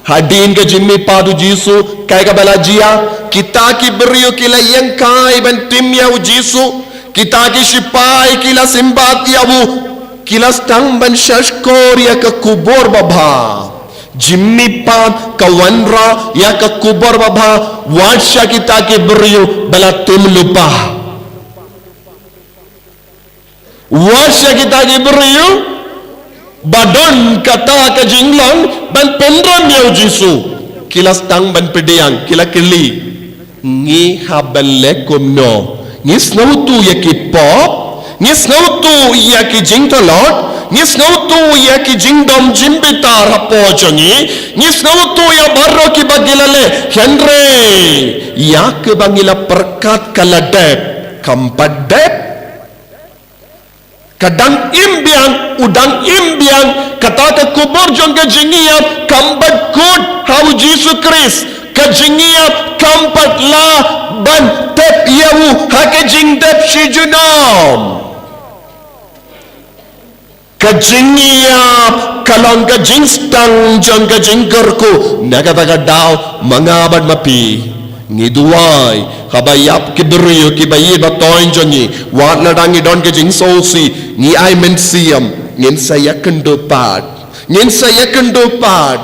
Hadien ka jingmihpat u Jisu, kaei kaba la jia? Kita ki briew ki la ïeng kai ban tim ïa u Jisu. Kita ki sipai ki la symbat ïa u. Ki la sdang ban shahshkor ïa ka khubor babha. Jingmihpat ka wanrah ïa ka khubor babha wat sha kita ki briew ba la tim lypa. Wat sha kita ki briew ba don kata ka jinglong ban pynrem ïa u Jisu, ki la sdang ban pdiang, ki la kylli. Ngi hap ban leh kumno? Ngi sngewthuh ïa ki pop, ngi sngewthuh ïa ki jingtlot, ngi sngewthuh ïa ki jingdom jingbitar hapoh jong ngi, ngi sngewthuh ïa baroh kiba ki la leh, hynrei ïa kaba ngi la pyrkhat ka la dep, kam pat dep. Ka dang im biang, u dang im biang, kata ka khubor jong ka jingïap kam pat kut ha u Jisu Khrist, ka jingïap kam pat lah ban tep ïa u ha ka jingdep shi junom. Ka jingïap ka long ka jingsdang jong ka jingkyrkhu, na kata ka daw ma nga bad ma phi ngi duwai, haba ïap ki briew kiba ïeit ba thoiñ jong ngi, wat lada ngi don ka jingsngewsih, ngi ai mynsiem, ngin sa ïakynduh pat, ngin sa ïakynduh pat.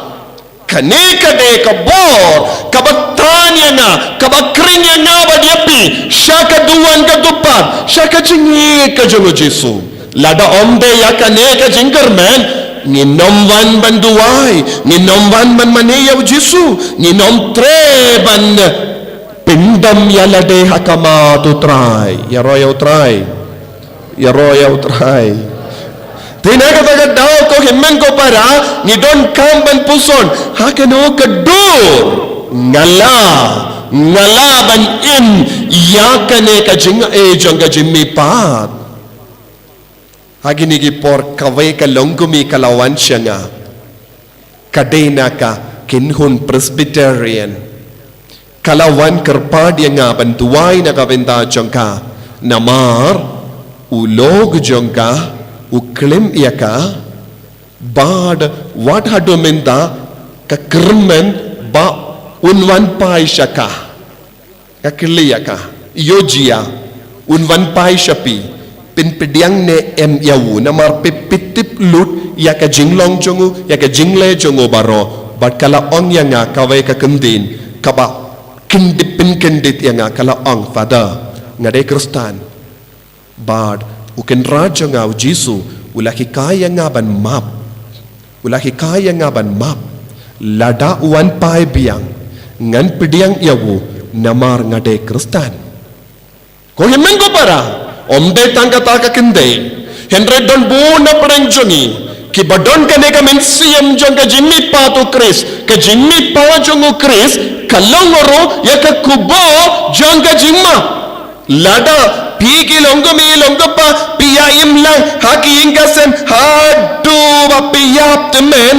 Kane ka dei ka bor kaba tan ïa nga, kaba khring ïa nga bad ïa phi sha ka duwan ka dupat, sha ka jingïeit ka jong u Jisu. Lada ym dei ïa kane ka jingkyrmen, ngin ym wan ban duwai, ngin ym wan ban mane ïa u Jisu, ngin ym treh ban pyndem ïa lade ha khmat u Trai. Ïaroh ïa u Trai. Ïaroh ïa u Trai. Te na kata ka daw, ko hynmen ko para, ngi donkam ban puson ha kano ka dur nga lah, nga lah ban im ïa kane ka jingaiei jong ka jingmihpat. Ha kine ki por kawei ka longkmie ka la wan sha nga. Ka dei na ka kynhun Presbyterian. Ka la wan kyrpad ïa nga ban duwai na ka bynta jong ka, namar u lok jong ka u klim ïa ka, bad wat haduh mynta ka kyrmen ba un wan phai sha ka. Nga kylli ïa ka, ïoh jia? Un wan phai sha phi, phin pdiang ne em ïa u, namar phi, phi tip lut ïa ka jinglong jong u, ïa ka jingleh jong u baroh. Bad ka la ong ïa nga kawei ka kyntien kaba kyndit, pynkyndit ïa nga, ka la ong, Father, nga dei Khristan. Bad u Kynrad jong nga u Jisu u la hikai ïa nga ban map. U la hikai ïa nga ban map. Lada u wan phai biang, ngan pdiang ïa u, namar nga dei Khristan. Ko hynmen ko para, ym dei tang kata ka kynthei, hynrei don bun na pdeng jong ngi kiba don kane ka mynsiem jong ka jingmihpat u Khrist, ka jingmihpat jong u Khrist ka long ruh ïa ka khubor jong ka jingmap. Lada phi ki long kmie long kpa phi ïa im lang ha ki ïing ki sem haduh ba phi ïap tymmen,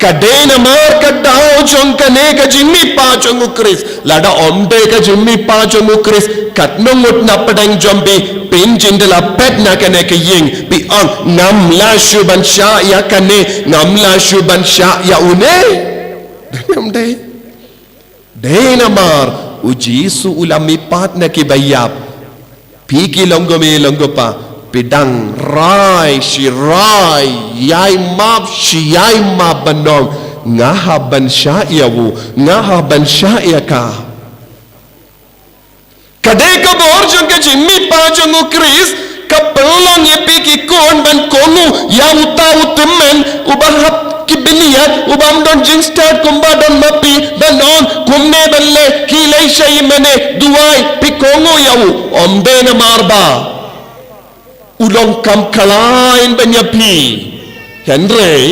ka dei namar ka daw jong kane ka jingmihpat jong u Khrist. Lada ym dei ka jingmihpat jong u Khrist, katno ngut na pdeng jong phi phin jin da la phet na kane ka ïing, phi ong, ngam lah shuh ban shah ïa kane, ngam lah shuh ban shah ïa une. Dei ne ym dei? Dei namar u Jisu u la mihpat na kiba ïap. Phi ki long kmie long kpa, phi dang rai shi rai, ïai map shi ïai map ban ong, nga hap ban shah ïa u, nga hap ban shah ïa ka. Ka dei ka bor jong ka jingmihpat jong u Khrist, ka pynlong ïa phi ki khun ban kohnguh ïa uta u tymmen uba hap ki bniat, uba ym don jingstad kumba don ma phi, ban ong kumne ban leh, khie leit sha ïing mane, duwai, phi kohnguh ïa u. Ym dei namar ba u long kam khlaiñ ban ïa phi. Hynrei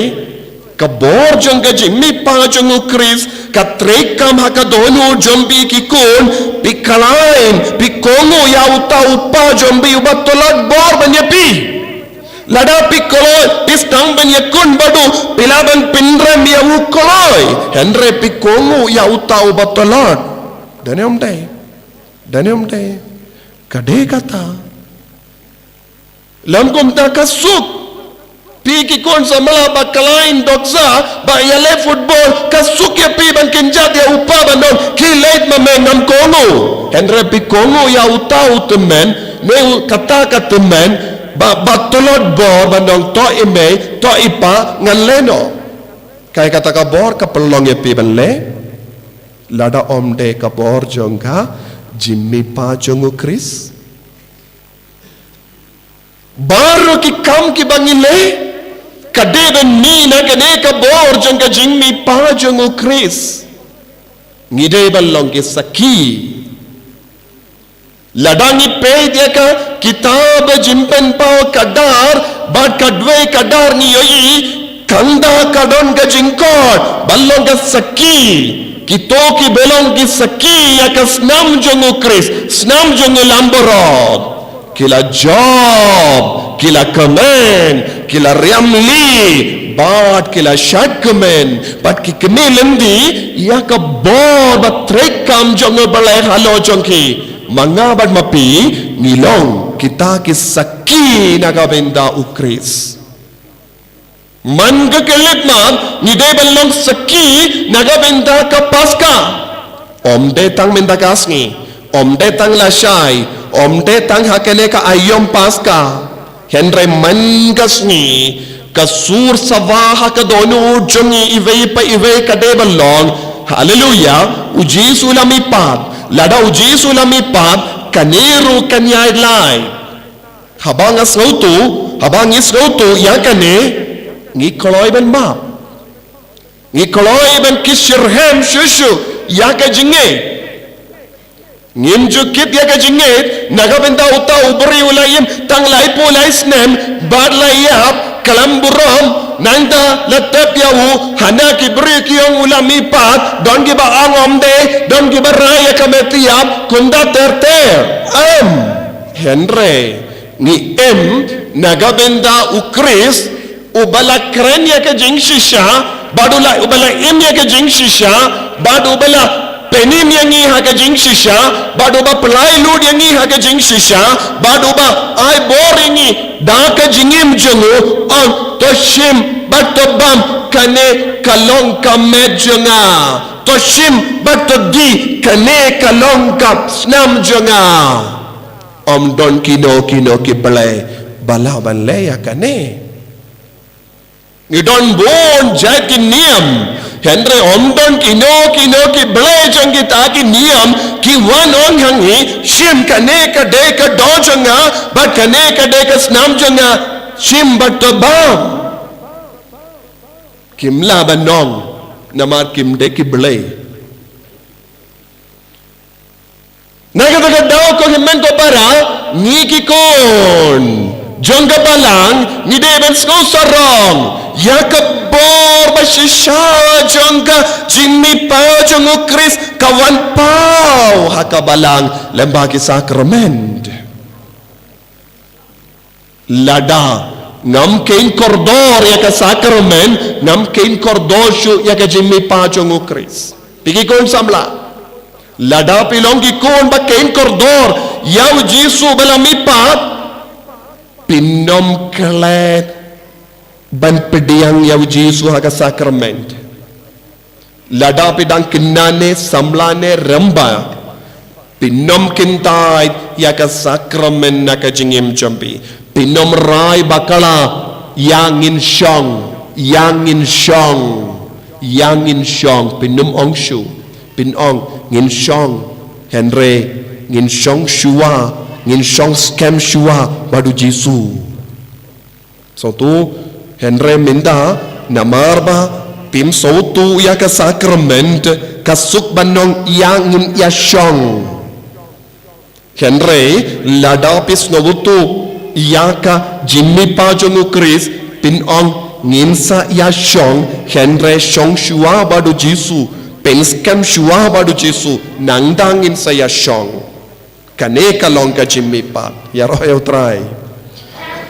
ka bor jong ka jingmihpat jong u Khrist ka treikam ha ka dohnud jong phi ki khun, phi khlaiñ, phi kohnguh ïa uta u Kpa jong phi uba tlot bor ban ïa phi. Lada phi kloi, phi sdang ban ïakhun bad u, phi lah ban pynrem ïa u kloi, hynrei phi kohnguh ïa uta uba tlot. Dei ne ym dei? Dei ne ym dei? Ka dei kata. Lym kumta ka suk. Phi ki khun samla ba khlaiñ dohkha, ba ïaleh football, ka suk ïa phi ban kynjat ïa u kpa ban ong, khie leit ma me, ngam kohnguh. Hynrei phi kohnguh ïa uta u tymmen, ne u kata ka tymmen, ba, ba tlot bor ban ong, to i mei, to i kpa, ngan leh noh. Kaei kata ka bor ka pynlong ïa phi ban leh? Lada ym dei ka bor jong ka jingmihpat jong u Khrist. Baroh ki kam kiba ngi leh, ka dei ban mih na kane ka bor jong ka jingmihpat jong u Khrist. Ngi dei ban long ki sakhi. Lada ngi peit ïa ka kitab Jingpynpaw, ka dar, bad ka dwei ka dar ngi ïohi, kanda ka don ka jingkhot ban long ka sakhi. Kito kiba long ki sakhi ïa ka snam jong u Khrist, snam jong u langbrot, ki la jop, ki la kmen, ki la riamli, bad ki la shad kmen, bad ki knieh lynti ïa ka bor bad treikam jong u Blei halor jong ki. Ma nga bad ma phi ngi long kita ki sakhi na ka bynta u Khrist. Man ka khyllipmat ngi dei ban long sakhi na ka bynta ka Paska. Ym dei tang mynta ka sngi, ym dei tang lashai, ym dei tang ha kane ka aïom Paska. Hynrei man ka sngi, ka sur sawa ha ka dohnud jong ngi iwei pa iwei ka dei ban long, haleluya, u Jisu u la mihpat. Lada u Jisu u la mihpat, kane ruh kan ïaid lai. Haba nga sngewthuh, haba ngi sngewthuh ïa kane, ngi kloi ban map. Ngi kloi ban kit shitrhem shuh shuh ïa ka jingngeit. Ngim ju kit ïa ka jingngeit na ka bynta uta u briew u la im tang laiphew lai snem bad la ïap khlem burom, nangta la tep ïa u. Hana ki briew ki ong u la mihpat, don kiba ong ym dei, don kiba rai ïa ka met ïap, kumta ter ter. Em. Hynrei ngi im na ka bynta u Khrist, uba la kren ïa ka jingshisha, bad u la, uba la im ïa ka jingshisha, bad uba la pynim ïa ngi ha ka jingshisha, bad uba pynlait lut ïa ngi ha ka jingshisha, bad uba ai bor ïa ngi da ka jingim jong u, ong to shim bad to bam, kane ka long ka met jong nga. To shim bad to dih, kane ka long ka snam jong nga. Ym don kino kino ki blei ba lah ban leh ïa kane. Ngi don bun jait ki niam, hynrei ym don kino kino ki blei jong kita ki niam ki wan ong ha ngi, shim kane ka dei ka doh jong nga, bad kane ka dei ka snam jong nga, shim bad to bam. Kim lah ban ong, namar kim dei ki blei. Na kata ka daw ko hynmen ko para, ngi ki khun jong ka balang ngi dei ban sngewsarong ïa ka bor ba shisha jong ka jingmihpat jong U Khrist ka wan paw ha ka balang lyngba ki sakrament. Lada ngam kheiñ kordor ïa ka sakrament, ngam kheiñ kordor shuh ïa ka jingmihpat jong U Khrist. Phi ki khun samla, lada phi long ki khun ba kheiñ kordor ïa U Jisu ba la mihpat, phin ym klet ban pdiang ïa U Jisu ha ka sakrament. Lada phi dang khynnah ne samla ne rangbah, phin ym kyntait ïa ka sakrament na ka jingim jong phi. Phin ym rai bakla, ïa ngin shong, ïa ngin shong, ïa ngin shong. Phin ym ong shuh. Phin ong ngin shong, hynrei ngin shong shuwa, ngin shong skhem shuwa bad U Jisu. Sngewthuh, hynrei mynta, namar ba phim sngewthuh ïa ka sakrament, ka suk ban ong ïa ngin ïa shong. Hynrei lada phi sngewthuh ïa ka jingmihpat jong U Khrist, phin ong ngin sa ïa shong, hynrei shong shuwa bad U Jisu, phin skhem shuwa bad U Jisu, nangta ngin sa ïa shong. Kane ka long ka jingmihpat. Ïaroh ïa U Trai.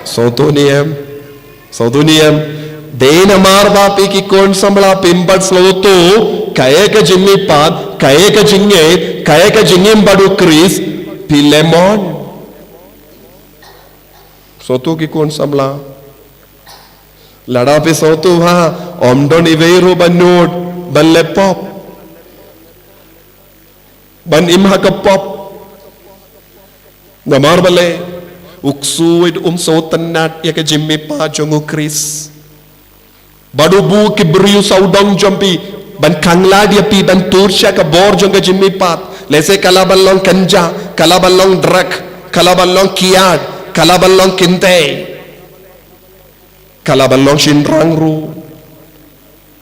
Sngewthuh ne em? Sngewthuh ne em? Dei namar ba phi ki khun samla phim pat sngewthuh kaei ka jingmihpat, kaei ka jingngeit, kaei ka jingim bad U Khrist, phi lemon. Sngewthuh ki khun samla. Lada phi sngewthuh ha, ym don iwei ruh ba nud ban leh pop, ban im ha ka pop. Namar balei? U ksuid um sngewtynnat ïa ka jingmihpat jong U Khrist. Bad u buh ki briew sawdong jong phi ban khanglad ïa phi, ban tur sha ka bor jong ka jingmihpat. Lehse ka lah ban long kynja, ka lah ban long drug, ka lah ban long kiad, ka lah ban long kynthei, ka lah ban long shynrang ruh.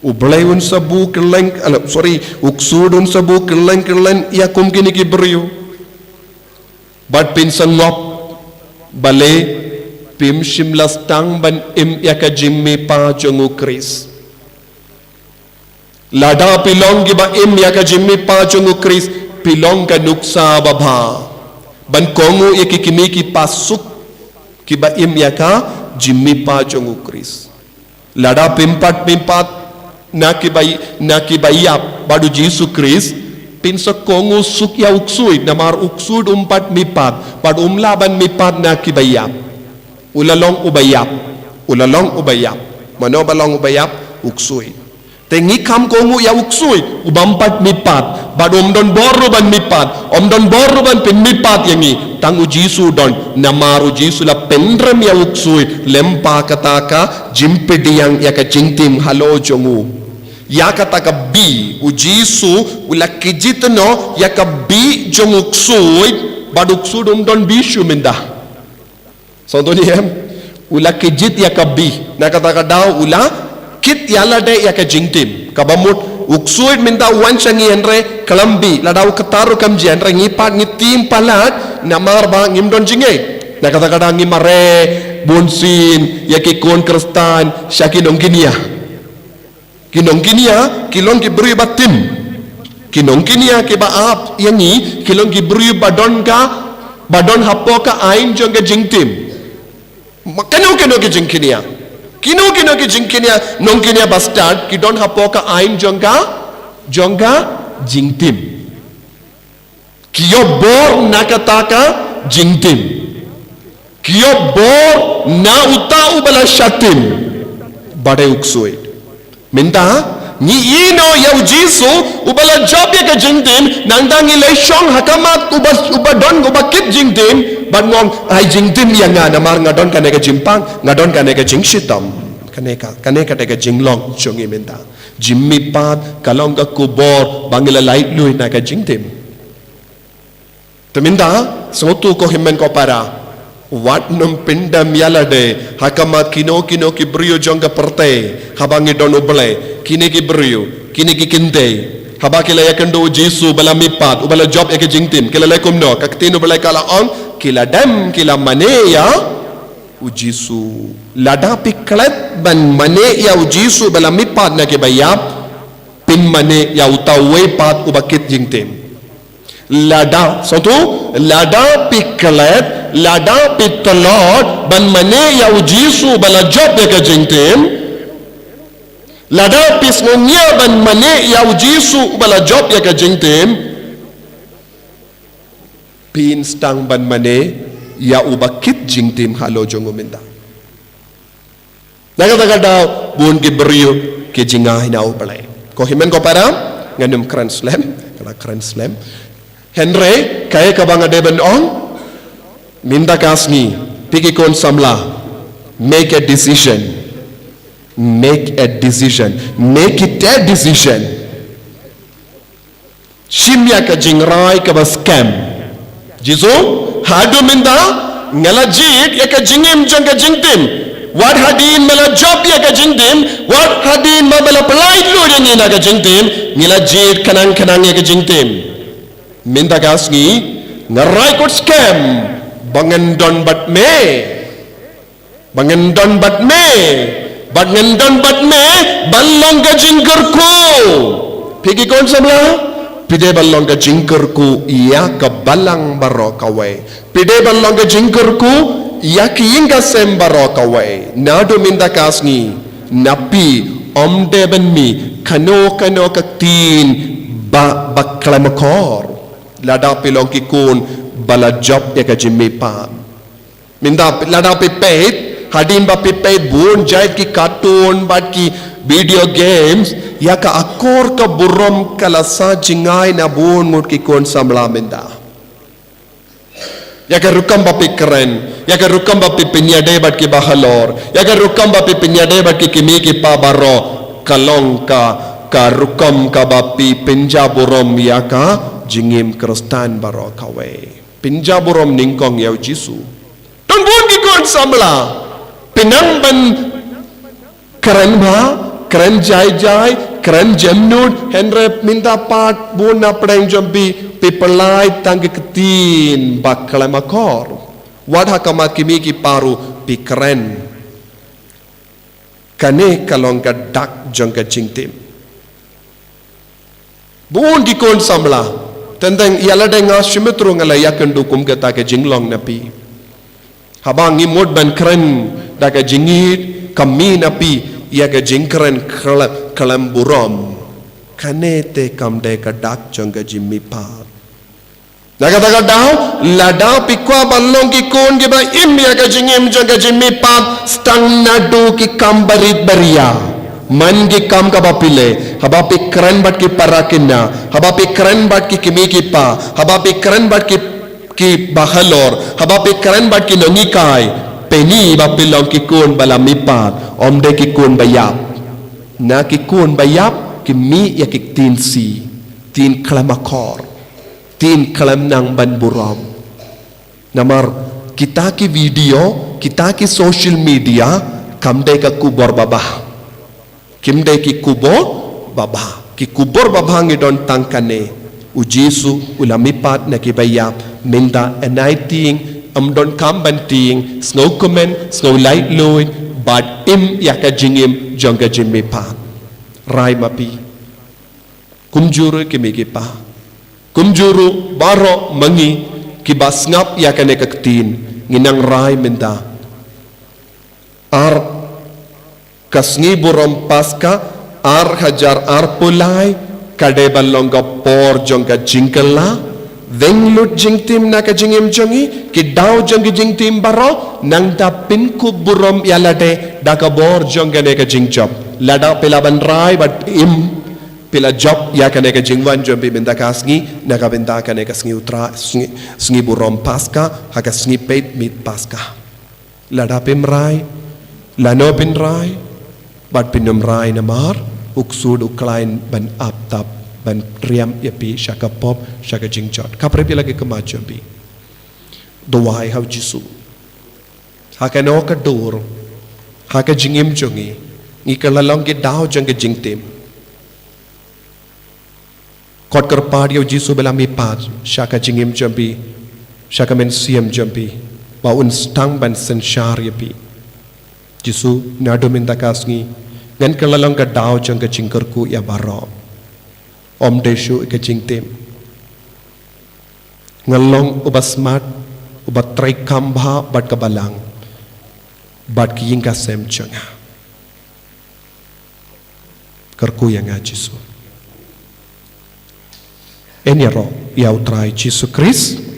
U Blei un sa buh kylleng, ala, sorry, u ksuid un sa buh kylleng kylleng ïa kum kine ki briew. Bad phin sa ngop, balei? Phim shym la sdang ban im ïa ka jingmihpat jong U Khrist. Lada phi long kiba im ïa ka jingmihpat jong U Khrist, phi long ka nuksa babha ban kohnguh ïa ki kmie ki pa suk kiba im ïa ka jingmihpat jong U Khrist. Lada phim pat mihpat na kiba, na kiba ïap bad U Jisu Khrist, phin sa kohnguh suk ïa u ksuid, namar u ksuid um pat mihpat bad um lah ban mihpat na kiba ïap. U la long uba ïap, u la long uba ïap. Mano ba long uba ïap? U ksuid. Te ngi kham kohnguh ïa u ksuid u bym pat mihpat, bad um don bor ruh ban mihpat, um don bor ruh ban pynmihpat ïa ngi. Tang U Jisu don, namar U Jisu la pynrem ïa u ksuid lyngba kata ka jingpdiang ïa ka jingtim halor jong u. Ïa kata ka bih, U Jisu u la kjit noh ïa ka bih jong u ksuid, bad u ksuid um don bih shuh mynta. Sngewthuh ne em? U la kjit ïa ka bih. Na kata ka daw u la kit ïa lade ïa ka jingtim. Kaba mut u ksuid mynta u wan sha ngi hynrei khlem bih. Lada u ktar ruh kam jia, hynrei ngi pat ngi tim palat namar ba ngim don jingngeit. Na kata ka daw ngi mareh bunsien ïa ki khun Khristan sha ki nongkñia. Ki nongkñia ki long ki briew ba tim. Ki nongkñia kiba ap ïa ngi ki long ki briew ba don ka, ba don hapoh ka aiñ jong ka jingtim. Ma kino kino ki jingkñia, kino kino ki jingkñia, nongkñia ba stad ki don hapoh ka aiñ jong ka, jong ka jingtim. Ki ïoh bor na kata ka jingtim. Ki ïoh bor na uta uba la shah tim. Ba dei u ksuid. Mynta Ngi ïehnoh ïa u Jisu uba la jop ïa ka jingtim, nangta ngi leit shong ha khmat uba, uba don, uba kit jingtim, bad ngong, ai jingtim ïa nga namar nga don kane ka jingpang, nga don kane ka jingshitom. Kane ka, kane kata ka jinglong jong ngi mynta. Jingmihpat ka long ka kubor ba ngi la laitluid na ka jingtim. Te mynta, sngewthuh ko hynmen ko para. Wat nym pyndem ïa lade ha khmat kino kino ki briew jong ka pyrthei, haba ngi don U Blei. Kine ki briew, kine ki kynthei, haba ki la ïakynduh U Jisu uba la mihpat, uba la jop ïa ka jingtim, ki la leh kumno? Ka ktien U Blei ka la ong, ki la dem, ki la mane ïa U Jisu. Lada phi klet ban mane ïa U Jisu uba la mihpat na kiba ïap, phin mane ïa uta uwei pat uba kit jingtim. Lada, sngewthuh, lada phi klet, lada phi tlot ban mane ïa U Jisu uba la jop ïa ka jingtim, lada phi sngewngiah ban mane ïa U Jisu uba la jop ïa ka jingtim, phin sdang ban mane ïa uba kit jingtim halor jong u mynta. Na kata ka daw, bun ki briew ki jngai na U Blei. Ko hynmen ko para, ngan ym kren slem, kata kren slem. Hynrei kaei kaba nga dei ban ong, mynta ka sngi, phi ki khun samla, make a decision. Make a decision. Make it a decision. Shim ïa ka jingrai kaba skhem. Jisu, haduh mynta nga la jied ïa ka jingim jong ka jingtim. Wat hadien ba la jop ïa ka jingtim, wat hadien ba la pyllait lut ïa ngi na ka jingtim, ngi la jied khnang khnang ïa ka jingtim. Mynta ka sngi, nga rai kut skhem ba ngan don bad me. Ba ngan don bad me, ba ngan don bad me ban long ka jingkyrkhu. Phi ki khun samla, phi dei ban long ka jingkyrkhu ïa ka balang baroh kawei. Phi dei ban long ka jingkyrkhu ïa ki ïing ka sem baroh kawei. Naduh mynta ka sngi, na phi ym dei ban mih kano kano ka ktien ba, ba khlem akor. Lada phi long ki khun ba la jop ïa ka jingmihpat. Mynta lada phi peit, hadien ba phi peit bun jait ki cartoon bad ki video games, ïa ka akor ka burom ka la sah jngai na bun ngut ki khun samla mynta. Ïa ka rukom ba phi kren, ïa ka rukom ba phi pynïadei bad ki bahalor, ïa ka rukom ba phi pynïadei bad ki kmie ki kpa baroh, ka long ka, ka rukom kaba phi pynjah burom ïa ka jingim Khristan baroh kawei. Pynjah burom nyngkong ïa U Jisu. Don bun ki khun samla. Pynang ban kren bha, kren jai jai, kren jemnud, hynrei mynta pat bun na pdeng jong phi, phi pyllait tang ki ktien ba khlem akor. Wat ha khmat ki kmie ki kpa ruh phi kren. Kane ka long ka dak jong ka jingtim. Bun ki khun samla. Teng teng ïa lade nga shimet ruh nga la ïakynduh kum kata ka jinglong na phi. Haba ngi mut ban kren da ka jingïeit, ka mih na phi ïa ka jingkren khlem, khlem burom. Kane te kam dei ka dak jong ka jingmihpat. Na kata ka daw, lada phi kwah ban long ki khun kiba im ïa ka jingim jong ka jingmihpat, sdang naduh ki kam barit baria. Man ki kam kaba phi leh, haba phi kren bad ki para kynthei, haba phi kren bad ki kmie ki kpa, haba phi kren bad ki, ki bahalor, haba phi kren bad ki nonghikai, pynban ba phi long ki khun ba la mihpat, ym dei ki khun ba ïap. Na ki khun ba ïap, ki mih ïa ki ktien shi, ktien khlem akor. Ktien khlem nang ban burom. Namar kita ki video, kita ki social media, kam dei ka khubor babha. Kim dei ki khubor babha. Ki khubor babha ngi don tang kane. U Jisu u la mihpat na kiba ïap, mynta, nai tieng, ym don kam ban tieng, sngew kmen, sngew laitluid, bad im ïa ka jingim jong ka jingmihpat. Rai ma phi. Kumjuh ruh ki kmie ki kpa. Kumjuh ruh baroh ma ngi kiba sngap ïa kane ka ktien, ngi nang rai mynta. Ar, ka sngi burom Paska ar hajar arphew lai, ka dei ban long ka por jong ka jingkylla, weng lut jingtim na ka jingim jong ngi, ki daw jong ki jingtim baroh, nangta pynkup burom ïa lade da ka bor jong kane ka jingjop. Lada phi la ban rai bad im, phi la jop ïa kane ka jingwan jong phi mynta ka sngi, na ka bynta kane ka sngi u Trai, sngi, sngi burom Paska, ha ka sngi peit miet Paska. Lada phim rai, lano phin rai, bad phin ym rai namar u ksuid u khlaiñ ban ap tap, ban riam ïa phi sha ka pop, sha ka jingjot. Khapra phi la ki khmat jong phi. Duwai ha u Jisu. Ha kano ka dur, ha ka jingim jong ngi, ngi kylla long ki daw jong ka jingtim. Khot kyrpad ïa u Jisu ba la mihpat sha ka jingim jong phi, sha ka mynsiem jong phi, ba un sdang ban synshar ïa phi. Jisu, naduh mynta ka sngi, ngan kylla long ka daw jong ka jingkyrkhu ïa baroh. Ym dei shuh ka jingtim. Ngan long uba smat, uba treikam bha bad ka balang, bad ki ïing ka sem jong nga. Kyrkhu ïa nga Jisu. Yn ïaroh ïa u Trai Jisu Khrist.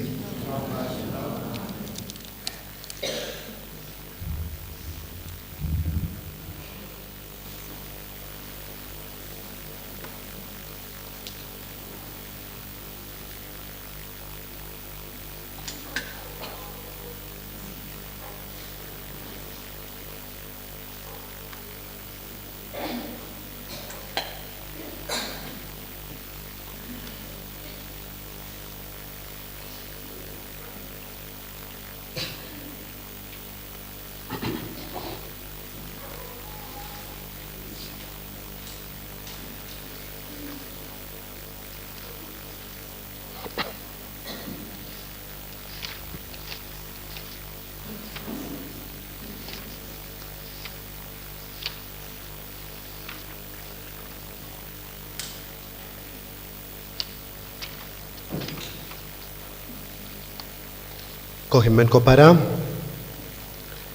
Ko hynmen ko para,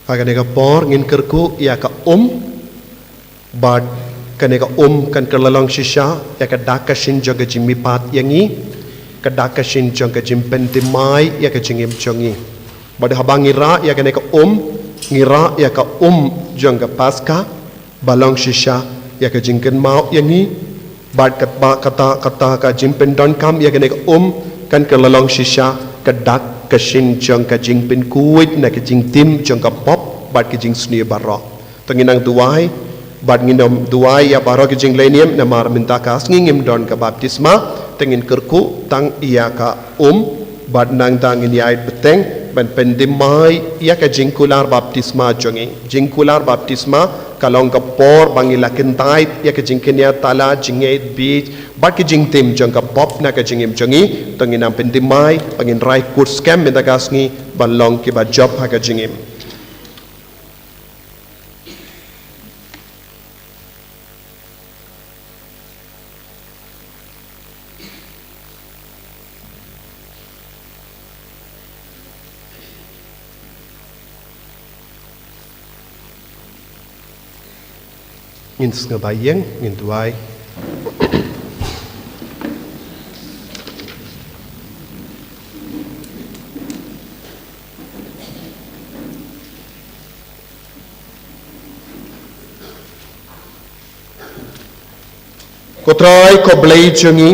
ha kane ka por ngin kyrkhu ïa ka um, bad kane ka um kan kylla long shisha ïa ka dak ka shin jong ka jingmihpat ïa ngi, ka dak ka shin jong ka jingpynthymmai ïa ka jingim jong ngi. Bad haba ngi rah ïa kane ka um, ngi rah ïa ka um jong ka Paska, ba long shisha ïa ka jingkynmaw ïa ngi, bad katba kata, kata ka jingpyndonkam ïa kane ka um, kan kylla long shisha ka dak ka shin jong ka jingpynkhuid na ka jingtim jong ka pop bad ka jingsniew baroh. To ngin nang duwai, bad ngin ym duwai ïa baroh ka jinglehniam, namar mynta ka sngi ngim don ka baptisma, to ngin kyrkhu tang ïa ka um, bad nangta ngin ïaid bteng ban pynthymmai ïa ka jingkular baptisma jong ngi. Jingkular baptisma ka long ka por ba ngi la kyntait ïa ka jingkñia tala, jingngeit bieit, bad ka jingtim jong ka pop na ka jingim jong ngi. To ngin nang pynthymmai, ba ngin rai kut skhem mynta ka sngi ban long kiba jop ha ka jingim. Ngin sngewbha ïeng, ngin duwai. Ko Trai, ko Blei jong ngi,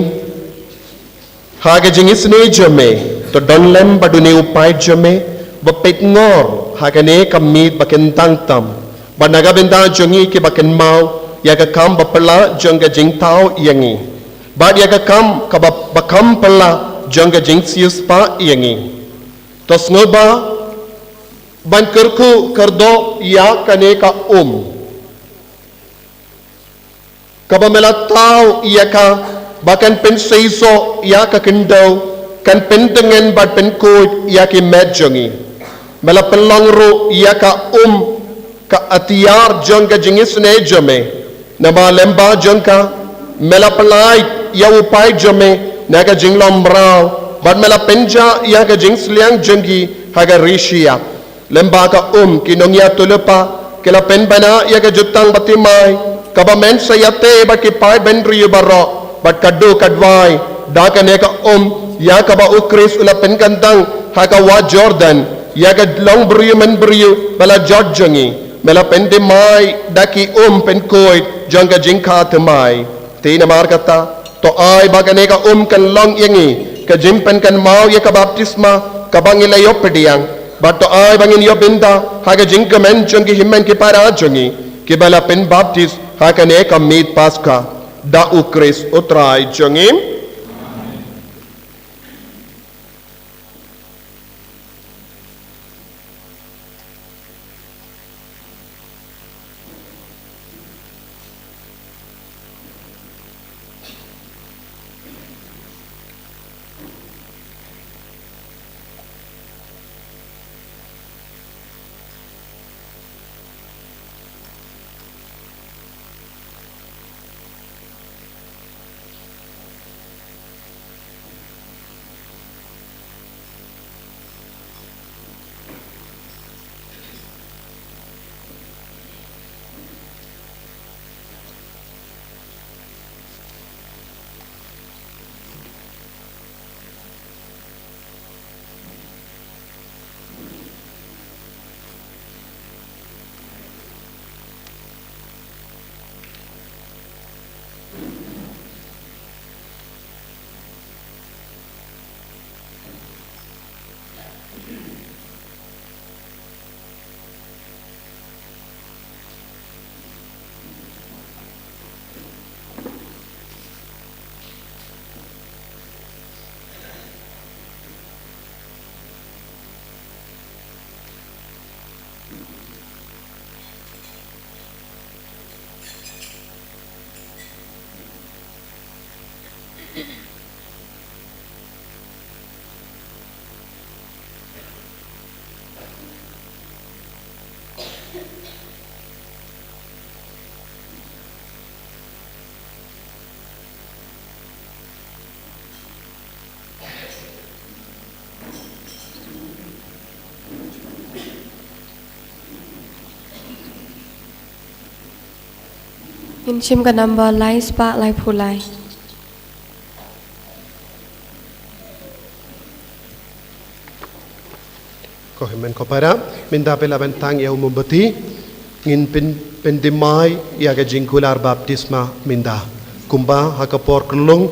ha ka jingisynei jong me, to don lem bad une u paid jong me, ba peit ngor ha kane ka miet ba kyntang tam, bad na ka bynta jong ngi kiba kynmaw ïa ka kam ba phylla jong ka jingthaw ïa ngi, bad ïa ka kam kaba, ba kham phylla jong ka jingsiewspah ïa ngi. To sngewbha ban kyrkhu kyrdoh ïa kane ka um, kaba me la thaw ïa ka ba kan pynseisoh ïa ka khyndew, kan pyntngen bad pynkhuid ïa ki met jong ngi. Me la pynlong ruh ïa ka um ka atiar jong ka jingisynei jong me. Namar lyngba jong ka me la pyllait ïa u paid jong me na ka jinglong mraw, bad me la pynjah ïa ka jingsliang jong ki ha ka ri shyiap. Lyngba ka um, ki nongïathuhlypa ki la pynbna ïa ka jutang bathymmai, kaba men sa ïatei bad ki paid bynriew baroh, bad ka duh ka duwai, da kane ka um ïa kaba U Khrist u la pynkyntang ha ka wah Jordan ïa ka longbriew mynbriew ba la jot jong ngi. Me la pynthymmai da ki um pynkhuid jong ka jingkha thymmai. Te namar kata, to ai ba kane ka um kan long ïa ngi ka jingpynkynmaw ïa ka baptisma kaba ngi la ïoh pdiang. Bad to ai ba ngin ïoh bynta ha ka jingkmen jong ki hynmen ki para jong ngi kiba la pynbaptis ha kane ka miet Paska. Da U Khrist U Trai jong ngi. Ngin shim ka number lai spah laiphew lai. Ko hynmen ko para, mynta phi la ban tang ïa u mombati, ngin pyn, pynthymmai ïa ka jingkular baptisma mynta. Kumba ha ka por kyllung,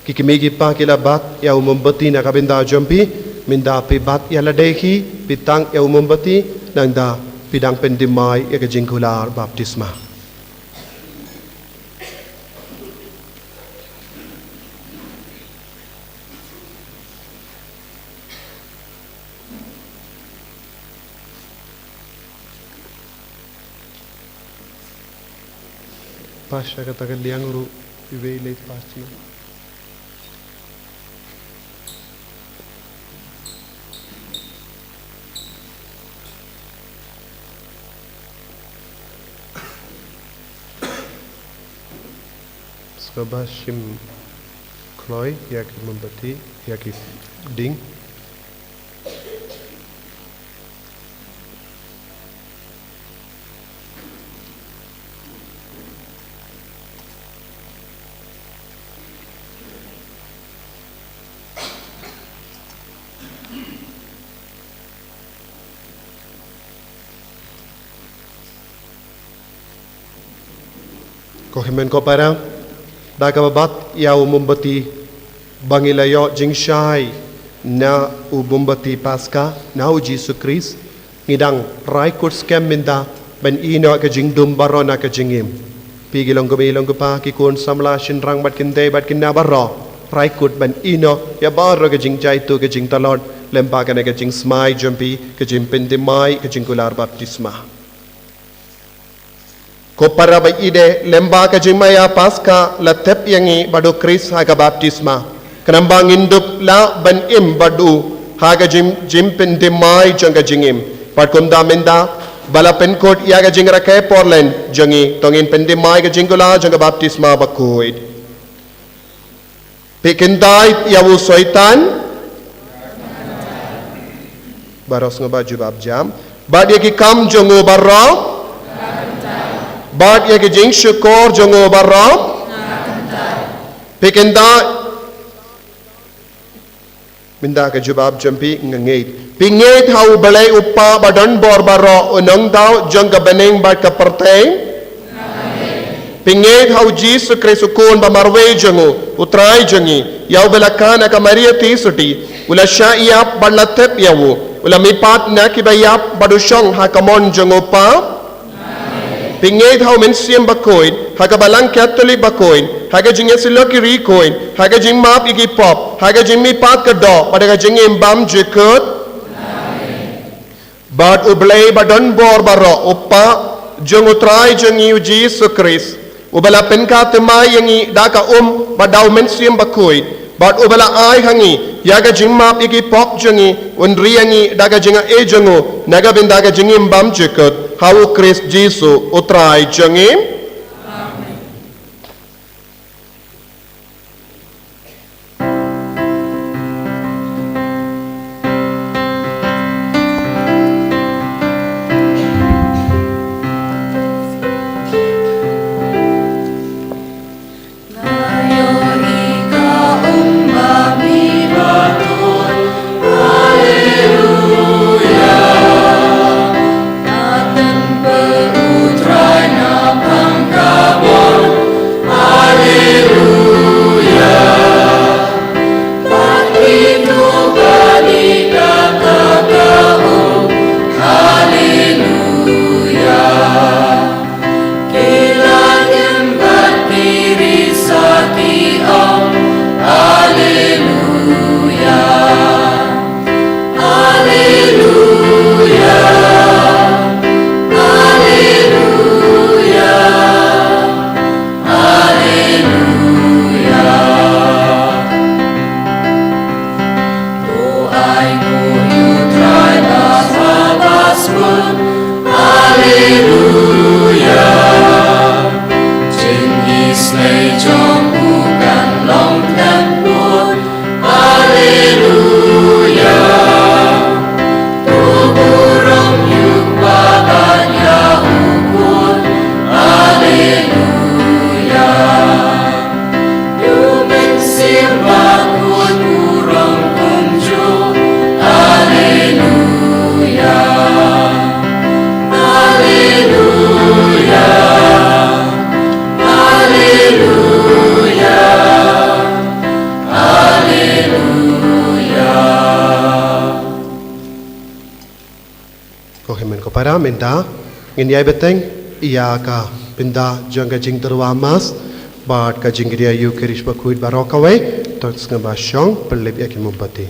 ki kmie ki kpa ki la bat ïa u mombati na ka bynta jong phi, mynta phi bat ïa lade hi, phi tang ïa u mombati, nangta phi dang pynthymmai ïa ka jingkular baptisma. Pas sha kata ka liang ruh, iwei i leit pas sha. Sngewbha shim kloi ïa ki mombati, ïa ki ding. Ko hynmen ko para, da kaba bat ïa u mombati ba ngi la ïoh jingshai na u mombati Paska, na u Jisu Khrist, ngi dang rai kut skhem mynta ban ïehnoh ka jingdum baroh na ka jingim. Phi ki long kmie long kpa, ki khun samla shynrang bad kynthei bad khynnah baroh, rai kut ban ïehnoh ïa baroh ka jingjaituh ka jingtlot lyngba kane ka jingsmai jong phi, ka jingpynthymmai, ka jingkular baptisma. Ko para ba ïeit, lyngba ka jingmaïa Paska la tep ïa ngi bad u Khrist ha ka baptisma. Khnang ba ngin dup lah ban im bad u ha ka jing, jingpynthymmai jong ka jingim. Bad kumta mynta ba la pynkut ïa ka jingrakhe porleng jong ngi, to ngin pynthymmai ka jingkular jong ka baptisma bakhuid. Phi kyntait ïa u Soitan. Baroh sngewbha jubab jam. Bad ïa ki kam jong u baroh. Bad ïa ki jingshukor jong u baroh. Phi kyntait. Mynta ka jubab jong phi nga ngeit. Phi ngeit ha U Blei U Kpa ba don bor baroh, U Nongdaw jong ka bneng bad ka pyrthei? Phi ngeit ha U Jisu Khrist U Khun ba marwei jong U, U Trai jong ngi, ïa uba la khang na ka Maria Theisotti, u la shah ïap bad la thep ïa u, u la mihpat na kiba ïap bad u shong ha ka mon jong U Kpa? Phi ngeit ha U Mynsiem Bakhuid, ha ka Balang Katholik bakhuid, ha ka jingïasyllok ki riewkhuid, ha ka jingmap ïa ki pop, ha ka jingmihpat ka doh bad ha ka jingim bymjukut? Bad U Blei ba don bor baroh, U Kpa jong U Trai jong ngi U Jisu Khrist, uba la pynkynthoh thymmai ïa ngi da ka um bad da U Mynsiem Bakhuid, bad uba la ai ha ngi ïa ka jingmap ïa ki pop jong ngi, un ri ïa ngi da ka jingaiei jong u na ka bynta ka jingim bymjukut, ha U Khrist Jisu U Trai jong ngi. Ki la ngim bad ki risa ki ong, Alleluia. Alleluia. Alleluia. Alleluia. To ainguh ïa U Trai ba sah ba sbun. Alleluia. Jingisynei jong u kan long khlem bun. Alleluia. To burom ïa U Kpa bad ïa U Khun. Alleluia. Ïa U Mynsiem Bakhuid burom kumjuh. Alleluia. Alleluia. Alleluia. Alleluia. Ko hynmen ko para, mynta ngin ïai bteng ïa ka bynta jong ka jingtyrwa Mass bad ka jingkyrïa Eukharist bakhuid baroh kawei. To ngin sngap ba shong pynlip ïa ki mombati.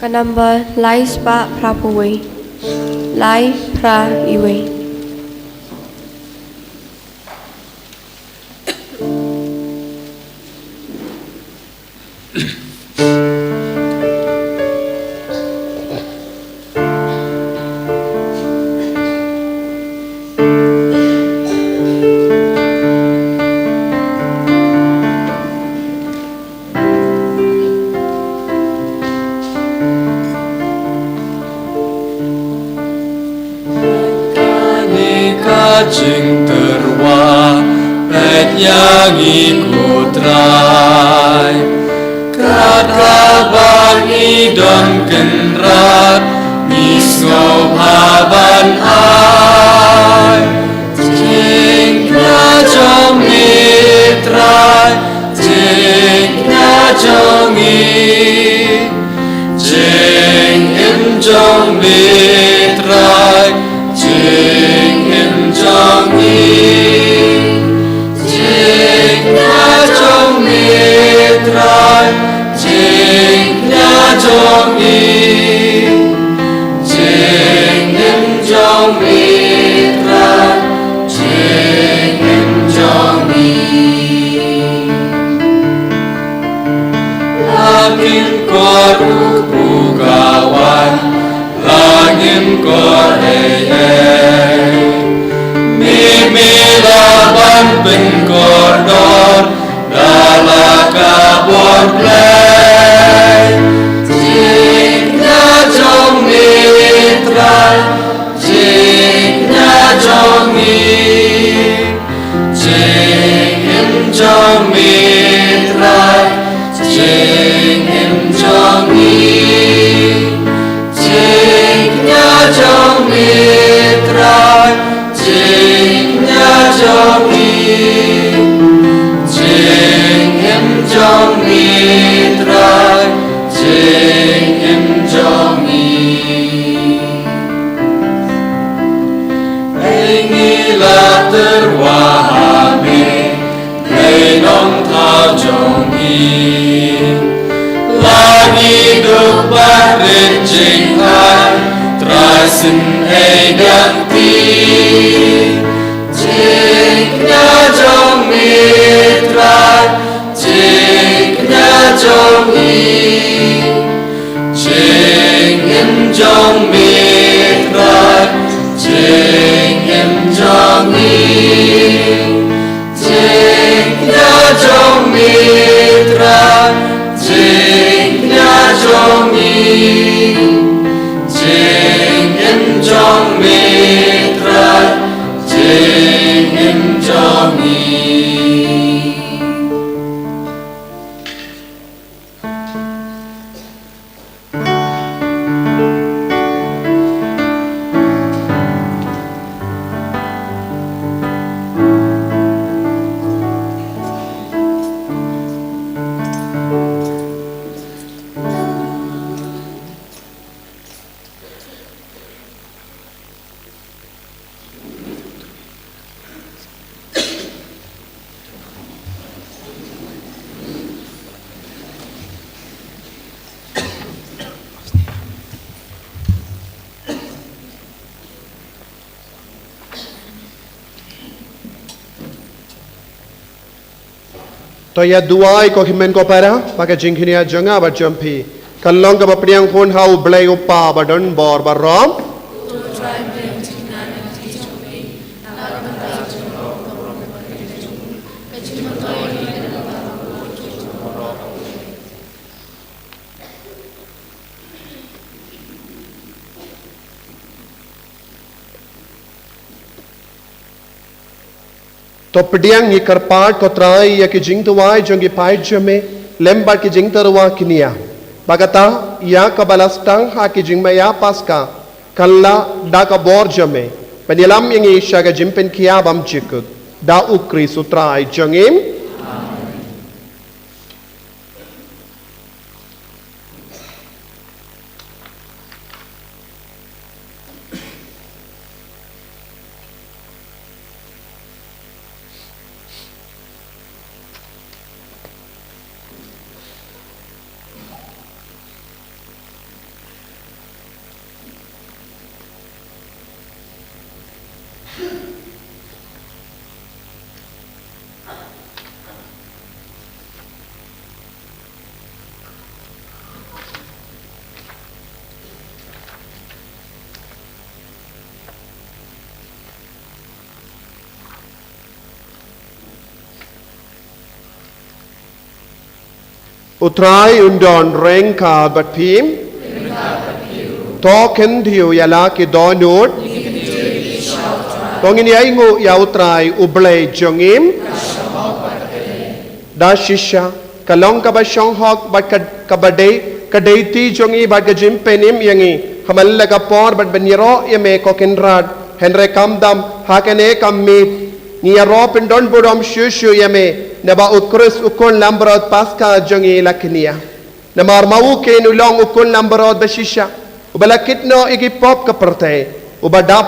Ka number lai spah phra phew wei. Lai phra iwei. Kane ka jingtyrwa, peit ïa ngi ko Trai. Kat kaba ngi don kynrad, ngi sngewbha ban ai jingkñia jong ngi Trai. Jingkñia jong ngi, jingim jong ngi Trai, jingim jong ngi, jingkñia jong ngi Trai, jingkñia jong ngi, jingim jong ngi Trai, jingim jong ngi. La ngim kor u kpu ka wan, la ngim kor ei ei. Me me lah ban pynkordor da la ka bor Blei. Jingkñia jong ngi Trai, jingkñia jong ngi, jingim jong ngi Jingkha Trai sin ei dang ti. Jingkñia jong mi Trai, jingkñia jong mi. Jingim jong mi Trai, jingim jong mi. Jingkñia jong mi Trai, jingkñia jong mi. Jingim jong mi Trai, jingim jong mi. To ïa duwai ko hynmen ko para, ba ka jingkñia jong nga bad jong phi kan long kaba pdiang hun ha U Blei U Kpa ba don bor baroh. To pdiang ngi kyrpad ko Trai ïa ki jingduwai jong ki paid jong me lem bad ki jingtyrwa kñia, ba kata ïa kaba la sdang ha ki jingmaïa Paska kan lah da ka bor jong me ban ïalam ïa ngi sha ka jingpynkhiah bymjukut, da U Khrist U Trai jong ngi. U Trai un don ryngkat bad phi. To khyndiat ïa la ki dohnud. To ngin ïa ainguh ïa U Trai U Blei jong ngi. Da shisha ka long kaba shong hok bad ka, kaba dei ka dei ti jong ngi bad ka jingpynim ïa ngi ha man la ka por bad ban ïaroh ïa me ko Kynrad. Hynrei kam dam ha kane ka miet ngi ïaroh pyndon burom shuh shuh ïa me, naba U Khrist U Khun Langbrot Paska jong ngi la kñia. Namar ma u ken u long U Khun Langbrot ba shisha, uba la kit noh ïa ki pop ka pyrthei, uba dap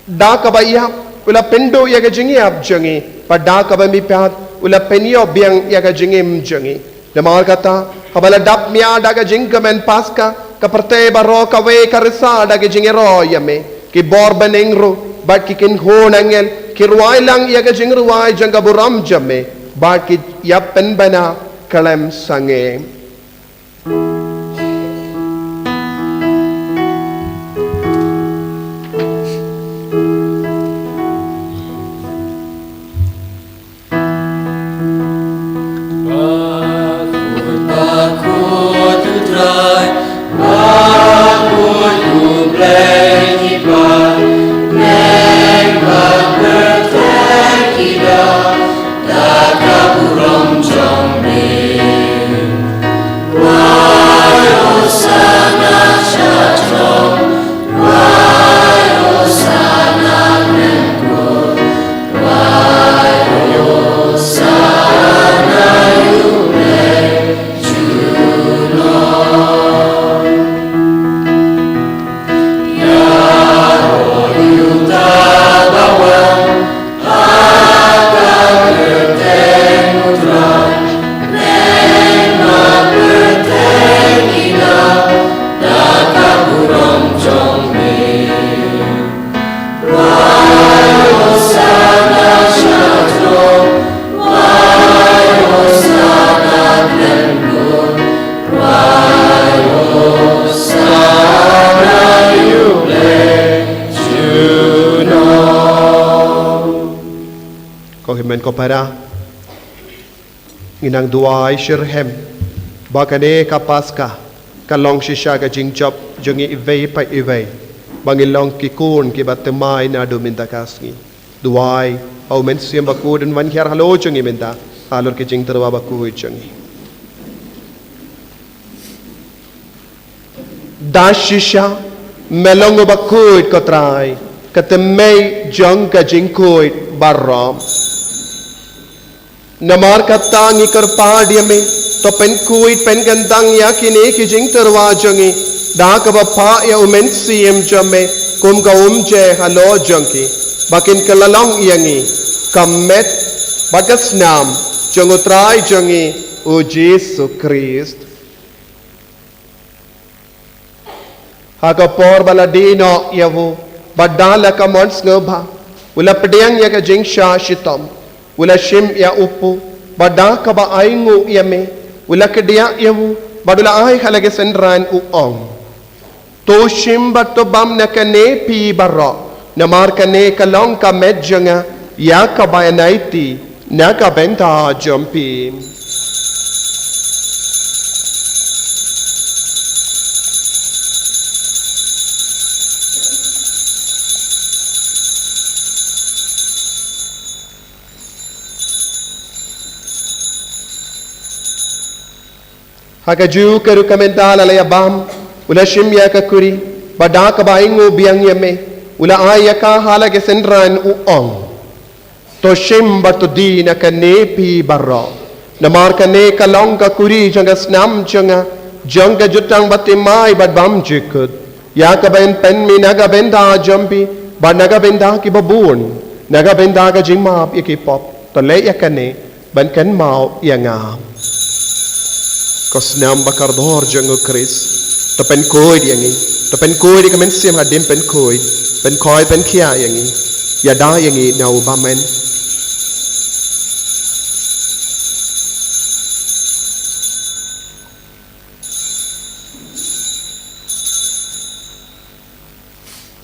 da kaba ïap u la pynduh ïa ka jingïap jong ngi, bad da kaba mihpat u la pynïoh biang ïa ka jingim jong ngi. Namar kata, haba la dap mih da ka jingkmen Paska, ka pyrthei baroh kawei ka risa da ka jingïaroh ïa me. Ki bor bneng ruh bad ki kynhun angel ki rwai lang ïa ka jingrwai jong ka burom jong me, bad ki ïa pynbna khlem sangeh. Men ko para, ngi nang duwai shitrhem ba kane ka Paska ka long shisha ka jingjop jong ngi iwei pa iwei, ba ngin long ki khun kiba thymmai naduh mynta ka sngi. Duwai ba u Mynsiem Bakhuid un wan hiar halor jong ngi mynta halor ki jingtyrwa bakhuid jong ngi. Da shisha me long uba khuid ko Trai, ka thymmei jong ka jingkhuid baroh. Namar kata ngi kyrpad ïa me, to pynkhuid pynkyntang ïa kine ki jingtyrwa jong ngi da kaba phah ïa u Mynsiem jong me kum ka umje halor jong ki, ba kin kylla long ïa ngi ka met bad ka snam jong u Trai jong ngi u Jisu Khrist. Ha ka por ba la die noh ïa u, bad da la ka mon sngewbha, u la pdiang ïa ka jingshah shitom, u la shim ïa u pu, bad da kaba ainguh ïa me, u la kdiah ïa u, bad u la ai ha la ki synran, u ong: To shim bad to bam na kane phi baroh, namar kane ka long ka met jong nga ïa kaba ïaid na ka bynta jong phi. Ha kajuh ka rukom, ynda la ïa bam, u la shim ïa ka kuri, bad da kaba ainguh biang ïa me, u la ai ïa ka ha la ki synran, u ong: To shim bad to die na kane phi baroh, namar kane ka long ka kuri jong ka snam jong nga, jong ka jutang bathymmai bad bymjukut, ïa kaba yn pynmih na ka bynta jong phi bad na ka bynta kiba bun, na ka bynta ka jingmap ïa ki pop. To leh ïa kane ban kynmaw ïa nga. Ko snam bakordor jong u Khrist, to pynkhuid ïa ngi, to pynkhuid ïa ka mynsiem hadien pynkhuid, pynkhoi pynkhiah ïa ngi, ïada ïa ngi na u bymman.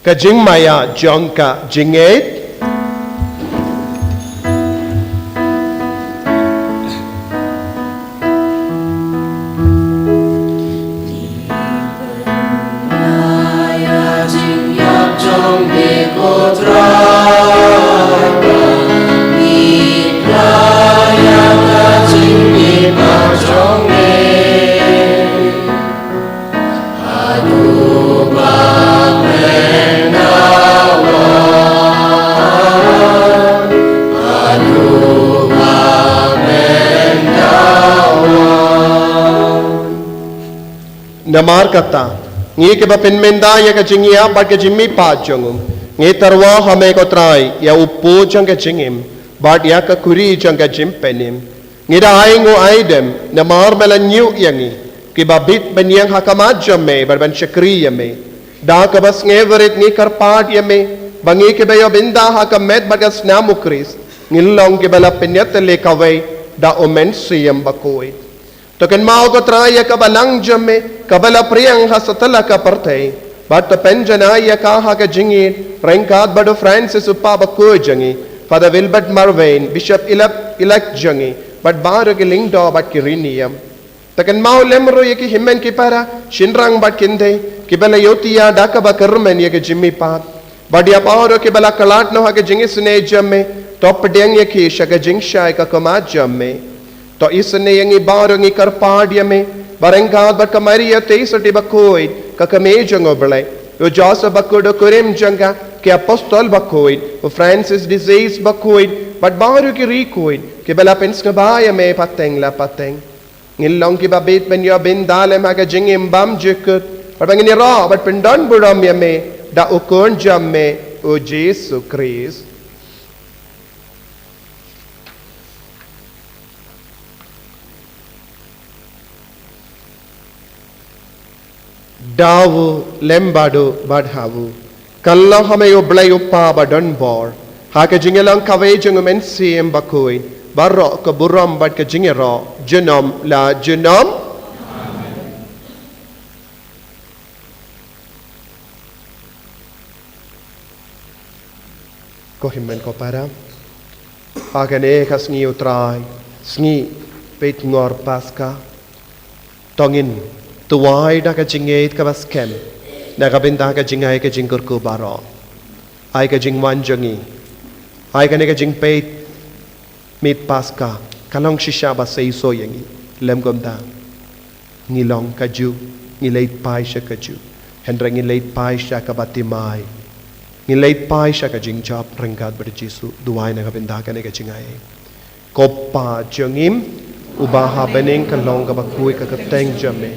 Ka jingmaïa jong ka jingngeit. Namar kata, ngi kiba pynmynta ïa ka jingïap bad ka jingmihpat jong u, ngi tyrwa ha me ko Trai ïa u pu jong ka jingim bad ïa ka kuri jong ka jingpynim. Ngi da ainguh aidem namar me la ñiuh ïa ngi kiba bit ban ïeng ha khmat jong me bad ban shakri ïa me. Da kaba sngewrit ngi kyrpad ïa me ba ngi kiba ïoh bynta ha ka met bad ka snam u Khrist, ngin long kiba la pynïatylli kawei da u Mynsiem Bakhuid. To kynmaw ko Trai ïa ka balang jong me kaba la pdiang ha satlak ka pyrthei, bad to pynjanai ïa ka ha ka jingïeit ryngkat bad u Francis u Pape bakhuid jong ngi, Father Wilbert Marwein, Bishop Elect, Elect jong ngi, bad baroh ki lyngdoh bad ki riewniam. To kynmaw lem ruh ïa ki hynmen ki para, shynrang bad kynthei, kiba la ïohthiah da kaba kyrmen ïa ka jingmihpat. Bad ïa baroh kiba la khlad noh ha ka jingisynei jong me, to pdiang ïa ki sha ka jingshai ka khmat jong me. To isynei ïa ngi baroh, ngi kyrpad ïa me ba ryngkat bad ka Maria Theisotti bakhuid, ka kmie jong u Blei, u Joseph bakhuid u kurim jong ka, ki apostol bakhuid, u Francis de Sales bakhuid, bad baroh ki riewkhuid kiba la pynsngewbha ïa me pateng la pateng, ngin long kiba bit ban ïoh bynta lem ha ka jingim bymjukut, bad ba ngin ïaroh bad pyndonburom ïa me da u Khun jong me u Jisu Khrist. Da u lem bad u bad ha u, kan long ha me u Blei u Kpa badonbor, ha ka jingïalang kawei jong u Mynsiem Bakhuid, baroh ka burom bad ka jingïaroh junom la junom. Ko hynmen ko para, Ha kane ka sngi U Trai, sngi peit ngor Paska, to ngin duwai da ka jingngeit kaba skhem na ka bynta ka jingai ka jingkyrkhu baroh. Ai ka jingwan jong ngi, ai kane ka jingpeit miet Paska, ka long shisha ba seisoh ïa ngi. Lem kumta, ngi long kajuh, ngi leit phai sha kajuh. Hynrei ngi leit phai sha kaba thymmai, ngi leit phai sha ka jingjop ryngkat bad Jisu. Duwai na ka bynta kane ka jingai. Ko Pa jong ngi uba ha bneng, kan long kaba khuid ka kyrteng jong me,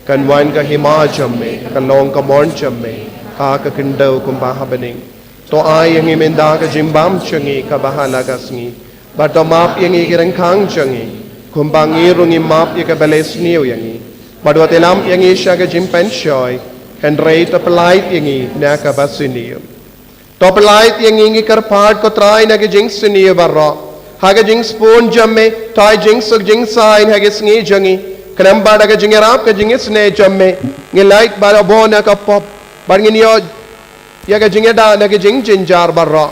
kan wan ka hima jong me, kan long ka mon jong me ha ka khyndew kumba ha bneng. To ai ïa ngi mynta ka jingbam jong ngi kaba ha la ka sngi, bad to map ïa ngi ki ryngkang jong ngi, kumba ngi ruh ngi map ïa kiba leh sniew ïa ngi. Bad wat ïalam ïa ngi sha ka jingpynshoi, hynrei to pyllait ïa ngi na kaba sniew. To pyllait ïa ngi, ngi kyrpad ko Trai, na ki jingsniew baroh. Ha ka jingsbun jong me, to ai jingsuk jingsaiñ ha ki sngi jong ngi. Khlem bad ha ka jingïarap ka jingisynei jong me, ngin lait barabor na ka pop, bad ngin ïoh ïa ka jingïada na ki jingjynjar baroh.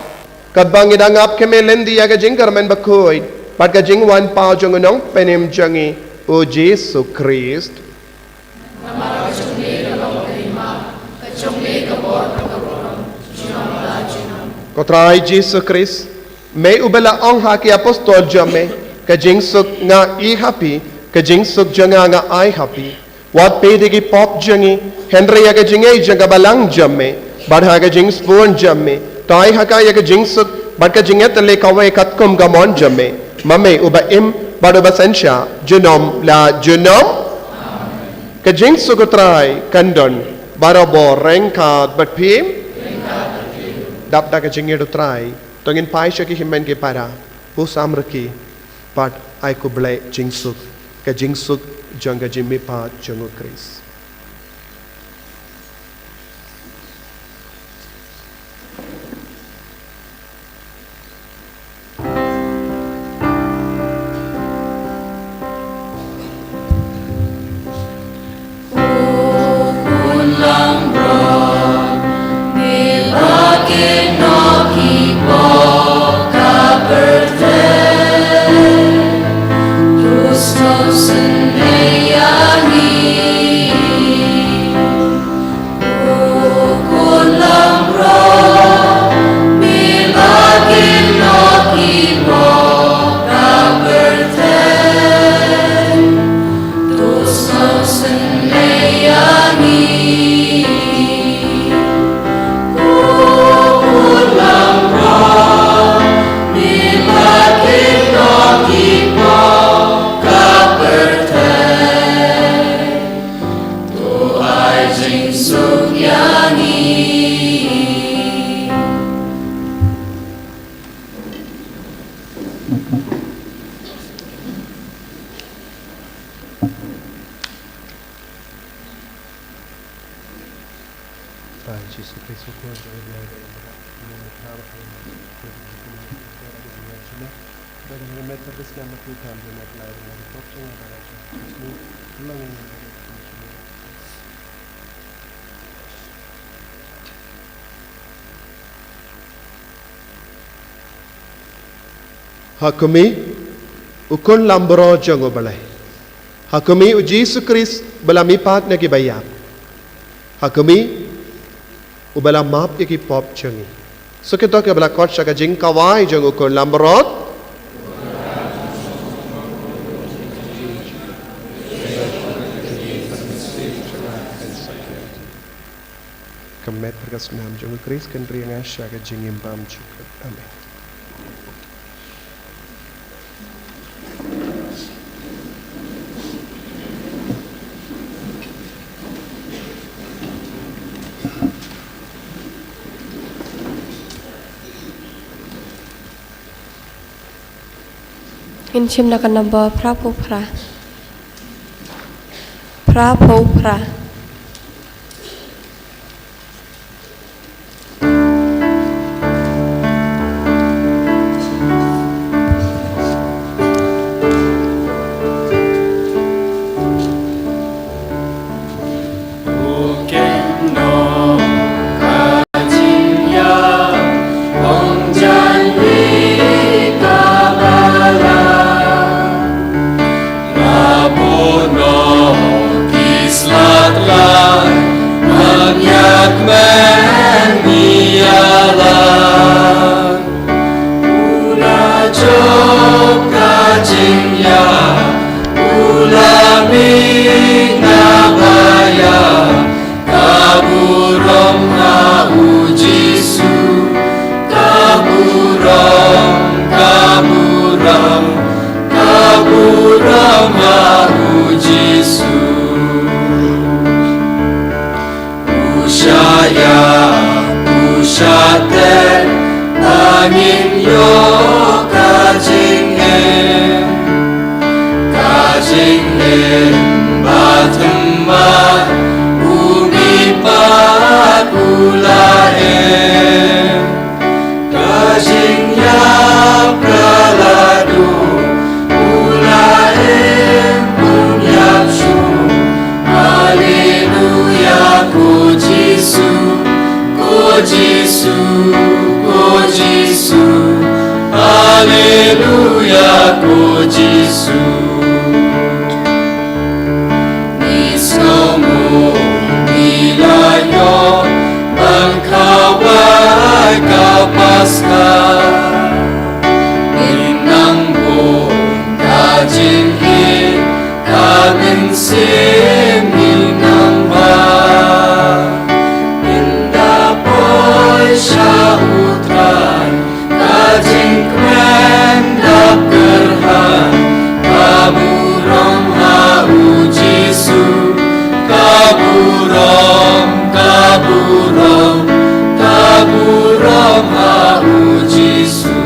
Katba ngi dang ap khmih lynti ïa ka jingkyrmen bakhuid bad ka jingwan paw jong u Nongpynim jong ngi, U Jisu Khrist. Namar ka jong me ka long ka hima, ka jong me ka bor bad ka burom, junom la junom. Ko Trai Jisu Khrist, me uba la ong ha ki apostol jong me, ka jingsuk nga i ha phi, ka jingsuk jong nga nga ai ha phi. Wat peit ïa ki pop jong ngi, hynrei ïa ka jingngeit jong ka balang jong me, bad ha ka jingsbun jong me, to ai ha ka ïa ka jingsuk bad ka jingïatylli kawei katkum ka mon jong me, ma me uba im bad uba synshar junom la junom. Ka jingsuk U Trai kan don barabor ryngkat bad phi. Dap da ka jingngeit U Trai, to ngin phai sha ki hynmen ki para, u samrkhie, bad ai khublei jingsuk, ka jingsuk jong ka jingmihpat jong U Khrist. Ha khmih, u khun langbrot jong U Blei. Ha khmih, u Jisu Khrist ba la mihpat na ki baïap. Ha khmih, uba la map ïa ki pop jong ngi. Sngewthuh, kiba la khot sha ka jingkhawai jong u khun langbrot. Ka met bad ka snam jong U Khrist kan ri ïa nga sha ka jingim bymjukut. Amen. Ngin shim na ka number phra phew phra. Phra phew phra. Shater ba ngin ïoh ka jingim, ka jingim ba thymmai, u mei pat u la im. Ka jingïap ka la dum, u la im, un ïap shuh. Haleluya, ko Jisu, ko Jisu, ko Jisu. Haleluya, ko Jisu. Ngi sngewnguh, ngi la ïoh ban khawai ka Paskha. Ngin nang bud ka jingïeit, ka mynsiem ngin nang bah. Ynda poi sha U Trai, ka jingkmen dap kyrhan, ka burom ha U Jisu, ka burom, ka burom, ka burom ha U Jisu.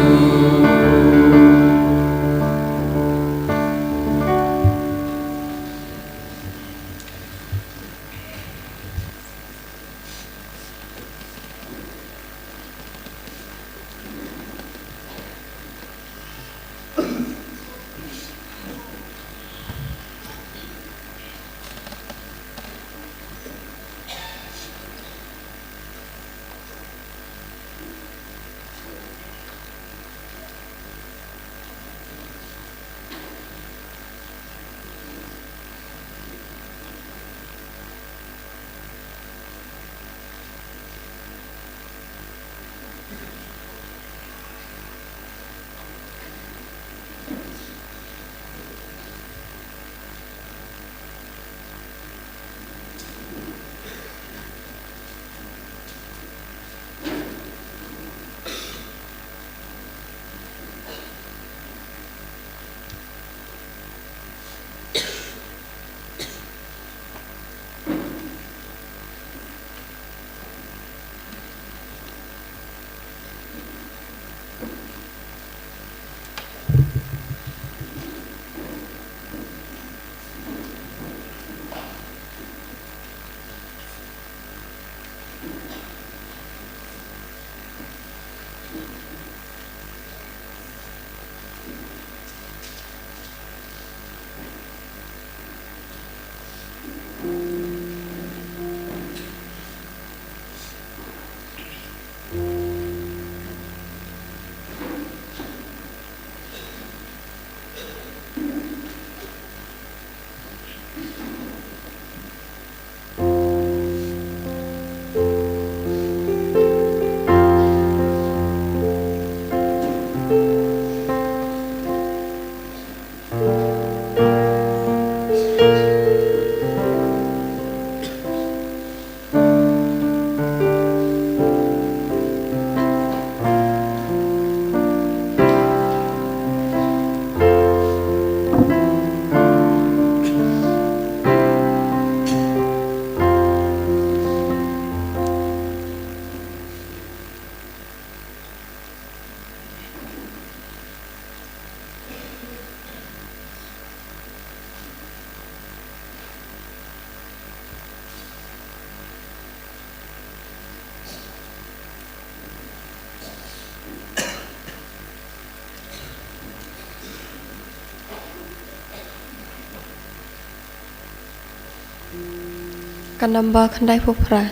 Ka namba khyndaiphew phra.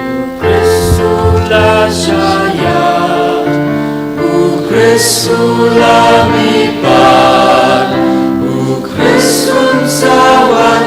U Khrist u la shah ïa, U Khrist u la mihpat, U Khrist un sa wan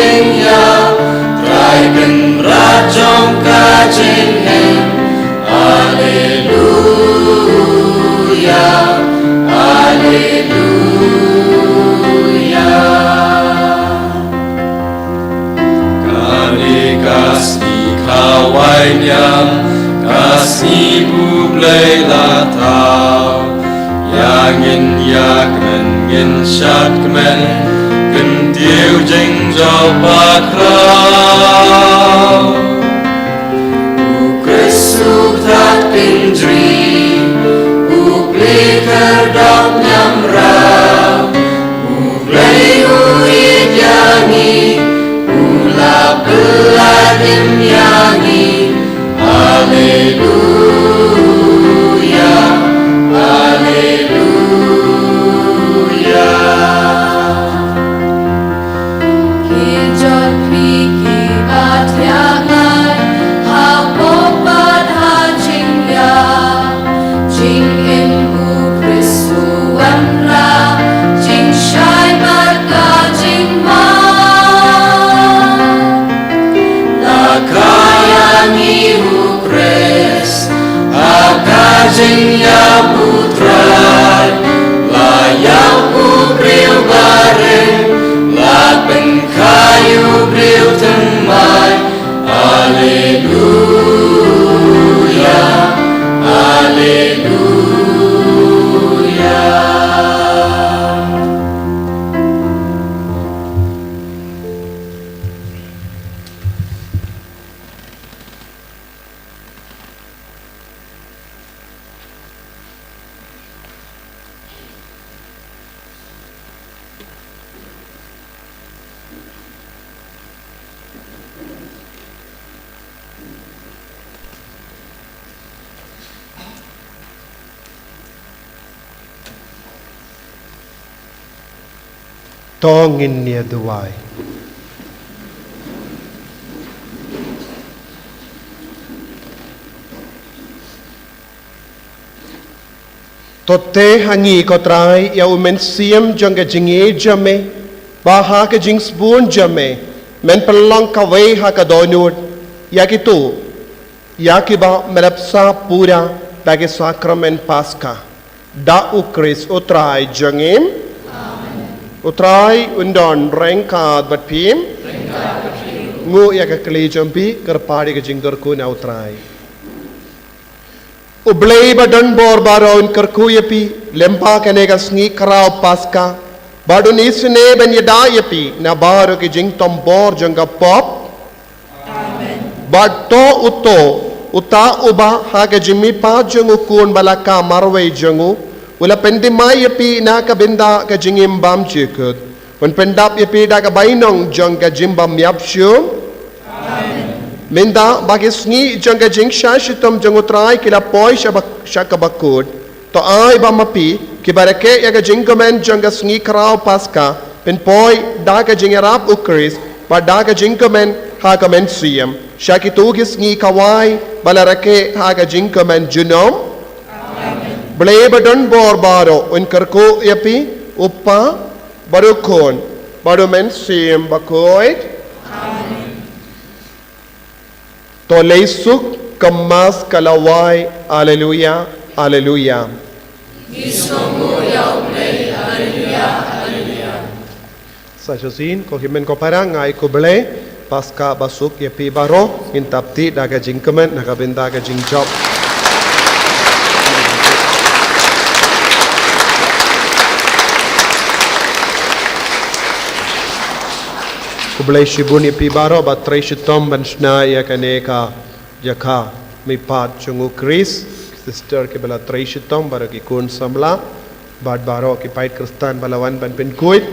Ïa Trai Kynrad jong ka jingim. Alleluia, alleluia. Kane ka sngi khawai niam, ka sngi U Blei la thaw. Ïa ngin ïa kmen ngin shad kmen, kyntiew jingjop bakhraw. U Khrist u thad kynjri, u plie khyrdop niamra. U Blei u ïeit ïa ngi, u la pyllait im ïa ngi. Alleluia, alleluia. Ki jot phi kiba thiah ngai, ha pop bad ha jingïap. Jingim U Khrist u wanrah, jingshai bad ka jingma. La kha ïa ngi U Khrist, ha ka jingïap U Trai. La ïap u briew barim, la pynkha ïa u briew thymmai. Alleluia, alleluia. To ngin ïa duwai. To teh ha ngi ko Trai ïa u mynsiem jong ka jingïeit jong me, ba ha ka jingsbun jong me men pynlong kawei ha ka dohnud ïa kito ïa kiba me la pynsah pura da ki sakramen Paska. Da U Khrist U Trai jong ngi. U Trai un don ryngkat bad phi. Nguh ïa ka kli jong phi, kyrpad ïa ka jingkyrkhu na U Trai. U Blei ba don bor baroh un kyrkhu ïa phi lyngba kane ka sngi khraw Paska, bad un isynei ban ïada ïa phi na baroh ki jingthombor jong ka pop. Bad to uto uta uba ha ka jingmihpat jong u Khun ba la kha marwei jong u, u la pynthymmai ïa phi na ka bynta ka jingim bymjukut, un pyndap ïa phi da ka bainong jong ka jingbymïap shuh. Mynta ba ki sngi jong ka jingshah shitom jong U Trai ki la poi sha ba, sha kaba kut. To ai ba ma phi kiba rakhe ïa ka jingkmen jong ka sngi khraw Paska, phin poi da ka jingïarap U Khrist bad da ka jingkmen ha ka mynsiem sha kito ki sngi khawai ba la rakhe ha ka jingkmen junom. Blei ba don bor baroh un kyrkhu ïa phi, U Kpa bad U Khun bad U Mynsiem Bakhuid. To leit suk, ka Mass ka la wai. Alleluia, alleluia. Ngi sngewnguh ïa U Blei. Alleluia, alleluia. Sa shisien, ko hynmen ko para, nga ai khublei Paska basuk ïa phi baroh. Ngin tap tih da ka jingkmen na ka bynta ka jingjop. Khublei shibun ïa phi baroh ba trei shitom ban shna ïa kane ka jaka mihpat jong U Khrist. Sister kiba la trei shitom, baroh ki khun samla bad baroh ki paid Khristan ba la wan ban pynkhuid,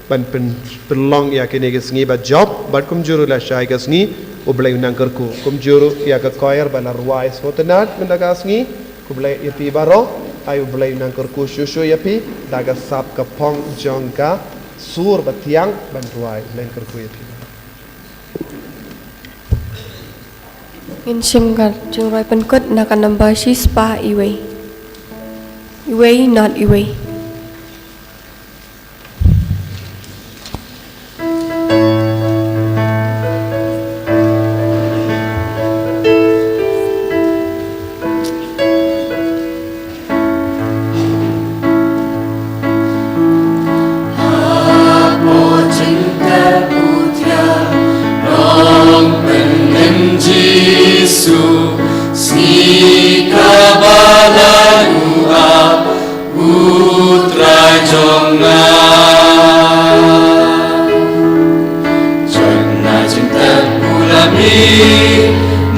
ban pyn, pynlong ïa kine ki sngi ba jop, bad kumjuh ruh lashai ka sngi U Blei un nang kyrkhu. Kumjuh ruh ïa ka choir ba la rwai sngewtynnat mynta ka sngi. Khublei ïa phi baroh, ai U Blei un nang kyrkhu shuh shuh ïa phi da ka sap ka phong jong ka sur ba thiang ban rwai. U Blei un kyrkhu ïa phi. Ngin shim ka jingrwai pynkut na ka number shispah iwei. Iwei not iwei.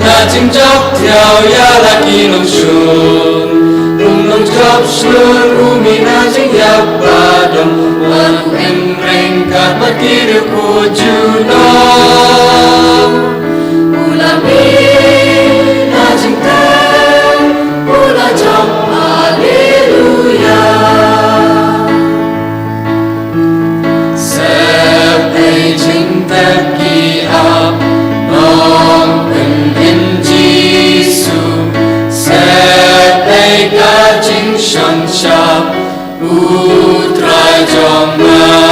Na jingjop thiaw ïa la ki nongshun, u nongjop shlur u mih na jingïap ba dong, wan u im ryngkat bad ki riewkhuid junom. U la mih na jingteng, u la jop, haleluya. Sep ei jingtep ki ap, Nongpynim Jisu. Sep ei ka jingshongshap, U Trai jong nga.